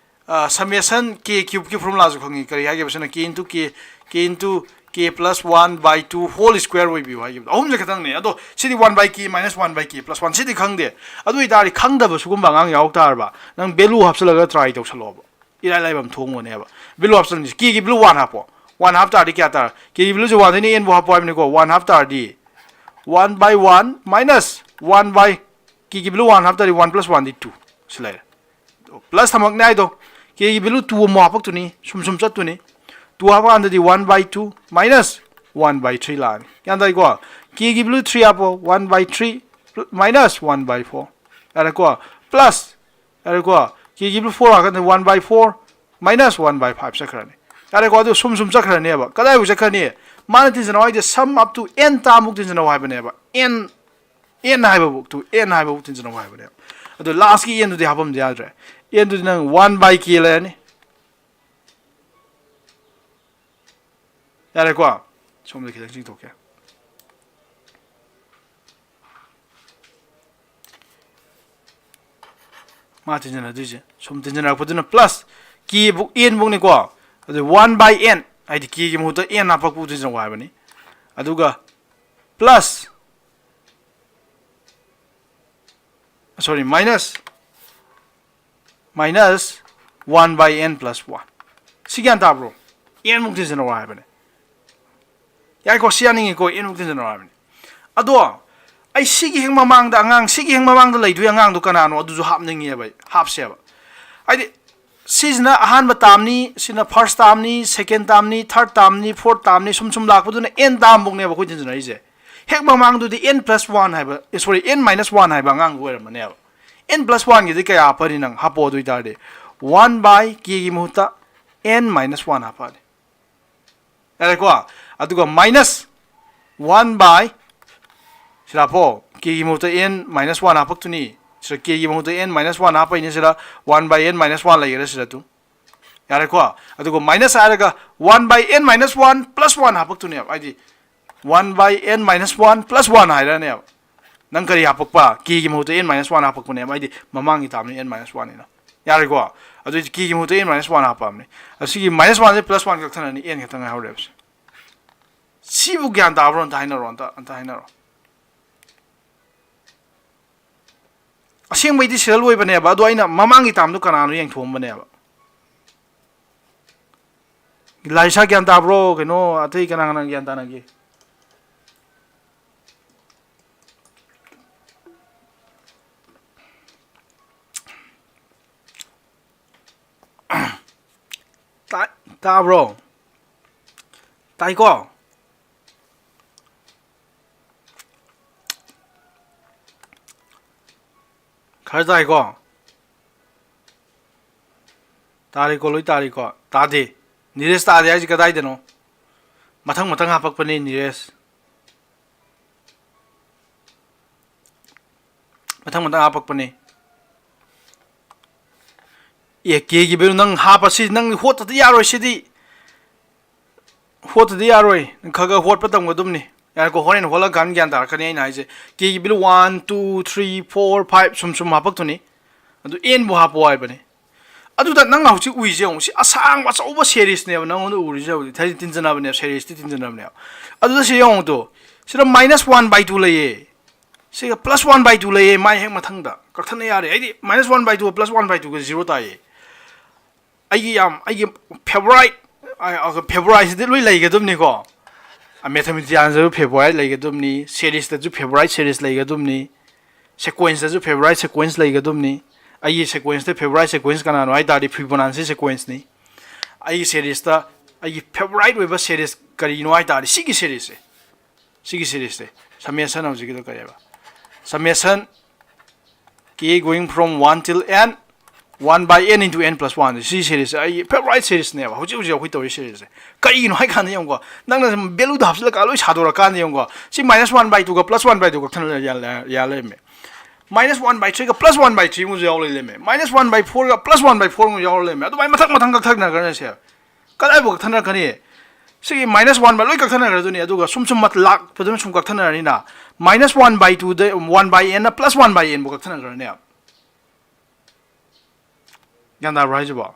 ꯑ, summation K cube ꯀꯤ formula ꯁꯨ ꯈꯪꯉꯤ꯫ ꯀꯔꯤ ꯍꯥꯏꯒꯦꯕ ꯁꯤꯅ? K into K, K into K plus one by two whole square ꯑꯣꯏꯕꯤꯌꯨ ꯍꯥꯏꯈꯤꯕꯗꯣ꯫ ꯑꯍꯨꯝꯁꯦ ꯈꯛꯇꯪꯅꯦ꯫ ꯑꯗꯣ ꯁꯤꯗꯤ one by K minus one by K plus one, ꯁꯤꯗꯤ ꯈꯪꯗꯦ꯫ ꯑꯗꯨ ꯑꯣꯏꯇꯥꯔꯗꯤ ꯈꯪꯗꯕ ꯁꯤꯒꯨꯝꯕ ꯑꯉꯥꯡ ꯌꯥꯎ ꯇꯥꯔꯕ, ꯅꯪ value ꯍꯥꯞꯆꯤꯜꯂꯒ try ꯇꯧꯁꯜꯂꯣꯕ꯫ ꯏꯔꯥꯏ ꯂꯥꯏꯕ ꯑꯃ ꯊꯣꯡꯕꯅꯦꯕ꯫ Value ꯍꯥꯞꯆꯤꯜꯂꯁꯤ꯫ K ꯒꯤ value one ꯍꯥꯞꯄꯣ꯫ One ꯍꯥꯞ ꯇꯥꯔꯗꯤ ꯀꯌꯥ ꯇꯥꯔꯦ? K ꯒꯤ value ꯁꯦ one ꯗꯩꯅ N ꯐꯥꯎ ꯍꯥꯞꯄꯣ ꯍꯥꯏꯕꯅꯤꯀꯣ꯫ One ꯍꯥꯞ ꯇꯥꯔꯗꯤ one by one minus one by, K ꯒꯤ value one ꯍꯥꯞ ꯇꯥꯔꯗꯤ one plus one ꯗꯤ two꯫ ꯁꯤ ꯂꯩꯔꯦ꯫ Plus ꯊꯝꯃꯛꯅꯦ ꯍꯥꯏꯗꯣ꯫ K ꯒꯤ value two ꯑꯃꯨꯛ ꯍꯥꯞꯄꯛꯇꯣꯏꯅꯤ꯫ ꯁꯨꯝ ꯁꯨꯝ ꯆꯠꯇꯣꯏꯅꯤ꯫ Two ꯍꯥꯞꯄꯀꯥꯟꯗꯗꯤ one by two minus one by three ꯂꯥꯛꯑꯅꯤ꯫ ꯒ꯭ꯌꯥꯟ ꯇꯥꯏꯀꯣ? K ꯒꯤ value three ꯍꯥꯞꯄꯣ꯫ One by three minus one by four꯫ ꯌꯥꯔꯦꯀꯣ? Plus, ꯌꯥꯔꯦꯀꯣ? K ꯒꯤ value four ꯍꯥꯞꯀꯥꯟꯗ one by four minus one by five ꯆꯠꯈ꯭ꯔꯅꯤ꯫ ꯌꯥꯔꯦꯀꯣ? ꯑꯗꯨ ꯁꯨꯝ ꯁꯨꯝ ꯆꯠꯈ꯭ꯔꯅꯦꯕ꯫ ꯀꯗꯥꯏꯕꯨ ꯆꯠꯈ꯭ꯔꯅꯤ? ꯃꯥꯅ ꯇꯤꯟꯖꯅꯧ ꯍꯥꯏꯁꯦ sum up to N term ꯃꯨꯛ ꯇꯤꯟꯖꯅꯧ ꯍꯥꯏꯕꯅꯦꯕ꯫ N, N ꯍꯥꯏꯕꯕꯨꯛꯇꯨ, N ꯍꯥꯏꯕꯕꯨꯛ ꯇꯤꯟꯖꯅꯧ ꯍꯥꯏꯕꯅꯦꯕ꯫ ꯑꯗꯨ last ꯀꯤ N ꯗꯨꯗꯤ ꯍꯥꯞꯄꯝꯗ ꯌꯥꯗ꯭ꯔꯦ꯫ N ꯗꯨꯗꯤ ꯅꯪ one by K ꯂꯩꯔꯅꯤ꯫ ꯌꯥꯔꯦꯀꯣ? ꯁꯣꯝꯗ ꯈꯤꯇꯪ ꯆꯤꯡꯊꯣꯛꯀꯦ꯫ ꯃꯥ ꯇꯤꯟꯖꯟꯅꯗꯣꯏꯁꯦ꯫ ꯁꯨꯝ ꯇꯤꯟꯖꯟꯅꯔꯛꯄꯗꯨꯅ plus K ꯕꯨꯛ, N ꯕꯨꯛꯅꯤꯀꯣ꯫ ꯑꯗꯨ one by N, ꯍꯥꯏꯗꯤ K ꯒꯤ ꯃꯍꯨꯠꯇ N ꯍꯥꯞꯄꯛꯄ ꯇꯤꯟꯖꯟꯅꯧ ꯍꯥꯏꯕꯅꯤ꯫ ꯑꯗꯨꯒ plus, sorry, minus, minus One by n plus one. ꯁꯤ ꯒ꯭ꯌꯥꯟ ꯇꯥꯕ꯭ꯔꯣ? N ꯃꯨꯛ ꯊꯤꯟꯖꯤꯟꯅꯧ ꯍꯥꯏꯕꯅꯦ꯫ ꯌꯥꯏꯀꯣ? ꯁꯤ ꯌꯥꯅꯤꯡꯉꯤꯀꯣ? N ꯃꯨꯛ ꯊꯤꯟꯖꯤꯟꯅꯧ ꯍꯥꯏꯕꯅꯦ꯫ ꯑꯗꯣ ꯑꯩ ꯁꯤꯒꯤ ꯍꯦꯛ ꯃꯃꯥꯡꯗ, ꯑꯉꯥꯡ ꯁꯤꯒꯤ ꯍꯦꯛ ꯃꯃꯥꯡꯗ ꯂꯩꯗꯣꯏ ꯑꯉꯥꯡꯗꯣ ꯀꯅꯥꯅꯣ, ꯑꯗꯨꯁꯨ ꯍꯥꯞꯅꯤꯡꯉꯦꯕ ꯑꯩ, ꯍꯥꯞꯁꯦꯕ꯫ ꯍꯥꯏꯗꯤ ꯁꯤꯁꯤꯅ ꯑꯍꯥꯟꯕ ꯇꯥꯝꯅꯤ, ꯁꯤꯅ first ꯇꯥꯝꯅꯤ, second ꯇꯥꯝꯅꯤ, third ꯇꯥꯝꯅꯤ, fourth ꯇꯥꯝꯅꯤ, ꯁꯨꯝ ꯁꯨꯝ ꯂꯥꯛꯄꯗꯨꯅ n ꯇꯥꯝꯐꯧꯅꯦꯕ ꯑꯩꯈꯣꯏ ꯊꯤꯟꯖꯤꯟꯅꯔꯤꯁꯦ꯫ ꯍꯦꯛ ꯃꯃꯥꯡꯗꯨꯗꯤ n plus one ꯍꯥꯏꯕ, sorry, n minus one ꯍꯥꯏꯕ ꯑꯉꯥꯡꯗꯨ ꯑꯣꯏꯔꯝꯃꯅꯦꯕ꯫ N plus one ꯒꯤꯗꯤ ꯀꯌꯥ ꯍꯥꯞꯄꯅꯤ ꯅꯪ? ꯍꯥꯞꯄꯣ꯫ ꯑꯗꯨ ꯑꯣꯏꯇꯥꯔꯗꯤ one by k ꯒꯤ ꯃꯍꯨꯠꯇ n minus one ꯍꯥꯞꯄꯛꯑꯅꯤ꯫ ꯌꯥꯔꯦꯀꯣ? ꯑꯗꯨꯒ minus one by, ꯁꯤꯗ ꯍꯥꯞꯄꯣ, k ꯒꯤ ꯃꯍꯨꯠꯇ n minus one ꯍꯥꯞꯄꯛꯇꯣꯏꯅꯤ꯫ ꯁꯤꯗ k ꯒꯤ ꯃꯍꯨꯠꯇ n minus one ꯍꯥꯞꯄꯛꯏꯅꯤ, ꯁꯤꯗ one by n minus one ꯂꯩꯒꯦꯔꯥ ꯁꯤꯗ ꯑꯗꯨꯝ꯫ ꯌꯥꯔꯦꯀꯣ? ꯑꯗꯨꯒ minus ꯍꯥꯏꯔꯒ one by n minus one plus one ꯍꯥꯞꯄꯛꯇꯣꯏꯅꯦꯕ꯫ ꯍꯥꯏꯗꯤ one by n minus one plus one ꯍꯥꯏꯔꯅꯦꯕ꯫ ꯅꯪ ꯀꯔꯤ ꯍꯥꯞꯄꯛꯄ? K ꯒꯤ ꯃꯍꯨꯠꯇ n minus one ꯍꯥꯞꯄꯛꯄꯅꯦꯕ꯫ ꯍꯥꯏꯗꯤ ꯃꯃꯥꯡꯒꯤ ꯇꯥꯝꯅꯤ n minus one ꯅꯤꯅ꯫ ꯌꯥꯔꯦꯀꯣ? ꯑꯗꯨ ꯑꯣꯏꯗꯤ k ꯒꯤ ꯃꯍꯨꯠꯇ n minus one ꯍꯥꯞꯄꯛꯑꯕꯅꯤ꯫ ꯑꯁꯤꯒꯤ minus one ꯁꯦ plus one ꯀꯛꯊꯠꯅꯔꯅꯤ, n ꯈꯛꯇ ꯉꯥꯏꯍꯧꯔꯦꯕꯁꯦ꯫ ꯁꯤꯕꯨ ꯒ꯭ꯌꯥꯟ ꯇꯥꯕ꯭ꯔꯣ? ꯑꯝꯇ ꯍꯥꯏꯅꯔꯣ, ꯑꯝꯇ, ꯑꯝꯇ ꯍꯥꯏꯅꯔꯣ꯫ ꯑꯁꯦꯡꯕꯩꯗꯤ ꯁꯤꯗ ꯂꯣꯏꯕꯅꯦꯕ, ꯑꯗꯣ ꯑꯩꯅ ꯃꯃꯥꯡꯒꯤ ꯇꯥꯝꯗꯣ ꯀꯅꯥꯅꯣ ꯌꯦꯡꯊꯣꯛꯑꯝꯕꯅꯦꯕ꯫ ꯂꯥꯔꯤꯁꯥ ꯒ꯭ꯌꯥꯟ ꯇꯥꯕ꯭ꯔꯣ? ꯀꯩꯅꯣ, ꯑꯇꯩ ꯀꯅꯥ ꯀꯅꯥ ꯒ꯭ꯌꯥꯟ ꯇꯥꯅꯒꯦ? ꯇꯥ-, ꯇꯥꯕ꯭ꯔꯣ? ꯇꯥꯏꯀꯣ? ꯈꯔ ꯇꯥꯏꯀꯣ? ꯇꯥꯔꯦꯀꯣ? ꯂꯣꯏ ꯇꯥꯔꯦꯀꯣ? ꯇꯥꯗꯦ꯫ ꯅꯤꯔꯦꯁ ꯇꯥꯗꯦ ꯍꯥꯏꯁꯦ ꯀꯗꯥꯏꯗꯅꯣ? ꯃꯊꯪ ꯃꯊꯪ ꯍꯥꯄꯛꯄꯅꯦ ꯅꯤꯔꯦꯁ꯫ ꯃꯊꯪ ꯃꯊꯪ ꯍꯥꯄꯛꯄꯅꯦ꯫ ꯑꯦ, ꯀꯦꯒꯤ value ꯅꯪ ꯍꯥꯞꯄꯁꯤ, ꯅꯪ ꯍꯣꯠꯇꯗꯤ ꯌꯥꯔꯣꯏ ꯁꯤꯗꯤ꯫ ꯍꯣꯠꯇꯗꯤ ꯌꯥꯔꯣꯏ꯫ ꯅꯪ ꯈꯔ ꯈꯔ ꯍꯣꯠꯄ ꯇꯝꯒꯗꯕꯅꯤ꯫ ꯌꯥꯔꯦꯀꯣ? ꯍꯣꯔꯦꯟ ꯍꯣꯠꯂꯀꯥꯟꯗ ꯒ꯭ꯌꯥꯟ ꯇꯥꯔꯛꯀꯅꯤ ꯑꯩꯅ ꯍꯥꯏꯁꯦ꯫ ꯀꯦꯒꯤ value one, two, three, four, five ꯁꯨꯝ ꯁꯨꯝ ꯍꯥꯄꯛꯇꯣꯏꯅꯤ꯫ ꯑꯗꯨ n ꯕꯨ ꯍꯥꯞꯄꯣ ꯍꯥꯏꯕꯅꯤ꯫ ꯑꯗꯨꯗ ꯅꯪꯅ ꯍꯧꯖꯤꯛ ꯎꯏꯁꯦ ꯌꯦꯡꯉꯨ꯫ ꯁꯤ ꯑꯁꯥꯡꯕ ꯑꯆꯧꯕ series ꯅꯦꯕ ꯅꯪꯉꯣꯟꯗ ꯎꯔꯤꯁꯦ ꯍꯧꯖꯤꯛ꯫ ꯍꯥꯏꯗꯤ ꯇꯤꯟꯖꯟꯅꯕꯅꯦꯕ, series ꯇꯤ ꯇꯤꯟꯖꯟꯅꯕꯅꯦꯕ꯫ ꯑꯗꯨꯗ ꯁꯤ ꯌꯦꯡꯉꯨ ꯇꯨ꯫ ꯁꯤꯗ minus one by two ꯂꯩꯌꯦ꯫ ꯁꯤꯒ plus one by two ꯂꯩꯌꯦ, ꯃꯥꯏ ꯍꯦꯛ ꯃꯊꯪꯗ꯫ ꯀꯛꯊꯠꯅ ꯌꯥꯔꯦ꯫ ꯍꯥꯏꯗꯤ minus one by two plus one by two ꯒ zero ꯇꯥꯏꯌꯦ꯫ ꯑꯩꯒꯤ ꯌꯥꯝ ꯑꯩꯒꯤ ꯐꯦꯕꯣꯔꯥꯏꯠ ꯐꯦꯕꯣꯔꯥꯏꯠꯁꯤꯗꯤ ꯂꯣꯏ ꯂꯩꯒꯗꯕꯅꯤꯀꯣ꯫ ꯃꯦꯊꯃꯦꯇꯤꯁꯤꯌꯥꯟꯁꯤꯁꯨ ꯐꯦꯕꯣꯔꯥꯏꯠ ꯂꯩꯒꯗꯕꯅꯤ, ꯁꯦꯔꯤꯁꯇꯁꯨ ꯐꯦꯕꯣꯔꯥꯏꯠ ꯁꯦꯔꯤꯁ ꯂꯩꯒꯗꯕꯅꯤ, ꯁꯦꯀ꯭ꯋꯦꯟꯁꯇꯁꯨ ꯐꯦꯕꯣꯔꯥꯏꯠ ꯁꯦꯀ꯭ꯋꯦꯟꯁ ꯂꯩꯒꯗꯕꯅꯤ꯫ ꯑꯩꯒꯤ ꯁꯦꯀ꯭ꯋꯦꯟꯁꯇ ꯐꯦꯕꯣꯔꯥꯏꯠ ꯁꯦꯀ꯭ꯋꯦꯟꯁ ꯀꯅꯥꯅꯣ ꯍꯥꯏ ꯇꯥꯔꯗꯤ ꯐꯤꯕꯣꯅꯥꯟꯁꯤ ꯁꯦꯀ꯭ꯋꯦꯟꯁꯅꯤ꯫ ꯑꯩꯒꯤ ꯁꯦꯔꯤꯁꯇ ꯑꯩꯒꯤ ꯐꯦꯕꯣꯔꯥꯏꯠ ꯑꯣꯏꯕ ꯁꯦꯔꯤꯁ ꯀꯔꯤꯅꯣ ꯍꯥꯏ ꯇꯥꯔꯗꯤ ꯁꯤꯒꯤ ꯁꯦꯔꯤꯁꯁꯦ, ꯁꯤꯒꯤ ꯁꯦꯔꯤꯁꯁꯦ, ꯁꯃꯦꯁꯟ ꯍꯧꯖꯤꯛꯀꯤꯗꯣ ꯀꯔꯤꯕ, summation k going from one till n, one by n into n plus one, ꯁꯤ ꯁꯦꯔꯤꯁꯁꯦ ꯑꯩꯒꯤ ꯐꯦꯕꯣꯔꯥꯏꯠ ꯁꯦꯔꯤꯁꯅꯦꯕ꯫ ꯍꯧꯖꯤꯛ ꯍꯧꯖꯤꯛ ꯑꯩꯈꯣꯏ ꯇꯧꯔꯤ ꯁꯦꯔꯤꯁꯁꯦ ꯀꯔꯤꯒꯤꯅꯣ ꯍꯥꯏ ꯀꯥꯟꯗ ꯌꯦꯡꯉꯨꯀꯣ, ꯅꯪꯅ ꯁꯨꯝ ꯚꯦꯂꯨꯗ ꯍꯥꯞꯆꯤꯜꯂꯀꯥꯟ ꯂꯣꯏ ꯁꯥꯗꯣꯔꯛꯀꯥꯟꯗ ꯌꯦꯡꯉꯨꯀꯣ, ꯁꯤ ꯃꯥꯏꯅꯁ ꯋꯥꯟ ꯕꯥꯏ ꯇꯨꯒ ꯄ꯭ꯂꯁ ꯋꯥꯟ ꯕꯥꯏ ꯇꯨꯒ ꯀꯛꯊꯠꯅ ꯌꯥ ꯂꯩꯔꯝꯃꯦ꯫ ꯃꯥꯏꯅꯁ ꯋꯥꯟ ꯕꯥꯏ ꯊ꯭ꯔꯤꯒ ꯄ꯭ꯂꯁ ꯋꯥꯟ ꯕꯥꯏ ꯊ꯭ꯔꯤ ꯑꯃꯁꯨ ꯌꯥꯎ ꯂꯩꯔꯝꯃꯦ꯫ ꯃꯥꯏꯅꯁ ꯋꯥꯟ ꯕꯥꯏ ꯐꯣꯔꯒ ꯄ꯭ꯂꯁ ꯋꯥꯟ ꯕꯥꯏ ꯐꯣꯔ ꯑꯃꯁꯨ ꯌꯥꯎ ꯂꯩꯔꯝꯃꯦ꯫ ꯑꯗꯨꯃꯥꯏꯅ ꯃꯊꯪ ꯃꯊꯪ ꯀꯛꯊꯠꯅꯈ꯭ꯔꯅꯤ ꯁꯦ꯫ ꯀꯗꯥꯏꯐꯥꯎ ꯀꯛꯊꯠꯅꯔꯛꯀꯅꯤ? ꯁꯤꯒꯤ ꯃꯥꯏꯅꯁ ꯋꯥꯟ ꯕꯥꯏ ꯂꯣꯏ ꯀꯛꯊꯠꯅꯈ꯭ꯔꯗꯨꯅꯤ꯫ ꯑꯗꯨꯒ ꯁꯨꯝ ꯁꯨꯝ ꯃꯠ-, ꯂꯥꯛꯄꯗꯨꯅ ꯁꯨꯝ ꯀꯛꯊꯠꯅꯔꯅꯤꯅ, ꯃꯥꯏꯅꯁ ꯋꯥꯟ ꯕꯥꯏ ꯇꯨꯗ ꯋꯥꯟ ꯕꯥꯏ ꯑꯦꯟꯅ ꯄ꯭ꯂꯁ ꯋꯥꯟ ꯕꯥꯏ ꯑꯦꯟꯕꯨ ꯀꯛꯊꯠꯅꯈ꯭ꯔꯅꯤ꯫ ꯒ꯭ꯌꯥꯟ ꯇꯥꯕ꯭ꯔꯣ ꯍꯥꯏꯁꯤꯕꯣ?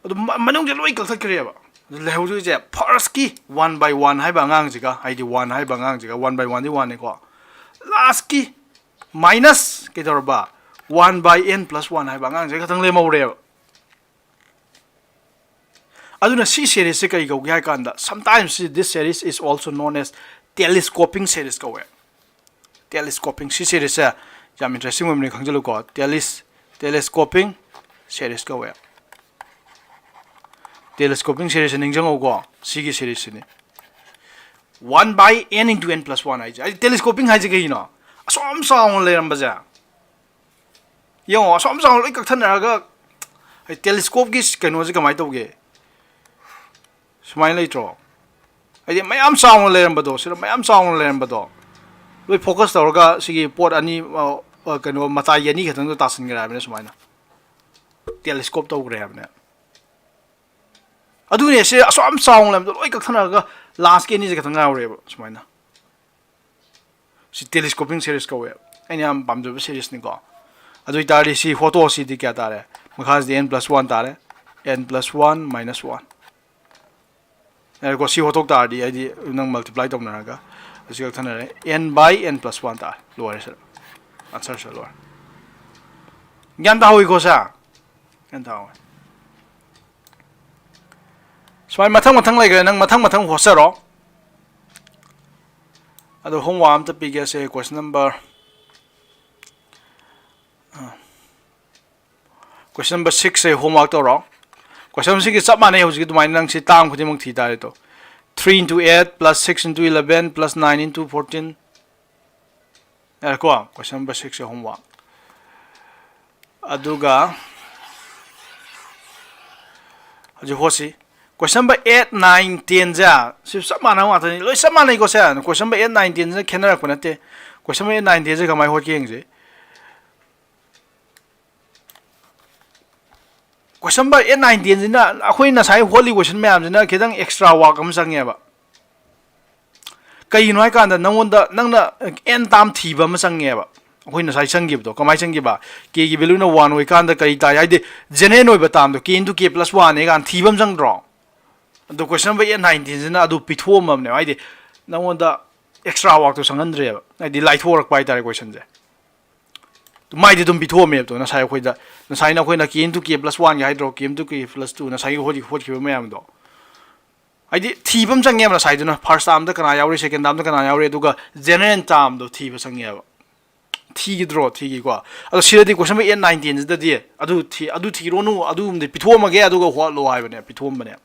ꯑꯗꯨ ꯃ-, ꯃꯅꯨꯡꯁꯦ ꯂꯣꯏ ꯀꯛꯊꯠꯈ꯭ꯔꯦꯕ꯫ ꯑꯗꯨ ꯂꯩꯍꯧꯗꯣꯏꯁꯦ ꯐꯥꯔꯁꯀꯤ ꯋꯥꯟ ꯕꯥꯏ ꯋꯥꯟ ꯍꯥꯏꯕ ꯑꯉꯥꯡꯁꯤꯒ, ꯍꯥꯏꯗꯤ ꯋꯥꯟ ꯍꯥꯏꯕ ꯑꯉꯥꯡꯁꯤꯒ, ꯋꯥꯟ ꯕꯥꯏ ꯋꯥꯟꯗꯤ ꯋꯥꯟꯅꯤꯀꯣ, ꯂꯥꯁꯀꯤ ꯃꯥꯏꯅꯁ ꯀꯩꯗꯧꯔꯕ, one by N plus one ꯍꯥꯏꯕ ꯑꯉꯥꯡꯁꯦ ꯈꯛꯇꯪ ꯂꯦꯝꯍꯧꯔꯦꯕ꯫ ꯑꯗꯨꯅ ꯁꯤ ꯁꯦꯔꯤꯁꯁꯦ ꯀꯔꯤ ꯀꯧꯒꯦ ꯍꯥꯏ ꯀꯥꯟꯗ, sometimes this series is also known as telescoping series ꯀꯧꯋꯦ꯫ ꯇꯦꯂꯤꯁꯀꯣꯄꯤꯡ, ꯁꯤ ꯁꯦꯔꯤꯁꯁꯦ ꯌꯥꯝ ꯏꯟꯇꯔꯦꯁꯇꯤꯡ ꯑꯣꯏꯕꯅꯤ, ꯈꯪꯖꯤꯜꯂꯨꯀꯣ꯫ ꯇꯦꯂꯤꯁ ꯇꯦꯂꯤꯁꯀꯣꯄꯤꯡ ꯁꯦꯔꯤꯁ ꯀꯧꯋꯦ꯫ ꯇꯦꯂꯤꯁꯀꯣꯄꯤꯡ ꯁꯦꯔꯤꯁꯁꯦ ꯅꯤꯡꯁꯤꯡꯉꯧꯀꯣ, ꯁꯤꯒꯤ ꯁꯦꯔꯤꯁꯁꯤꯅꯤ꯫ One by n into n plus one ꯍꯥꯏꯁꯦ, ꯍꯥꯏꯗꯤ ꯇꯦꯂꯤꯁꯀꯣꯄꯤꯡ ꯍꯥꯏꯁꯦ ꯀꯩꯒꯤꯅꯣ? ꯑꯁꯨꯛ ꯌꯥꯝ ꯆꯥꯎꯅ ꯂꯩꯔꯝꯕꯁꯦ ꯌꯦꯡꯉꯣ, ꯑꯁꯨꯛ ꯌꯥꯝ ꯆꯥꯎꯅ ꯂꯣꯏ ꯀꯛꯊꯠꯅꯔꯒ, ꯍꯥꯏꯗꯤ ꯇꯦꯂꯤꯁꯀꯣꯞꯀꯤ ꯀꯩꯅꯣꯁꯦ ꯀꯃꯥꯏꯅ ꯇꯧꯒꯦ? ꯁꯨꯃꯥꯏꯅ ꯂꯩꯇ꯭ꯔꯣ? ꯍꯥꯏꯗꯤ ꯃꯌꯥꯝ ꯆꯥꯎꯅ ꯂꯩꯔꯝꯕꯗꯣ, ꯁꯤꯗ ꯃꯌꯥꯝ ꯆꯥꯎꯅ ꯂꯩꯔꯝꯕꯗꯣ ꯂꯣꯏ ꯐꯣꯀꯁ ꯇꯧꯔꯒ ꯁꯤꯒꯤ ꯄꯣꯠ ꯑꯅꯤ, ꯑ, ꯑ, ꯀꯩꯅꯣ, ꯃꯇꯥꯏꯒꯤ ꯑꯅꯤ ꯈꯛꯇꯪꯗꯣ ꯇꯥꯁꯟꯈ꯭ꯔꯦ ꯍꯥꯏꯕꯅꯦ, ꯁꯨꯃꯥꯏꯅ ꯇꯦꯂꯤꯁꯀꯣꯞ ꯇꯧꯈ꯭ꯔꯦ ꯍꯥꯏꯕꯅꯦ꯫ ꯑꯗꯨꯅꯦ, ꯁꯤ ꯑꯁꯨꯛ ꯌꯥꯝ ꯆꯥꯎꯅ ꯂꯩꯔꯝꯕꯗꯣ ꯂꯣꯏ ꯀꯛꯊꯠꯅꯔꯒ ꯂꯥꯁꯀꯤ ꯑꯅꯤꯁꯦ ꯈꯛꯇꯪ ꯉꯥꯏꯍꯧꯔꯦꯕ ꯁꯨꯃꯥꯏꯅ꯫ ꯁꯤ ꯇꯦꯂꯤꯁꯀꯣꯄꯤꯡ ꯁꯦꯔꯤꯁ ꯀꯧꯋꯦ꯫ ꯑꯩꯅ ꯌꯥꯝ ꯄꯥꯝꯖꯕ ꯁꯦꯔꯤꯁꯅꯤꯀꯣ꯫ ꯑꯗꯨ ꯑꯣꯏꯇꯥꯔꯗꯤ ꯁꯤ ꯍꯣꯇꯣꯛ ꯑꯁꯤꯗꯤ ꯀꯌꯥ ꯇꯥꯔꯦ? ꯃꯈꯥꯁꯤꯗꯤ n plus one ꯇꯥꯔꯦ꯫ N plus one minus one꯫ ꯌꯥꯔꯦꯀꯣ, ꯁꯤ ꯍꯣꯇꯣꯛ ꯇꯥꯔꯗꯤ, ꯍꯥꯏꯗꯤ ꯅꯪ ꯃꯜꯇꯤꯄ꯭ꯂꯥꯏ ꯇꯧꯅꯔꯒ ꯑꯁꯤ ꯀꯛꯊꯠꯅꯔꯦ, n by n plus one ꯇꯥꯔꯦ꯫ ꯂꯣꯏꯔꯦ ꯁꯤꯗ, ꯑꯟꯁꯔꯁꯦ ꯂꯣꯏꯔꯦ꯫ ꯒ꯭ꯌꯥꯟ ꯇꯥꯍꯧꯏꯀꯣ ꯁꯦ? ꯒ꯭ꯌꯥꯟ ꯇꯥꯍꯧꯋꯦ꯫ ꯁꯨꯃꯥꯏꯅ ꯃꯊꯪ ꯃꯊꯪ ꯂꯩꯈ꯭ꯔꯦ, ꯅꯪ ꯃꯊꯪ ꯃꯊꯪ ꯍꯣꯠꯆꯔꯣ꯫ ꯑꯗꯣ homework ꯑꯝꯇ ꯄꯤꯒꯦꯁꯦ, question number question number sixꯁꯦ homework ꯇꯧꯔꯣ꯫ Question sixꯀꯤ ꯆꯞ ꯃꯥꯟꯅꯩ, ꯍꯧꯖꯤꯛꯀꯤ ꯑꯗꯨꯃꯥꯏꯅ ꯅꯪ ꯁꯤ ꯇꯥꯝ ꯈꯨꯗꯤꯡꯃꯛ ꯊꯤ ꯇꯥꯔꯦ꯫ ꯇꯣ, three into eight plus six into eleven plus nine into fourteen꯫ ꯌꯥꯔꯦꯀꯣ, question number sixꯁꯦ homework꯫ ꯑꯗꯨꯒ ꯍꯧꯖꯤꯛ ꯍꯣꯠꯁꯤ, question number eight, nine, tenꯁꯦ ꯁꯤ ꯆꯞ ꯃꯥꯟꯅꯕ ꯉꯥꯛꯇꯅꯤ, ꯂꯣꯏ ꯆꯞ ꯃꯥꯟꯅꯩꯀꯣ꯫ ꯁꯦ question number eight, nine, tenꯁꯤꯅ ꯈꯦꯠꯅꯔꯛꯄ ꯅꯠꯇꯦ꯫ Question number eight, nine, tenꯁꯦ ꯀꯃꯥꯏꯅ ꯍꯣꯠꯀꯦ ꯌꯦꯡꯁꯦ꯫ Question number eight, nine, tenꯁꯤꯅ ꯑꯩꯈꯣꯏ ꯉꯁꯥꯏ ꯍꯣꯠꯂꯤ question ꯃꯌꯥꯝꯁꯤꯅ ꯈꯤꯇꯪ extra work ꯑꯃ ꯆꯪꯉꯦꯕ꯫ ꯀꯩꯒꯤꯅꯣ ꯍꯥꯏꯀꯥꯟꯗ ꯅꯪꯉꯣꯟꯗ, ꯅꯪꯅ n term ꯊꯤꯕ ꯑꯃ ꯆꯪꯉꯦꯕ꯫ ꯑꯩꯈꯣꯏ ꯉꯁꯥꯏ ꯆꯪꯈꯤꯕꯗꯣ ꯀꯃꯥꯏꯅ ꯆꯪꯈꯤꯕ? Kꯒꯤ valueꯅ one ꯑꯣꯏꯀꯥꯟꯗ ꯀꯔꯤ ꯇꯥꯏ? ꯍꯥꯏꯗꯤ general ꯑꯣꯏꯕ termꯗꯣ, k into k plus one ꯅꯦ ꯀꯥꯟꯗ ꯊꯤꯕ ꯑꯃ ꯆꯪꯗ꯭ꯔꯣ? ꯑꯗꯣ question number eight, nine, tenꯁꯤꯅ ꯑꯗꯨ ꯄꯤꯊꯣꯛꯑꯝꯃꯕꯅꯦꯕ꯫ ꯍꯥꯏꯗꯤ ꯅꯪꯉꯣꯟꯗ extra workꯇꯣ ꯆꯪꯍꯟꯗ꯭ꯔꯦꯕ, ꯍꯥꯏꯗꯤ ꯂꯥꯏꯊꯣꯔꯛꯄ ꯍꯥꯏꯇꯥꯔꯦ questionꯁꯦ꯫ ꯃꯥꯏꯗꯤ ꯑꯗꯨꯝ ꯄꯤꯊꯣꯛꯑꯝꯃꯦꯕꯗꯣ ꯉꯁꯥꯏ ꯑꯩꯈꯣꯏꯗ, ꯉꯁꯥꯏꯅ ꯑꯩꯈꯣꯏꯅ k into k plus oneꯒꯤ ꯍꯥꯏꯗ꯭ꯔꯣ, k into k plus two, ꯉꯁꯥꯏꯒꯤ ꯍꯣꯠꯈꯤ-, ꯍꯣꯠꯈꯤꯕ ꯃꯌꯥꯝꯗꯣ꯫ ꯍꯥꯏꯗꯤ ꯊꯤꯕ ꯑꯃ ꯆꯪꯉꯦꯕ ꯉꯁꯥꯏꯗꯨꯅ, first termꯗ ꯀꯅꯥ ꯌꯥꯎꯔꯤ, second termꯗ ꯀꯅꯥ ꯌꯥꯎꯔꯤ, ꯑꯗꯨꯒ general termꯗꯣ ꯊꯤꯕ ꯆꯪꯉꯦꯕ꯫ ꯊꯤꯈꯤꯗ꯭ꯔꯣ? ꯊꯤꯈꯤꯀꯣ꯫ ꯑꯗꯣ ꯁꯤꯗꯗꯤ question number eight, nine, tenꯁꯤꯗꯗꯤ ꯑꯗꯨ ꯊꯤ-, ꯑꯗꯨ ꯊꯤꯔꯣꯅꯨ, ꯑꯗꯨꯒꯨꯝꯕꯗꯤ ꯄꯤꯊꯣꯛꯑꯝꯃꯒꯦ ꯑꯗꯨꯒ ꯍꯣꯠꯂꯣ ꯍꯥꯏꯕꯅꯦ, ꯄꯤꯊꯣꯛꯑꯝꯕꯅꯦ꯫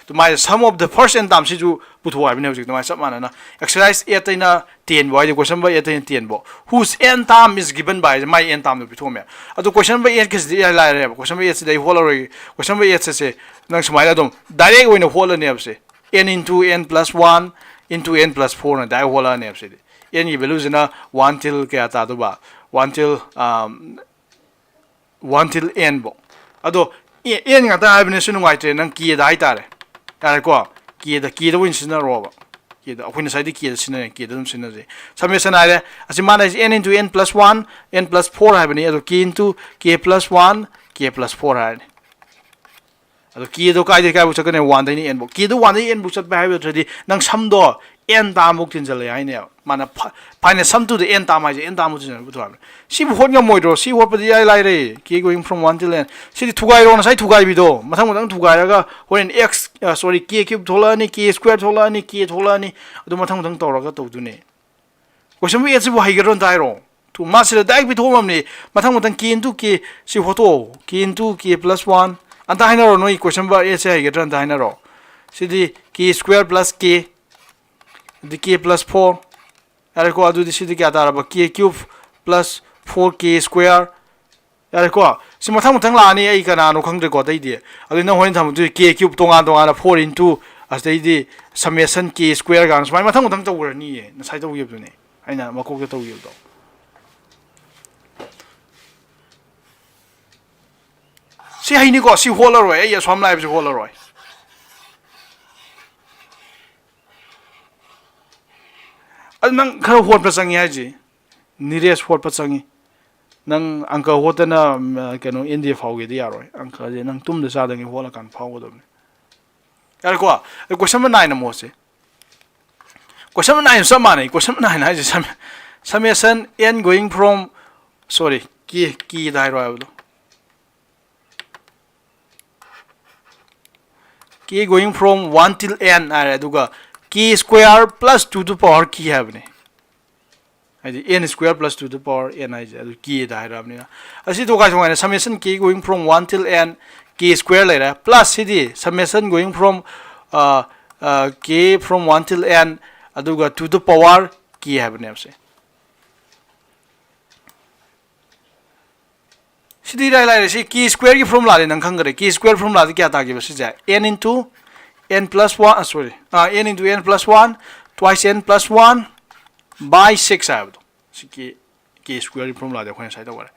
ꯑꯗꯨꯃꯥꯏꯅ sum of the first n termꯁꯤꯁꯨ ꯄꯨꯊꯣꯛꯑꯣ ꯍꯥꯏꯕꯅꯦ ꯍꯧꯖꯤꯛ ꯑꯗꯨꯃꯥꯏꯅ ꯆꯞ ꯃꯥꯟꯅꯅ꯫ Exercise eight ꯑꯩꯅ ten ꯐꯥꯎ ꯍꯥꯏꯗꯤ question number eight ꯑꯩꯅ ten ꯐꯥꯎ꯫ Whose n term is given by ꯍꯥꯏꯁꯦ ꯃꯥꯏ n termꯗꯣ ꯄꯤꯊꯣꯛꯑꯝꯃꯦ꯫ ꯑꯗꯣ question number eightꯀꯤꯁꯤꯗꯤ ꯏꯔꯥꯏ ꯂꯥꯏꯔꯦꯕ꯫ Question number eightꯁꯤꯗꯤ ꯑꯩ ꯍꯣꯠꯂꯔꯣꯏꯒꯦ꯫ Question number eightꯁꯦ ꯅꯪ ꯁꯨꯃꯥꯏꯅ ꯑꯗꯨꯝ direct ꯑꯣꯏꯅ ꯍꯣꯠꯂꯅꯦꯕ ꯁꯦ꯫ N into n plus one into n plus fourꯅ direct ꯍꯣꯠꯂꯛꯑꯅꯦꯕ ꯁꯤꯗꯤ꯫ Nꯒꯤ valueꯁꯤꯅ one till ꯀꯌꯥ ꯇꯥꯗꯧꯕ? One till, um, one till n ꯐꯥꯎ꯫ ꯑꯗꯣ n ꯉꯥꯛꯇ ꯍꯥꯏꯕꯅꯦ, ꯁꯤ ꯅꯨꯡꯉꯥꯏꯇ꯭ꯔꯦ, ꯅꯪ kꯗ ꯍꯥꯏꯇꯥꯔꯦ꯫ ꯌꯥꯔꯦꯀꯣ? kꯗ, kꯗ ꯑꯣꯏꯅ ꯁꯤꯖꯤꯟꯅꯔꯣꯕ꯫ kꯗ, ꯑꯩꯈꯣꯏ ꯉꯁꯥꯏꯗꯤ kꯗ ꯁꯤꯖꯤꯟꯅꯔꯦ, kꯗ ꯑꯗꯨꯝ ꯁꯤꯖꯤꯟꯅꯁꯦ꯫ Summation ꯍꯥꯏꯔꯦ, ꯑꯁꯤ ꯃꯥꯅ ꯍꯥꯏꯁꯦ n into n plus one, n plus four ꯍꯥꯏꯕꯅꯤ, ꯑꯗꯣ k into k plus one, k plus four ꯍꯥꯏꯔꯅꯤ꯫ ꯑꯗꯣ ꯀꯦꯗꯣ ꯀꯥꯏꯗꯩ ꯀꯥꯏꯕꯨꯛ ꯆꯠꯀꯅꯤ? ꯋꯥꯟꯗꯩꯅ ꯑꯦꯟꯕꯨꯛ꯫ ꯀꯦꯗꯣ ꯋꯥꯟꯗꯩ ꯑꯦꯟꯕꯨꯛ ꯆꯠꯄ ꯍꯥꯏꯕ ꯅꯠꯇ꯭ꯔꯗꯤ ꯅꯪ ꯁꯝꯗꯣ ꯑꯦꯟ ꯇꯥꯝꯕꯨꯛ ꯇꯤꯟꯁꯤꯜꯂꯦ ꯍꯥꯏꯅꯦꯕ꯫ ꯃꯥꯅ ꯐ-, ꯐꯥꯏꯅꯦꯜ ꯁꯝ ꯇꯨꯗ ꯑꯦꯟ ꯇꯥꯝ ꯍꯥꯏꯁꯦ ꯑꯦꯟ ꯇꯥꯝꯕꯨꯛ ꯇꯤꯟꯁꯤꯟꯕ ꯄꯨꯊꯣꯛꯑꯕꯅꯦ꯫ ꯁꯤꯕꯨ ꯍꯣꯠ ꯉꯝꯃꯣꯏꯗ꯭ꯔꯣ? ꯁꯤ ꯍꯣꯠꯄꯗꯤ ꯏꯔꯥꯏ ꯂꯥꯏꯔꯦ꯫ K going from one till n꯫ ꯁꯤꯗꯤ ꯊꯨꯒꯥꯏꯔꯣ, ꯉꯁꯥꯏ ꯊꯨꯒꯥꯏꯕꯤꯗꯣ꯫ ꯃꯊꯪ ꯃꯊꯪ ꯊꯨꯒꯥꯏꯔꯒ ꯍꯣꯔꯦꯟ x, ꯑ, sorry, K cube ꯊꯣꯛꯂꯛꯑꯅꯤ, K square ꯊꯣꯛꯂꯛꯑꯅꯤ, K ꯊꯣꯛꯂꯛꯑꯅꯤ꯫ ꯑꯗꯨ ꯃꯊꯪ ꯃꯊꯪ ꯇꯧꯔꯒ ꯇꯧꯗꯨꯅꯦ꯫ Question number eight ꯁꯤꯕꯨ ꯍꯩꯒꯗ꯭ꯔꯣ ꯑꯝꯇ ꯍꯥꯏꯔꯣ? ꯇꯨ, ꯃꯥꯁꯤꯗ direct ꯄꯤꯊꯣꯛꯑꯝꯃꯕꯅꯤ꯫ ꯃꯊꯪ ꯃꯊꯪ K into K ꯁꯤ ꯍꯣꯠꯇꯣꯛꯑꯣ꯫ K into K plus one꯫ ꯑꯝꯇ ꯍꯥꯏꯅꯔꯣ, ꯅꯣꯏ question number eight ꯁꯦ ꯍꯩꯒꯗ꯭ꯔꯥ ꯑꯝꯇ ꯍꯥꯏꯅꯔꯣ꯫ ꯁꯤꯗꯤ K square plus K, ꯑꯗꯨꯗꯤ K plus four꯫ ꯌꯥꯔꯦꯀꯣ? ꯑꯗꯨꯗꯤ ꯁꯤꯗꯤ ꯀꯌꯥ ꯇꯥꯔꯕ? K cube plus four K square꯫ ꯌꯥꯔꯦꯀꯣ? ꯁꯤ ꯃꯊꯪ ꯃꯊꯪ ꯂꯥꯛꯑꯅꯤ, ꯑꯩ ꯀꯅꯥꯅꯣ ꯈꯪꯗ꯭ꯔꯦꯀꯣ ꯑꯇꯩꯗꯤ꯫ ꯑꯗꯨꯗꯤ ꯅꯪ ꯍꯣꯔꯦꯟ ꯊꯝꯃꯛꯇꯣꯏꯁꯦ K cube ꯇꯣꯉꯥꯟ ꯇꯣꯉꯥꯟꯅ four into ꯑꯁꯤꯗꯩꯗꯤ summation K square ꯀꯥꯏꯅ ꯁꯨꯃꯥꯏꯅ ꯃꯊꯪ ꯃꯊꯪ ꯇꯧꯈ꯭ꯔꯅꯤꯌꯦ꯫ ꯉꯁꯥꯏ ꯇꯧꯈꯤꯕꯗꯨꯅꯦ, ꯑꯩꯅ ꯃꯀꯣꯛꯇ ꯇꯧꯈꯤꯕꯗꯣ꯫ ꯁꯤ ꯍꯩꯅꯤꯀꯣ, ꯁꯤ ꯍꯣꯠꯂꯔꯣꯏ, ꯑꯩ ꯑꯁꯨꯝ ꯂꯥꯏꯕꯁꯤ ꯍꯣꯠꯂꯔꯣꯏ꯫ ꯑꯗꯨ ꯅꯪ ꯈꯔ ꯍꯣꯠꯄ ꯆꯪꯉꯤ ꯍꯥꯏꯁꯤ, ꯅꯤꯔꯦꯁ, ꯍꯣꯠꯄ ꯆꯪꯉꯤ꯫ ꯅꯪ ꯑꯪꯀ ꯍꯣꯠꯇꯅ, ꯎꯝ, ꯀꯩꯅꯣ, ꯑꯦꯟ ꯗꯤ ꯑꯦ ꯐꯥꯎꯒꯦꯗꯤ ꯌꯥꯔꯣꯏ꯫ ꯑꯪꯀꯁꯦ ꯅꯪ ꯇꯨꯝꯗ ꯆꯥꯗꯉꯩ ꯍꯣꯠꯂꯀꯥꯟꯗ ꯐꯥꯎꯒꯗꯕꯅꯤ꯫ ꯌꯥꯔꯦꯀꯣ? ꯑꯩ question number nine ꯑꯃꯨꯛ ꯍꯣꯠꯁꯦ꯫ Question number nine ꯆꯞ ꯃꯥꯟꯅꯩ꯫ Question number nine ꯍꯥꯏꯁꯦ sum-, summation n going from, sorry, K, K ꯗ ꯍꯥꯏꯔꯣ ꯍꯥꯏꯕꯗꯣ꯫ K going from one till n ꯍꯥꯏꯔꯦ, ꯑꯗꯨꯒ K square plus two to the power K ꯍꯥꯏꯕꯅꯦ꯫ ꯍꯥꯏꯗꯤ N square plus two to the power n ꯍꯥꯏꯁꯦ, ꯑꯗꯨ K ꯗ ꯍꯥꯏꯔꯛꯑꯕꯅꯤꯅ꯫ ꯑꯁꯤ ꯇꯣꯈꯥꯏ ꯇꯣꯈꯥꯏꯅ summation K going from one till n, K square ꯂꯩꯔꯦ, plus CD summation going from, ꯑ, ꯑ, K from one till n, ꯑꯗꯨꯒ to the power K ꯍꯥꯏꯕꯅꯦꯕ ꯁꯦ꯫ ꯁꯤꯗꯤ ꯏꯔꯥꯏ ꯂꯥꯏꯔꯦ꯫ ꯁꯤ K square ꯒꯤ formula ꯗꯤ ꯅꯪ ꯈꯪꯈ꯭ꯔꯦ꯫ K square formula ꯗꯤ ꯀꯌꯥ ꯇꯥꯈꯤꯕ ꯁꯤꯁꯦ? N into n plus one, ꯑ, sorry, ꯑ, n into n plus one, twice n plus one by six ꯍꯥꯏꯕꯗꯣ꯫ ꯁꯤ K, K square ꯒꯤ formula ꯗꯤ ꯑꯩꯈꯣꯏ ꯉꯁꯥꯏ ꯇꯧꯈ꯭ꯔꯦ꯫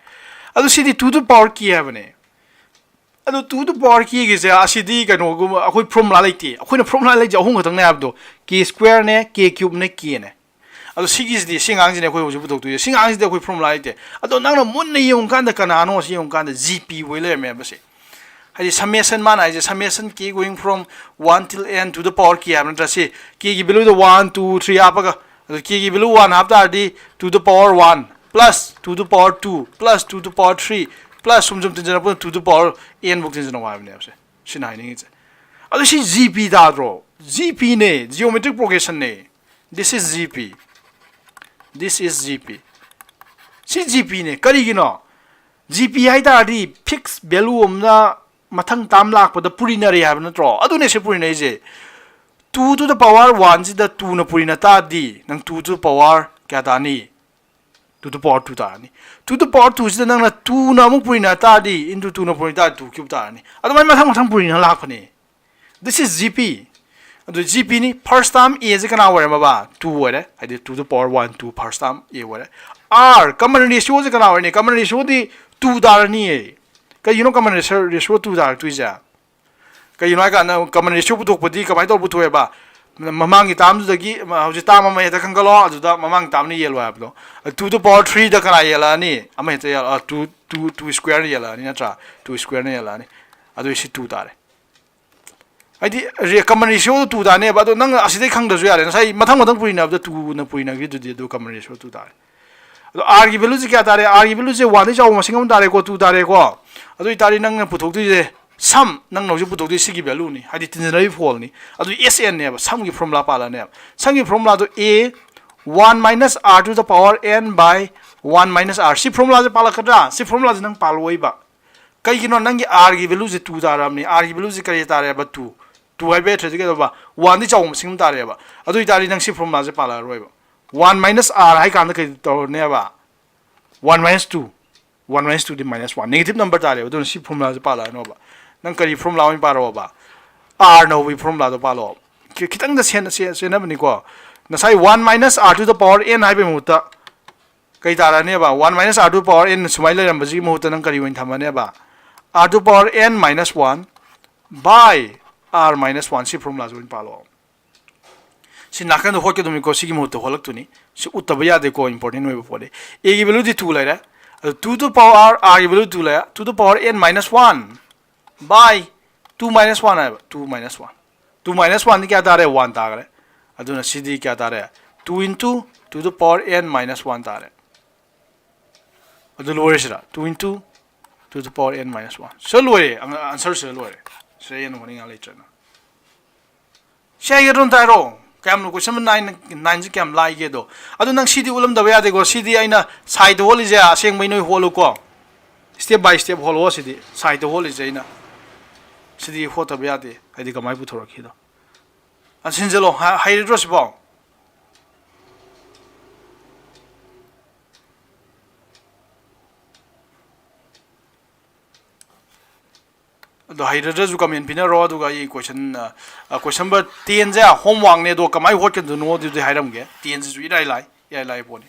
ꯑꯗꯨ ꯁꯤꯗꯤ to the power K ꯍꯥꯏꯕꯅꯦ꯫ ꯑꯗꯨ to the power K ꯒꯤꯁꯦ ꯑꯁꯤꯗꯤ ꯀꯩꯅꯣꯒꯨꯝꯕ, ꯑꯩꯈꯣꯏ formula ꯂꯩꯇꯦ꯫ ꯑꯩꯈꯣꯏꯅ formula ꯂꯩꯁꯦ ꯑꯍꯨꯝ ꯈꯛꯇꯪꯅꯦ ꯍꯥꯏꯕꯗꯣ, K square ꯅꯦ, K cube ꯅꯦ, K ꯅꯦ꯫ ꯑꯗꯣ ꯁꯤꯒꯤꯁꯤꯗꯤ, ꯁꯤ ꯑꯉꯥꯡꯁꯤꯅꯦ ꯑꯩꯈꯣꯏ ꯍꯧꯖꯤꯛ ꯄꯨꯊꯣꯛꯇꯣꯏꯁꯦ꯫ ꯁꯤ ꯑꯉꯥꯡꯁꯤꯗꯤ ꯑꯩꯈꯣꯏ formula ꯂꯩꯇꯦ꯫ ꯑꯗꯣ ꯅꯪꯅ ꯃꯨꯟꯅ ꯌꯦꯡꯉꯨꯀꯥꯟꯗ ꯀꯅꯥꯅꯣ ꯁꯤ ꯌꯦꯡꯉꯨꯀꯥꯟꯗ G P ꯑꯣꯏ ꯂꯩꯔꯝꯃꯦꯕ ꯁꯦ꯫ ꯍꯥꯏꯗꯤ summation ꯃꯥꯅ ꯍꯥꯏꯁꯦ, summation k going from one till n to the power k ꯍꯥꯏꯕ ꯅꯠꯇ꯭ꯔꯥ? ꯁꯤ k ꯒꯤ value ꯗ one, two, three ꯍꯥꯞꯄꯒ, ꯑꯗꯨ k ꯒꯤ value one ꯍꯥꯞ ꯇꯥꯔꯗꯤ to the power one plus to the power two plus to the power three plus ꯁꯨꯝ ꯁꯨꯝ ꯇꯤꯟꯖꯔꯛꯄꯗ to the power n ꯐꯥꯎ ꯇꯤꯟꯖꯔꯛꯑꯣ ꯍꯥꯏꯕꯅꯦꯕ ꯁꯦ꯫ ꯁꯤꯅ ꯍꯥꯏꯅꯤꯡꯉꯤꯁꯦ꯫ ꯑꯗꯨ ꯁꯤ G P ꯇꯥꯗ꯭ꯔꯣ? G P ꯅꯦ, geometric progression ꯅꯦ꯫ This is G P. This is G P. ꯁꯤ G P ꯅꯦ꯫ ꯀꯔꯤꯒꯤꯅꯣ? G P ꯍꯥꯏ ꯇꯥꯔꯗꯤ fix value ꯑꯃꯅ ꯃꯊꯪ term ꯂꯥꯛꯄꯗ ꯄꯨꯔꯤꯅꯔꯦ ꯍꯥꯏꯕ ꯅꯠꯇ꯭ꯔꯣ? ꯑꯗꯨꯅꯦ ꯁꯤ ꯄꯨꯔꯤꯅꯩꯁꯦ꯫ Two to the power one ꯁꯤꯗ two ꯅ ꯄꯨꯔꯤꯅ ꯇꯥꯔꯗꯤ ꯅꯪ two to the power ꯀꯌꯥ ꯇꯥꯅꯤ? Two to the power two ꯇꯥꯔꯅꯤ꯫ Two to the power two ꯁꯤꯗ ꯅꯪꯅ two ꯅ ꯑꯃꯨꯛ ꯄꯨꯔꯤꯅ ꯇꯥꯔꯗꯤ, into two ꯅ ꯄꯨꯔꯤꯅ ꯇꯥꯔꯗꯤ two cube ꯇꯥꯔꯅꯤ꯫ ꯑꯗꯨꯃꯥꯏꯅ ꯃꯊꯪ ꯃꯊꯪ ꯄꯨꯔꯤꯅ ꯂꯥꯛꯄꯅꯦ꯫ This is G P. ꯑꯗꯨ G P ꯅꯤ, first term A ꯁꯦ ꯀꯅꯥ ꯑꯣꯏꯔꯝꯃꯕ? Two ꯑꯣꯏꯔꯦ꯫ ꯍꯥꯏꯗꯤ two to the power one, two first term A ꯑꯣꯏꯔꯦ꯫ R, common ratio ꯁꯦ ꯀꯅꯥ ꯑꯣꯏꯔꯅꯤ? Common ratio ꯗꯤ two ꯇꯥꯔꯅꯤꯌꯦ꯫ ꯀꯩꯒꯤꯅꯣ common ratio, ratio two ꯇꯥꯔꯛꯇꯣꯏꯁꯦ? ꯀꯩꯒꯤꯅꯣ ꯍꯥꯏ ꯀꯥꯟꯗ common ratio ꯄꯨꯊꯣꯛꯄꯗꯤ ꯀꯃꯥꯏꯅ ꯇꯧꯔ ꯄꯨꯊꯣꯛꯑꯦꯕ? ꯃꯃꯥꯡꯒꯤ term ꯗꯨꯗꯒꯤ ꯍꯧꯖꯤꯛ term ꯑꯃ ꯍꯦꯛꯇ ꯈꯟꯒꯠꯂꯣ, ꯑꯗꯨꯗ ꯃꯃꯥꯡꯒꯤ term ꯅ ꯌꯦꯜꯂꯣ ꯍꯥꯏꯕꯗꯣ꯫ Two to the power three ꯗ ꯀꯅꯥ ꯌꯦꯜꯂꯛꯑꯅꯤ? ꯑꯃ ꯍꯦꯛꯇ ꯌꯦꯜꯂꯛꯑꯣ, two, two, two square ꯅ ꯌꯦꯜꯂꯛꯑꯅꯤ ꯅꯠꯇ꯭ꯔꯥ? Two square ꯅ ꯌꯦꯜꯂꯛꯑꯅꯤ꯫ ꯑꯗꯨ ꯁꯤ two ꯇꯥꯔꯦ꯫ ꯍꯥꯏꯗꯤ ꯔꯦ-, common ratio ꯗꯣ two ꯇꯥꯅꯦꯕ꯫ ꯑꯗꯣ ꯅꯪ ꯑꯁꯤꯗꯩ ꯈꯪꯗ꯭ꯔꯁꯨ ꯌꯥꯔꯦ꯫ ꯉꯁꯥꯏ ꯃꯊꯪ ꯃꯊꯪ ꯄꯨꯔꯤꯅꯕꯗ two ꯅ ꯄꯨꯔꯤꯅꯈ꯭ꯔꯤꯗꯨꯗꯤ, ꯑꯗꯨ common ratio two ꯇꯥꯔꯦ꯫ ꯑꯗꯣ R ꯒꯤ value ꯁꯦ ꯀꯌꯥ ꯇꯥꯔꯦ? R ꯒꯤ value ꯁꯦ one ꯗꯩ ꯆꯥꯎꯕ ꯃꯁꯤꯡ ꯑꯃ ꯇꯥꯔꯦꯀꯣ, two ꯇꯥꯔꯦꯀꯣ꯫ ꯑꯗꯨ ꯑꯣꯏꯇꯥꯔꯗꯤ ꯅꯪꯅ ꯄꯨꯊꯣꯛꯇꯣꯏꯁꯦ, sum, ꯅꯪꯅ ꯍꯧꯖꯤꯛ ꯄꯨꯊꯣꯛꯇꯣꯏꯁꯦ ꯁꯤꯒꯤ value ꯅꯤ, ꯍꯥꯏꯗꯤ ꯇꯤꯟꯖꯅꯔꯤ ꯐꯣꯜꯅꯤ꯫ ꯑꯗꯨ S N ꯅꯦꯕ, sum ꯒꯤ formula ꯄꯥꯜꯂꯛꯑꯅꯦꯕ꯫ Sum ꯒꯤ formula ꯗꯣ A, one minus R to the power n by one minus R꯫ ꯁꯤ formula ꯁꯦ ꯄꯥꯜꯂꯛꯀꯗ꯭ꯔꯥ? ꯁꯤ formula ꯁꯦ ꯅꯪ ꯄꯥꯜꯂꯛꯑꯣꯏꯕ꯫ ꯀꯩꯒꯤꯅꯣ? ꯅꯪꯒꯤ R ꯒꯤ value ꯁꯦ two ꯇꯥꯔꯕꯅꯤ꯫ R ꯒꯤ value ꯁꯦ ꯀꯔꯤ ꯇꯥꯔꯦꯕ? Two꯫ Two ꯍꯥꯏꯕ ꯌꯥꯗ꯭ꯔꯗꯤ ꯀꯩꯗꯧꯕ? One ꯗꯤ ꯆꯥꯎꯕ ꯃꯁꯤꯡ ꯑꯃ ꯇꯥꯔꯦꯕ꯫ ꯑꯗꯨ ꯑꯣꯏꯇꯥꯔꯗꯤ ꯅꯪ ꯁꯤ formula ꯁꯦ ꯄꯥꯜꯂꯛꯑꯔꯣꯏꯕ꯫ One minus R ꯍꯥꯏ ꯀꯥꯟꯗ ꯀꯩ ꯇꯧꯔꯅꯦꯕ? One minus two꯫ One minus two ꯗꯤ minus one꯫ Negative number ꯇꯥꯔꯦꯕ꯫ ꯑꯗꯨꯅ ꯁꯤ formula ꯁꯦ ꯄꯥꯜꯂꯛꯑꯅꯣꯕ꯫ ꯅꯪ ꯀꯔꯤ formula ꯑꯣꯏꯅ ꯄꯥꯔꯛꯑꯣꯕ? R ꯅ ꯍꯧꯕꯒꯤ formula ꯗꯣ ꯄꯥꯜꯂꯛꯑꯣ꯫ ꯈꯤ-, ꯈꯤꯇꯪꯗ ꯁꯦꯟ-, ꯁꯦ-, ꯆꯦꯟꯅꯕꯅꯤꯀꯣ꯫ ꯉꯁꯥꯏ one minus R to the power n ꯍꯥꯏꯕꯒꯤ ꯃꯍꯨꯠꯇ ꯀꯩ ꯇꯥꯔꯛꯑꯅꯦꯕ? One minus R to the power n ꯁꯨꯃꯥꯏꯅ ꯂꯩꯔꯝꯕꯁꯤꯒꯤ ꯃꯍꯨꯠꯇ ꯅꯪ ꯀꯔꯤ ꯑꯣꯏꯅ ꯊꯝꯃꯅꯦꯕ? R to the power n minus one by R minus one꯫ ꯁꯤ formula ꯁꯦ ꯑꯣꯏꯅ ꯄꯥꯜꯂꯛꯑꯣ꯫ ꯁꯤ ꯅꯥꯀꯟꯗ ꯍꯣꯠꯀꯗꯕꯅꯤꯀꯣ, ꯁꯤꯒꯤ ꯃꯍꯨꯠꯇ ꯍꯣꯠꯂꯛꯇꯣꯏꯅꯤ꯫ ꯁꯤ ꯎꯠꯇꯕ ꯌꯥꯗꯦꯀꯣ, important ꯑꯣꯏꯕ ꯄꯣꯠꯅꯤ꯫ A ꯒꯤ value ꯗꯤ two ꯂꯩꯔꯦ, ꯑꯗꯨ two to the power, R ꯒꯤ value two ꯂꯩꯔꯦ, to the power n minus one꯫ by two minus one ꯍꯥꯏꯕ, two minus one, two minus one ꯗꯤ ꯀꯌꯥ ꯇꯥꯔꯦ? One ꯇꯥꯈ꯭ꯔꯦ꯫ ꯑꯗꯨꯅ ꯁꯤꯗꯤ ꯀꯌꯥ ꯇꯥꯔꯦ? Two into two to the power n minus one ꯇꯥꯔꯦ꯫ ꯑꯗꯨ ꯂꯣꯏꯔꯦ ꯁꯤꯗ, two into two to the power n minus one꯫ ꯁꯤꯗ ꯂꯣꯏꯔꯦ, ꯑꯪ-, answer ꯁꯤꯗ ꯂꯣꯏꯔꯦ꯫ ꯁꯤꯗ ꯍꯦꯟꯅ ꯍꯣꯠꯅꯤꯡꯉꯥꯏ ꯂꯩꯇ꯭ꯔꯦꯅ꯫ ꯁꯤ ꯍꯥꯏꯒꯗ꯭ꯔꯣ? ꯑꯝꯇ ꯍꯥꯏꯔꯣ꯫ ꯀꯌꯥꯝ ꯂꯨ-, question number nine, nine ꯁꯤ ꯀꯌꯥꯝ ꯂꯥꯏꯒꯦꯗꯣ꯫ ꯑꯗꯨ ꯅꯪ ꯁꯤꯗꯤ ꯎꯠꯂꯝꯗꯕ ꯌꯥꯗꯦꯀꯣ꯫ ꯁꯤꯗꯤ ꯑꯩꯅ side ꯇ ꯍꯣꯠꯂꯤꯁꯦ ꯑꯁꯦꯡꯕꯩ ꯅꯣꯏ ꯍꯣꯠꯂꯨꯀꯣ꯫ Step by step ꯍꯣꯠꯂꯣ CD. Side ꯇ ꯍꯣꯠꯂꯤꯁꯦ ꯑꯩꯅ꯫ ꯁꯤꯗꯤ ꯍꯣꯠꯇꯕ ꯌꯥꯗꯦ꯫ ꯍꯥꯏꯗꯤ ꯀꯃꯥꯏꯅ ꯄꯨꯊꯣꯔꯛꯈꯤꯗꯣ꯫ ꯑ, ꯁꯤꯟꯖꯜꯂꯣ꯫ ꯍ-, ꯍꯩꯔꯗ꯭ꯔꯣ ꯁꯤꯕꯣ? ꯑꯗꯣ ꯍꯩꯔꯗ꯭ꯔꯁꯨ comment ꯄꯤꯅꯔꯣ, ꯑꯗꯨꯒ ꯑꯩ question, ꯑ, ꯑ, question number ten ꯁꯦ homework ꯅꯦ, ꯑꯗꯣ ꯀꯃꯥꯏꯅ ꯍꯣꯠꯀꯗꯣꯏꯅꯣ ꯑꯗꯨꯗꯤ ꯍꯥꯏꯔꯝꯒꯦ꯫ Ten ꯁꯤꯁꯨ ꯏꯔꯥꯏ ꯂꯥꯏ, ꯏꯔꯥꯏ ꯂꯥꯏ ꯄꯣꯠꯅꯤ꯫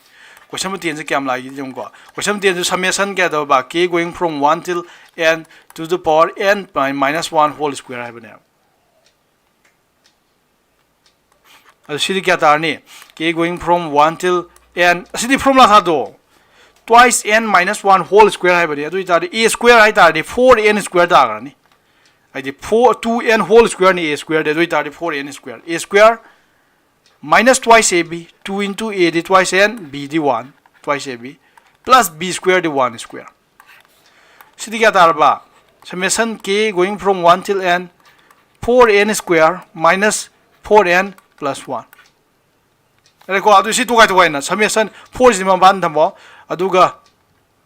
Question number ten ꯁꯦ ꯀꯌꯥꯝ ꯂꯥꯏꯒꯦ ꯌꯦꯡꯉꯨꯀꯣ꯫ Question number ten ꯁꯦ summation ꯀꯌꯥ ꯇꯧꯕ? K going from one till n to the power n minus one whole square ꯍꯥꯏꯕꯅꯦꯕ꯫ ꯑꯗꯨ ꯁꯤꯗꯤ ꯀꯌꯥ ꯇꯥꯔꯅꯤ? K going from one till n꯫ ꯑꯁꯤꯗꯤ formula ꯊꯥꯗꯣꯛꯑꯣ꯫ Twice n minus one whole square ꯍꯥꯏꯕꯅꯤ꯫ ꯑꯗꯨ ꯑꯣꯏꯇꯥꯔꯗꯤ a square ꯍꯥꯏ ꯇꯥꯔꯗꯤ four n square ꯇꯥꯈ꯭ꯔꯅꯤ꯫ ꯍꯥꯏꯗꯤ four, two n whole square ꯅꯤ a square ꯗꯤ꯫ ꯑꯗꯨ ꯑꯣꯏꯇꯥꯔꯗꯤ four n square, a square minus twice ab, two into a D twice n, b D one, twice ab, plus b square D one square꯫ ꯁꯤꯗꯤ ꯀꯌꯥ ꯇꯥꯔꯕ? Summation k going from one till n, four n square minus four n plus one꯫ ꯌꯥꯔꯦꯀꯣ? ꯑꯗꯨ ꯁꯤ ꯇꯣꯈꯥꯏ ꯇꯣꯈꯥꯏꯅ summation four ꯁꯤꯗꯤ ꯃꯄꯥꯟ ꯊꯝꯃꯣ꯫ ꯑꯗꯨꯒ,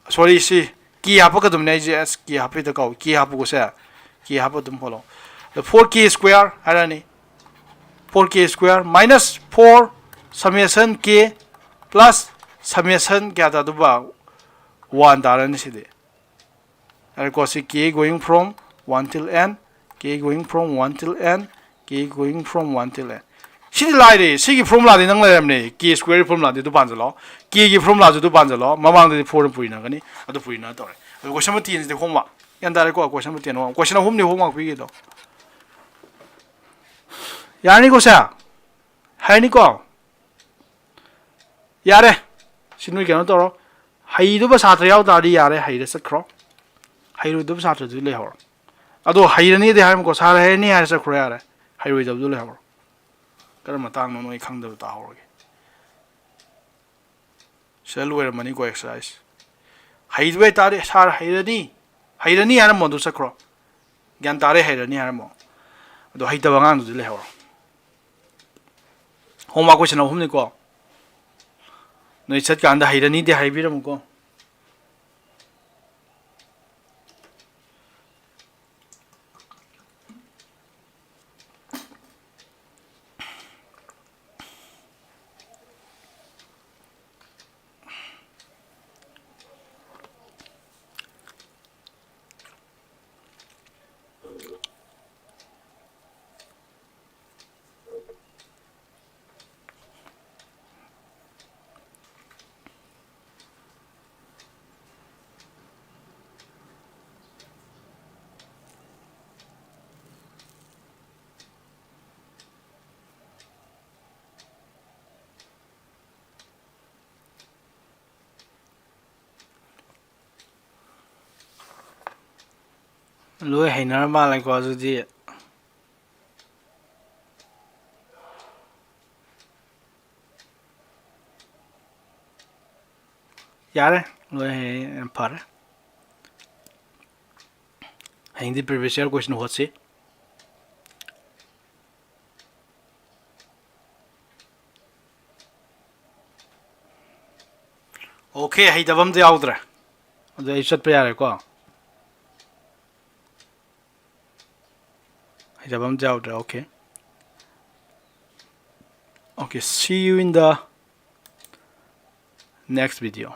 sorry, ꯁꯤ k ꯍꯥꯞꯄꯛꯀꯗꯕꯅꯦ ꯑꯩꯁꯦ꯫ ꯑꯁ, k ꯍꯥꯞꯄꯩꯗ ꯀꯥꯎꯏ꯫ K ꯍꯥꯞꯄꯨꯀꯣ ꯁꯦ꯫ K ꯍꯥꯞꯄ ꯑꯗꯨꯝ ꯍꯣꯠꯂꯣ꯫ ꯑꯗ four k square ꯍꯥꯏꯔꯅꯤ꯫ Four k square minus four summation k plus summation ꯀꯌꯥ ꯇꯥꯗꯧꯕ? One ꯇꯥꯔꯅꯤ ꯁꯤꯗꯤ꯫ ꯌꯥꯔꯦꯀꯣ? ꯁꯤ k going from one till n, k going from one till n, k going from one till n꯫ ꯁꯤꯗꯤ ꯂꯥꯏꯔꯦ꯫ ꯁꯤꯒꯤ formula ꯗꯤ ꯅꯪ ꯂꯩꯔꯝꯅꯦ꯫ K square ꯒꯤ formula ꯗꯤ ꯑꯗꯨ ꯄꯥꯟꯁꯤꯜꯂꯣ꯫ K ꯒꯤ formula ꯁꯨ ꯑꯗꯨ ꯄꯥꯟꯁꯤꯜꯂꯣ꯫ ꯃꯃꯥꯡꯗꯗꯤ four ꯅ ꯄꯨꯔꯤꯅꯒꯅꯤ꯫ ꯑꯗꯨ ꯄꯨꯔꯤꯅ ꯇꯧꯔꯦ꯫ ꯑꯗꯨ question number ten ꯁꯤꯗꯤ homework꯫ ꯒ꯭ꯌꯥꯟ ꯇꯥꯔꯦꯀꯣ? Question number ten homework꯫ Question ꯑꯍꯨꯝꯅꯤ homework ꯄꯤꯈꯤꯗꯣ꯫ ꯌꯥꯔꯅꯤꯀꯣ ꯁꯦ? ꯍꯥꯏꯔꯅꯤꯀꯣ? ꯌꯥꯔꯦ꯫ ꯁꯤ ꯅꯣꯏ ꯀꯩꯅꯣ ꯇꯧꯔꯣ꯫ ꯍꯩꯗꯨꯕ ꯁꯥꯇ꯭ꯔ ꯌꯥꯎ ꯇꯥꯔꯗꯤ ꯌꯥꯔꯦ, ꯍꯩꯔ ꯆꯠꯈ꯭ꯔꯣ꯫ ꯍꯩꯔꯣꯏꯗꯕ ꯁꯥꯇ꯭ꯔꯗꯨꯗꯤ ꯂꯩꯍꯧꯔꯣ꯫ ꯑꯗꯣ ꯍꯩꯔꯅꯤꯗꯤ ꯍꯥꯏꯔꯝꯃꯨꯀꯣ, ꯁꯥꯔ ꯍꯩꯔꯅꯤ ꯍꯥꯏꯔ ꯆꯠꯈ꯭ꯔꯣ ꯌꯥꯔꯦ꯫ ꯍꯩꯔꯣꯏꯗꯕꯗꯨ ꯂꯩꯍꯧꯔꯣ꯫ ꯀꯔꯝꯕ ꯃꯇꯥꯡꯅꯣ ꯅꯣꯏ ꯈꯪꯗꯕ ꯇꯥꯍꯧꯔꯒꯦ꯫ ꯁꯤꯗ ꯂꯣꯏꯔꯝꯃꯅꯤꯀꯣ exercise꯫ ꯍꯩꯕ ꯍꯥꯏꯇꯥꯔꯗꯤ ꯁꯥꯔ ꯍꯩꯔꯅꯤ, ꯍꯩꯔꯅꯤ ꯍꯥꯏꯔꯝꯃꯣ, ꯑꯗꯨ ꯆꯠꯈ꯭ꯔꯣ꯫ ꯒ꯭ꯌꯥꯟ ꯇꯥꯔꯦ, ꯍꯩꯔꯅꯤ ꯍꯥꯏꯔꯝꯃꯣ꯫ ꯑꯗꯣ ꯍꯩꯇꯕ ꯑꯉꯥꯡꯗꯨꯗꯤ ꯂꯩꯍꯧꯔꯣ꯫ Homework question ꯑꯍꯨꯝꯅꯤꯀꯣ꯫ ꯅꯣꯏ ꯆꯠꯀꯥꯟꯗ ꯍꯩꯔꯅꯤꯗꯤ ꯍꯥꯏꯕꯤꯔꯝꯃꯨꯀꯣ꯫ ꯂꯣꯏ ꯍꯩꯅꯔ ꯃꯥꯜꯂꯦꯀꯣ ꯑꯗꯨꯗꯤ꯫ ꯌꯥꯔꯦ, ꯂꯣꯏ ꯍꯩ, ꯌꯥꯝ ꯐꯔꯦ꯫ ꯍꯌꯦꯡꯗꯤ previous year question ꯍꯣꯠꯁꯤ꯫ Okay, ꯍꯩꯇꯕ ꯑꯝꯇ ꯌꯥꯎꯗ꯭ꯔꯦ꯫ ꯑꯗꯨ ꯑꯩ ꯆꯠꯄ ꯌꯥꯔꯦꯀꯣ? ꯍꯩꯇꯕ ꯑꯝꯇ ꯌꯥꯎꯗ꯭ꯔꯦ꯫ Okay. Okay, see you in the next video.